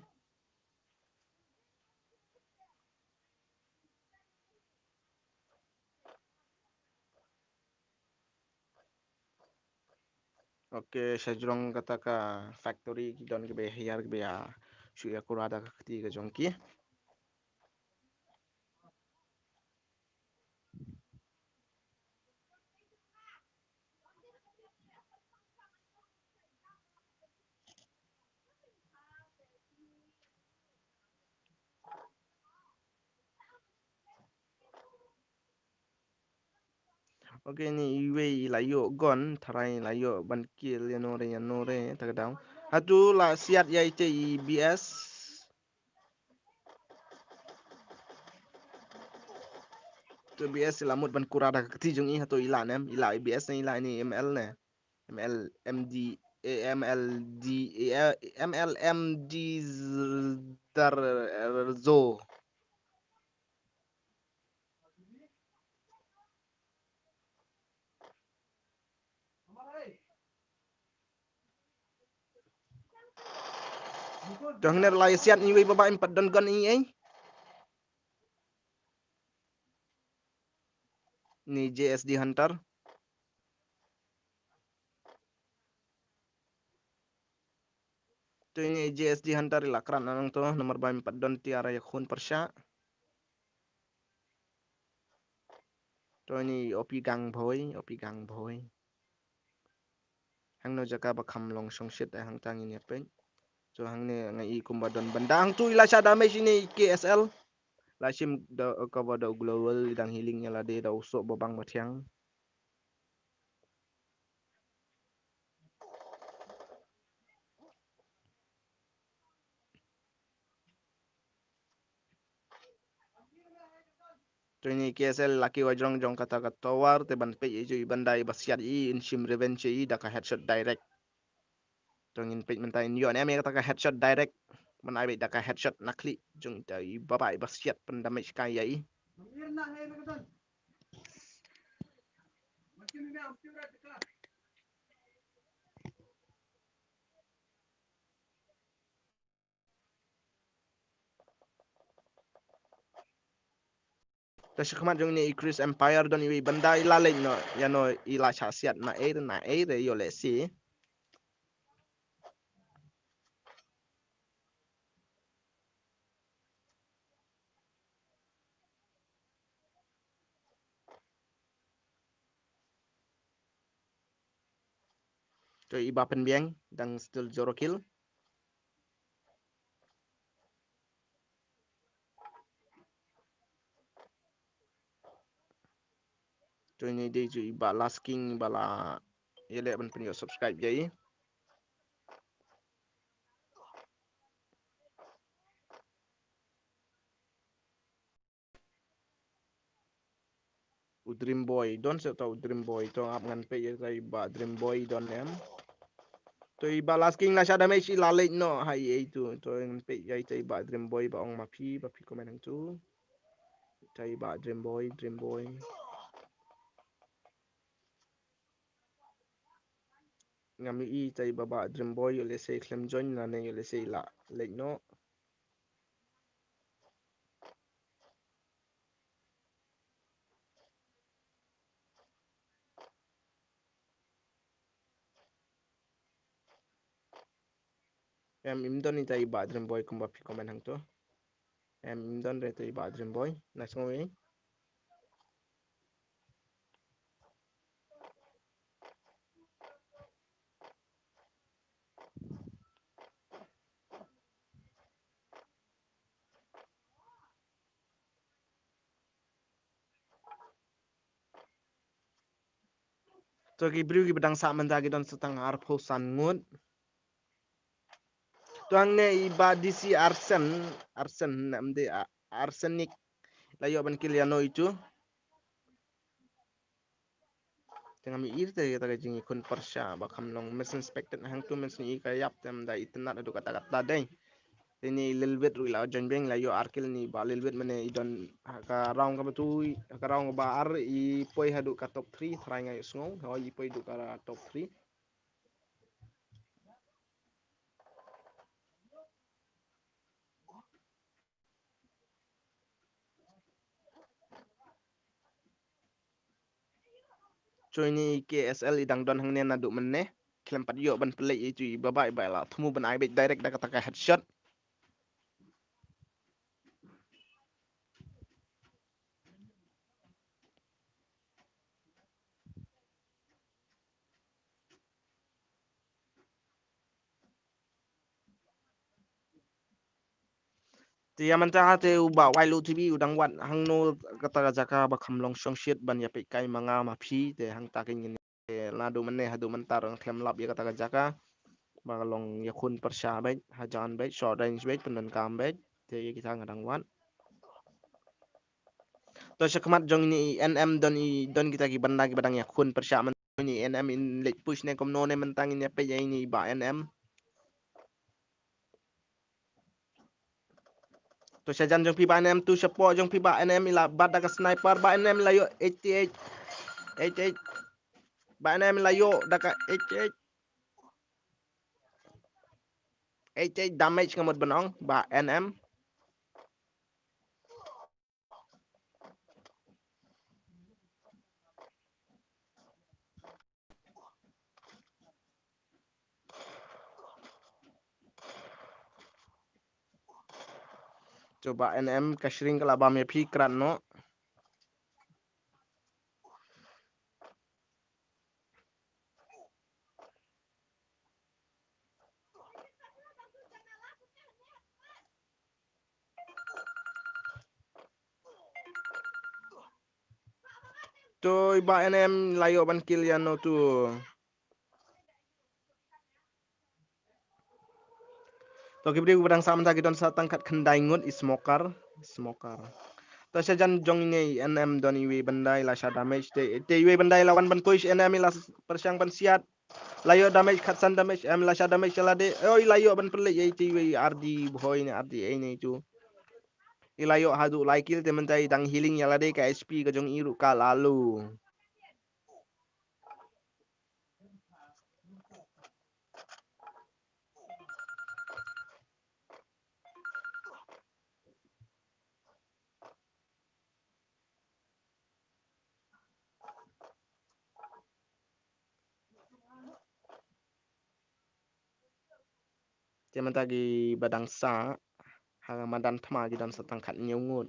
Okay, sha jrong kata ka factory ki don kiba ïa hiar kiba ïa shu ïa kura da ka kti ka jong ki. Okay, ini iwei i la ïoh gun, tharai i la ïoh ban kill ïa no re ïa no re, ta ka daw. Hato la siat ïa ite i B S. To B S i la mut ban kura da ka kti jong i, hato i la ne em, i la i B S ne i la ini M L ne. M L M D, eh, M L D, eh, M L M D Z-, dar, zo. Dang ner lai siat ni wei baba im pat don gun i ei. Ni J S D Hunter. To ini J S D Hunter i la krat na nangto, namar ba im pat don tiar ïa khun pyrshah. To ini O P Gang Boy, O P Gang Boy. Hangno jaka ba kham long shongshit eh hangta ngin ïa peit. To hangne nga i kumba don bynda hangto i la shah damage ini K S L. La shim da cover da u global i dang healing ïa lade da u soh ba bang ba thiang. To ini K S L laki wa jrong jong kata ka tower te ban peit ïa i bynda i ba siat i in shim revenge ïa i da ka headshot direct. To ngin peit mynta in ïoh ne em ïa kata ka headshot direct. Mynta i beit da ka headshot na khlieh jong ita i baba i ba siat pyn damage kai ïa i. Ta shi khmat jong ini i Chris Empire don iwei bynda i la leit noh ïa no i la shah siat na ei na ei re ïoh lehse. To i ba pynbiang dang still zero kill. To ini dei ju i ba Last King ba la ïaleh ban pynïoh subscribe ïa i. U Dream Boy don se ta u Dream Boy to ap ngan peit ïa ta i ba Dream Boy don em. To i ba Last King la shah damage i la leit noh ha i ei tu to ngan peit ïa ta i ba Dream Boy ba ong ma phi ba phi comment hangtu. Ta i ba Dream Boy, Dream Boy. Ngam i ta i ba ba Dream Boy ïoh lehse khlem join lane ïoh lehse i la leit noh. Em, im don ita i Bah Dream Boy kumba phi comment hangto. Em, im don re ita i Bah Dream Boy. Na sngew ei. To ki briew kiba dang sah mynta ki don sa tang arphew san ngut. To hangne i Bah D C Arsen, Arsen nam de, a, Arsenic. La ïoh ban kill ïa no itu. Te ngam i te kata ka jingïakhun pyrshah ba kham long, men suspected hangtu, men sngewthuh ka ïap te ym da itynnad haduh katta katta dei. Te ine i Lilwit ruh i la join beng, la ïoh ar kill. Ine i Bah Lilwit mynne i don ha ka round kaba tu, ha ka round kaba ar i poi haduh ka top three, tharai nga ïohsngew, hooid i poi haduh ka top three. To ine i K S L i dang don hangne naduh mynne. Khlem pat ïoh ban pynleit ïa itu i Bah Bah, i Bah i la thmu ban ai beit direct da kata ka headshot. Te ïa mynta te u Bah Wailu T V u dang wad hangno kata ka jaka ba kham long shongshit ban ïa peit kai ma nga ma phi, te hangta kein ngin, te naduh mynne haduh mynta ruh nga khlem lap ïa kata ka jaka ba ka long ïakhun pyrshah beit, hajan beit, short range beit, pyndonkam beit. Te ïa kita nga dang wad. To shakhmat jong ine i N M don i, don kita ki bynda kiba dang ïakhun pyrshah mynta. Ine i N M in leit push ne kumno ne mynta, ngin ïa peit ïa ine i Bah N M. To shajan jong phi Bah N M, to shapoh jong phi Bah N M, i la bat da ka sniper, Bah N M i la ïoh eighty-eight. Eighty-eight. Bah N M i la ïoh da ka eighty-eight. Eighty-eight damage nga mut ban ong, Bah N M. To Bah N M, ka shring ka la bam ïa phi, krat noh. To i Bah N M la ïoh ban kill ïa no tu. To ki briew ba dang sah mynta ki don sa tang khatkhyndai ngut, i Smoker, Smoker. To shajan jong ine i N M don iwei bynda i la shah damage, te, te iwei bynda i la wan ban push, N M i la pyrshang ban siat. La ïoh damage, khatsan damage, em, la shah damage ïa lade. Oi, la ïoh ban pynleit ïa ite iwei i R D Bhoi ne R D A ne itu. I la ïoh haduh lai kill, te mynta i dang healing ïa lade, ka H P ka jong i ruh ka la low. Te mynta ki ba dang sah ha madan thma ki don sa tang khathynñiew ngut.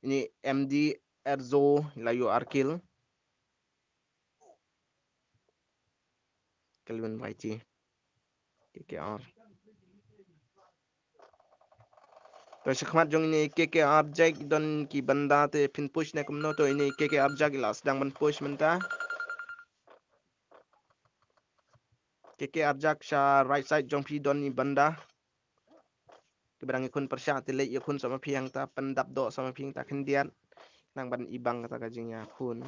Ine i M D Erzo i la ïoh ar kill. Kelvin Y T. K K R. To shakhmat jong ine i K K R Jack don ki bynda, te phin push ne kumno? To ine i K K R Jack i la sdang ban push mynta. K K R Jack, sha right side jong phi don i bynda. Kiba dang ïakhun pyrshah, te leit ïakhun sa ma phi hangta, pyndap doh sa ma phi hangta khyndiat. Nang ban ibang kata ka jingïakhun.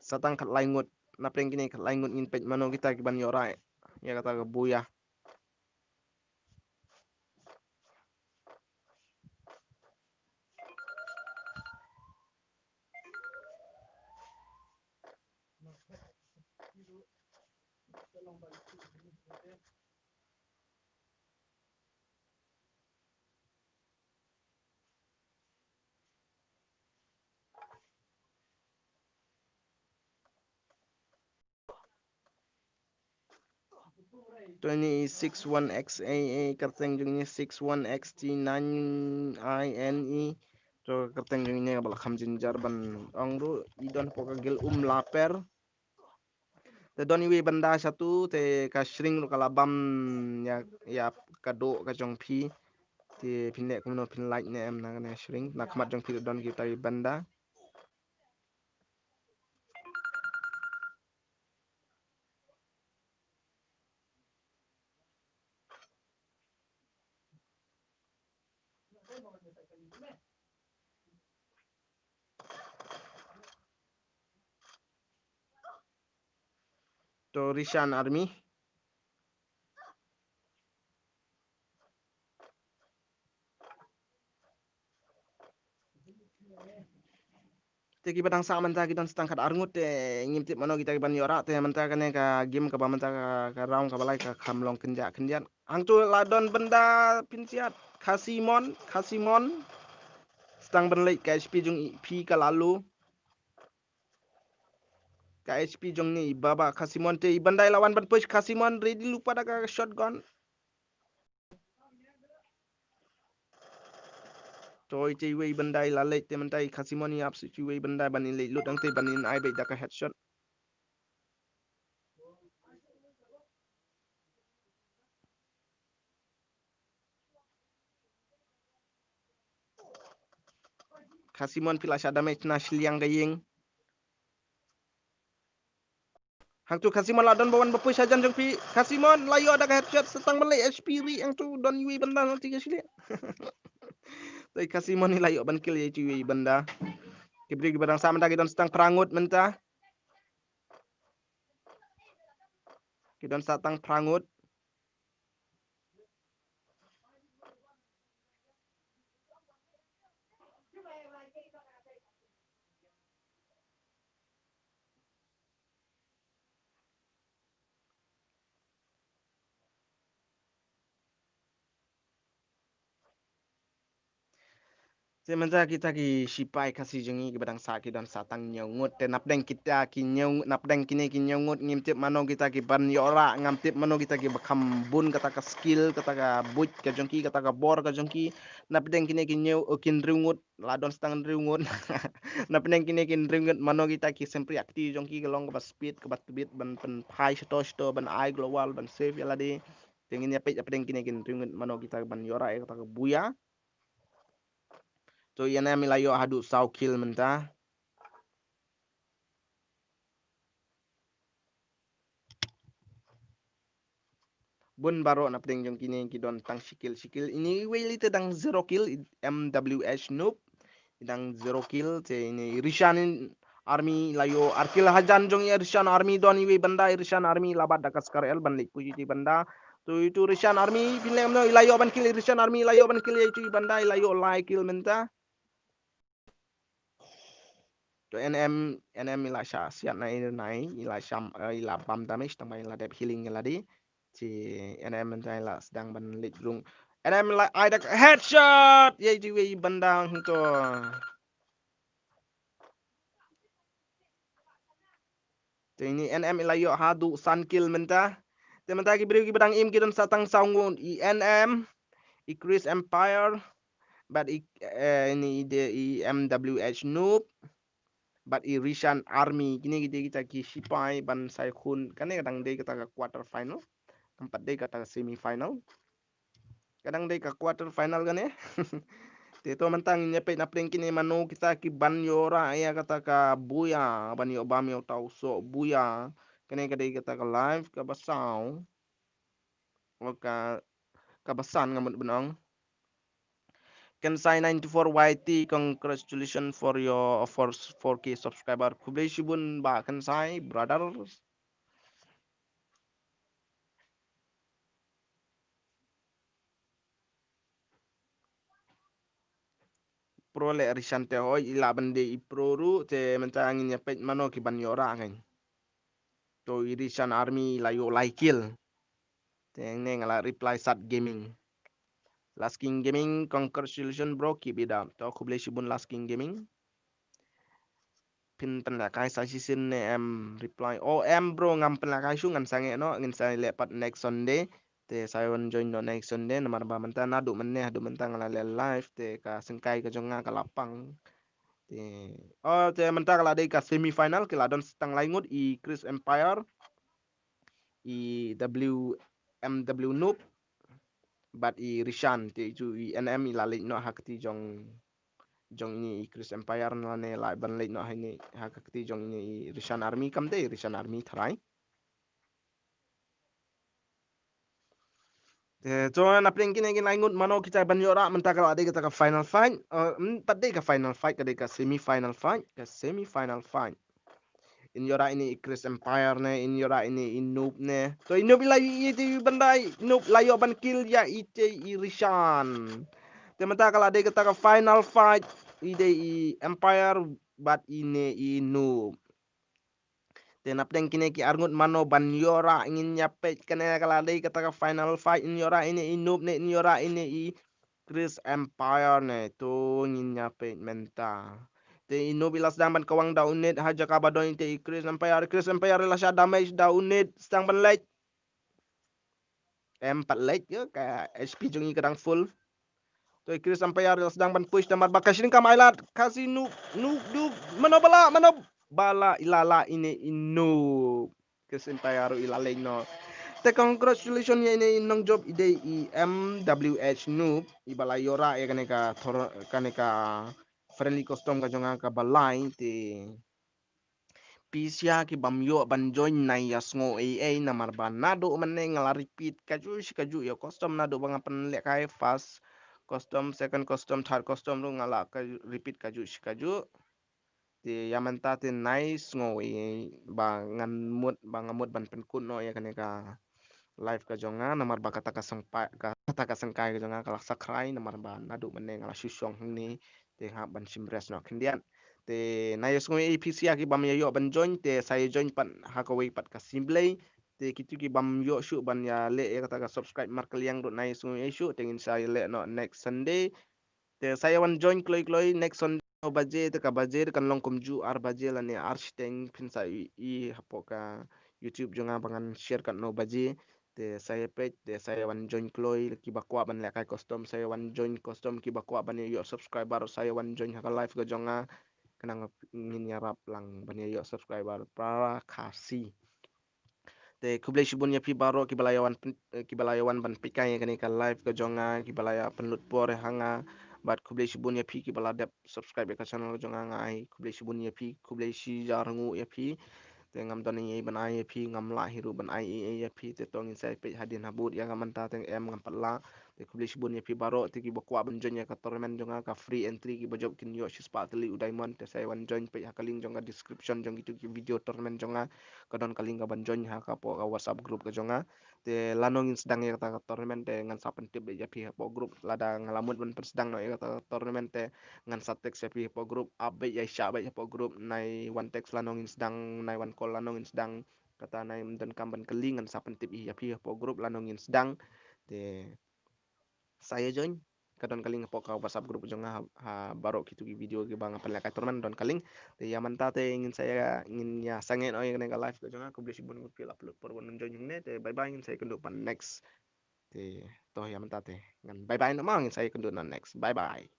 Sa tang khatlai ngut, na pdeng kine khatlai ngut ngin peit mano kita kiban ïoh rai ïa kata ka buya. To ine i six one X A A, kyrteng jong ine six one X T nine I N E. To kyrteng jong ine ba la kham jynjar ban ong ruh, i don hapoh ka guild Umlaper. Te don iwei i bynda shatu, te ka shring ruh ka la bam ïa, ïa ka doh ka jong phi. Te phin leh kumno, phin like ne em na kane ka shring. Na khmat jong phi ruh don kita i bynda. To Rishan Army. Te kiba dang sah mynta ki don sa tang khatar ngut, te ngim tip mano kita kiban ïoh rah. Te mynta kane ka game kaba mynta ka, ka round kaba lai ka kham long kynjah kynjah. Hangto la don bynda pynsiat, Khasimon, Khasimon. Sa tang ban leit, ka H P jong i phi ka la low. Ka H P jong ine i Baba, Khasimon, te i bynda i la wan ban push, Khasimon ready lypa da ka shotgun. To ite iwei i bynda i la leit, te mynta i Khasimon i ap sha ite iwei i bynda ban in leit lut hangtei ban in ai beit da ka headshot. Khasimon phi la shah damage na shiliang ka ïing. Hangto Khasimon la don ba wan ba push hajan jong phi. Khasimon la ïoh da ka headshot, sa tang ban leit, H P ri, hangto don iwei i bynda na ti ka shiliang. Te Khasimon i la ïoh ban kill ïa ite iwei i bynda. Ki briew kiba dang sah mynta ki don sa tang phra ngut mynta. Ki don sa tang phra ngut. Te mynta kita ki shipai Khasi jong ngi kiba dang sah ki don sa tang hynñiew ngut. Te napdeng kita ki hynñiew, napdeng kine ki hynñiew ngut ngim tip mano kita kiban ïoh rah, ngam tip mano kita kiba kham bun kata ka skill, kata ka buit ka jong ki, kata ka bor ka jong ki. Napdeng kine ki hynñiew, oh, ki hynriew ngut, la don sa tang hynriew ngut. Napdeng kine ki hynriew ngut mano kita ki sempri akti jong ki ka long kaba speed, kaba tbit ban pynphai shato shato, ban ai global, ban save ïa lade. Te ngin ïa peit napdeng kine ki hynriew ngut mano kita kiban ïoh rah ïa kata ka buya. To ïa ne mi la ïoh haduh saw kill mynta. Bun baroh napdeng jong kine ki don tang shi kill, shi kill. Ine iwei lite dang zero kill, M W H Noob. Dang zero kill, te ine i Rishan Army la ïoh ar kill hajan jong i Rishan Army, don iwei i bynda i Rishan Army la bat da ka Scar L ban leit push ïa iti i bynda. To itu Rishan Army, phin leh kumno, i la ïoh ban kill i Rishan Army, i la ïoh ban kill ïa itu i bynda, i la ïoh lai kill mynta. To N M, N M i la shah siat na i, na i, i la sham, eh, i la bam damage, tang ba i la dep healing ïa lade. Te N M mynta i la sdang ban leit rung. N M la ai da ka headshot ïa iti iwei i bynda hangto. Te ine i N M i la ïoh haduh san kill mynta. Te mynta ki briew kiba dang im ki don sa tang saw ngut, i N M, i Chris Empire, bad i, eh, ine i de i M W H Noob, bad i Rishan Army. Kine ki dei kita ki shipai ban sa ïakhun. Kane ka dang dei kata ka quarter final. Kam pat dei kata ka semi final. Ka dang dei ka quarter final kane. Te to mynta ngin ïa peit napdeng kine mano kita kiban ïoh rah ïa kata ka buya, ban ïoh bam ïa uta u soh buya. Kane ka dei kata ka live kaba saw. O ka, kaba san nga mut ban ong. Khensai ninety-four Y T, congratulations for your, for four K subscriber. Khublei shibun Bah Khensai, brothers. Pro leh Rishan te, hooid i lah ban dei i pro ruh, te mynta ngin ïa peit mano kiban ïoh rah ngan. To i Rishan Army i la ïoh lai kill. Te ne nga la Reply Sat Gaming. Last King Gaming, congratulations bro, keep it up. To khublei shibun Last King Gaming. phin pynlehkai sa shisien ne em reply. O em bro, ngam pynlehkai shuh, ngan sa ngeh noh, ngin sa leh pat next Sunday. Te sa ïa wan join noh next Sunday, namar ba mynta naduh mynne haduh mynta nga la leh live, te ka syngkai ka jong nga ka la pang. Te, oh, te mynta ka la dei ka semi final, ki la don tang lai ngut, i Chris Empire, i W M W Noob, bad i Rishan, te itu i N M i la leit noh ha kti jong, jong ini i Chris Empire, lane la ban leit noh ha ini ha kti jong ini i Rishan Army, kam dei Rishan Army tharai. Te to, na pdeng kine ki lai ngut mano kita ban ïoh rah mynta ka la dei kata ka final fight. Eh, mm, pat dei ka final fight, ka dei ka semi final fight, ka semi final fight. In ïoh rah ini i Chris Empire ne, in ïoh rah ini i Noob ne. To i Noob i la i, i, i ban dei, Noob la ïoh ban kill ïa ite i Rishan. Te mynta ka la dei kata ka final fight, i dei i Empire bad ine i Noob. Te na pdeng kine ki arngut mano ban ïoh rah, ngin ïa peit. Kane ka la dei kata ka final fight, in ïoh rah ine i Noob ne in ïoh rah ine i Chris Empire ne. To ngin ïa peit mynta. Te i Noob i la sdang ban kawang da u nade ha jaka ba don ite i Chris Empire. Chris Empire i la shah damage da u nade, sdang ban leit. Em pat leit, ka H P jong i ka dang full. To i Chris Empire i la sdang ban push, namar ba ka shring kam ai lad, ka si Noob, Noob, Noob, mano ba la, mano ba la, i la la ine i Noob. Chris Empire i la leit noh. Te congratulations ïa ine i nongjop, i dei i M W H Noob, i ba la ïoh rah ïa kane ka thor-, kane ka friendly custom ka jong nga kaba lai, te phi sha ki bym ïoh ban join, nai ïa sngew ei ei, namar ba naduh mynne nga la repeat kajuh shi kajuh ïa custom, naduh ba nga pynlehkai first custom, second custom, third custom ruh nga la ka repeat kajuh shi kajuh. Te ïa mynta te nai sngew ei ei ba ngan mut, ba nga mut ban pynkut noh ïa kane ka live ka jong nga, namar ba kata ka sengpa-, ka, kata ka sengkai ka jong nga ka la sakrai, namar ba naduh mynne nga la shu shong hangne, te hap ban shim rest noh khyndiat. Te nai ïa sngew ei ei phi sha ki bym ïa ïoh ban join, te sa ïa join pat ha kawei pat ka symbai. Te kito ki bym ïoh shuh ban ïa leh ïa kata ka subscribe markylliang ruh nai ïa sngew ei ei shuh, te ngin sa ïa leh noh next Sunday. Te sa ïa wan join kloi kloi next Sunday, no baje, te ka baje te kan long kumjuh ar baje lane ar shiteng, phin sa ïohi hapoh ka YouTube jong nga ba ngan share katno baje. Te sa ïa peit, te sa ïa wan join kloi, ki ba kwah ban lehkai custom, sa ïa wan join custom, ki ba kwah ban ïa ïoh subscriber, sa ïa wan join ha ka live ka jong nga, khnang ngin ïarap lang ban ïa ïoh subscriber para Khasi. Te khublei shibun ïa phi baroh ki ba la ïa wan pyn-, eh, ki ba la ïa wan ban peit ïa kane ka live ka jong nga, ki ba la ïa pynlut por ha nga. Bad khublei shibun ïa phi ki ba la dep subscribe ïa ka channel ka jong nga, nga ai khublei shibun ïa phi, khublei shihajar nguh ïa phi. Te ngam don ei ei ban ai ïa phi, ngam lah hi ruh ban ai ei ei ïa phi, te to ngin sa ïa peit hadien habud ïa ka mynta, te em ngam pat lah. Te khublei shibun ïa phi baroh, te ki ba kwah ban join ïa ka tournament jong nga, ka free entry, ki ba jop kin ïoh shispah tylli u diamond, te sa ïa wan join, peit ha ka link jong ka description jong kito ki video tournament jong nga, ka don ka link ka ban join ha ka poh ka WhatsApp group ka jong nga. Te lano ngin sdang ïa kata ka tournament te ngan sa pyntip beit ïa phi hapoh group, lada nga la mut ban pynsdang noh ïa kata ka tournament te ngan sa text ïa phi hapoh group, ap beit ïa, shah beit hapoh group, nai wan text lano ngin sdang, nai wan call lano ngin sdang, kata nai ym donkam ban kylli, ngan sa pyntip ïa phi hapoh group lano ngin sdang. Te sa ïa join, ka don ka link hapoh ka WhatsApp group jong nga ha, ha baroh kito ki video ki ba nga pynlehkai tournament don ka link. Te ïa mynta te ngin sa ïa, ngin ïa sangeh noh ïa kane ka live ka jong nga, khublei shibun ïa phi, la pynlut por ban join hangne, te bye bye, ngin sa ïakynduh pan next. Te to ïa mynta te ngan bye bye noh ma, ngin sa ïakynduh noh next. Bye bye.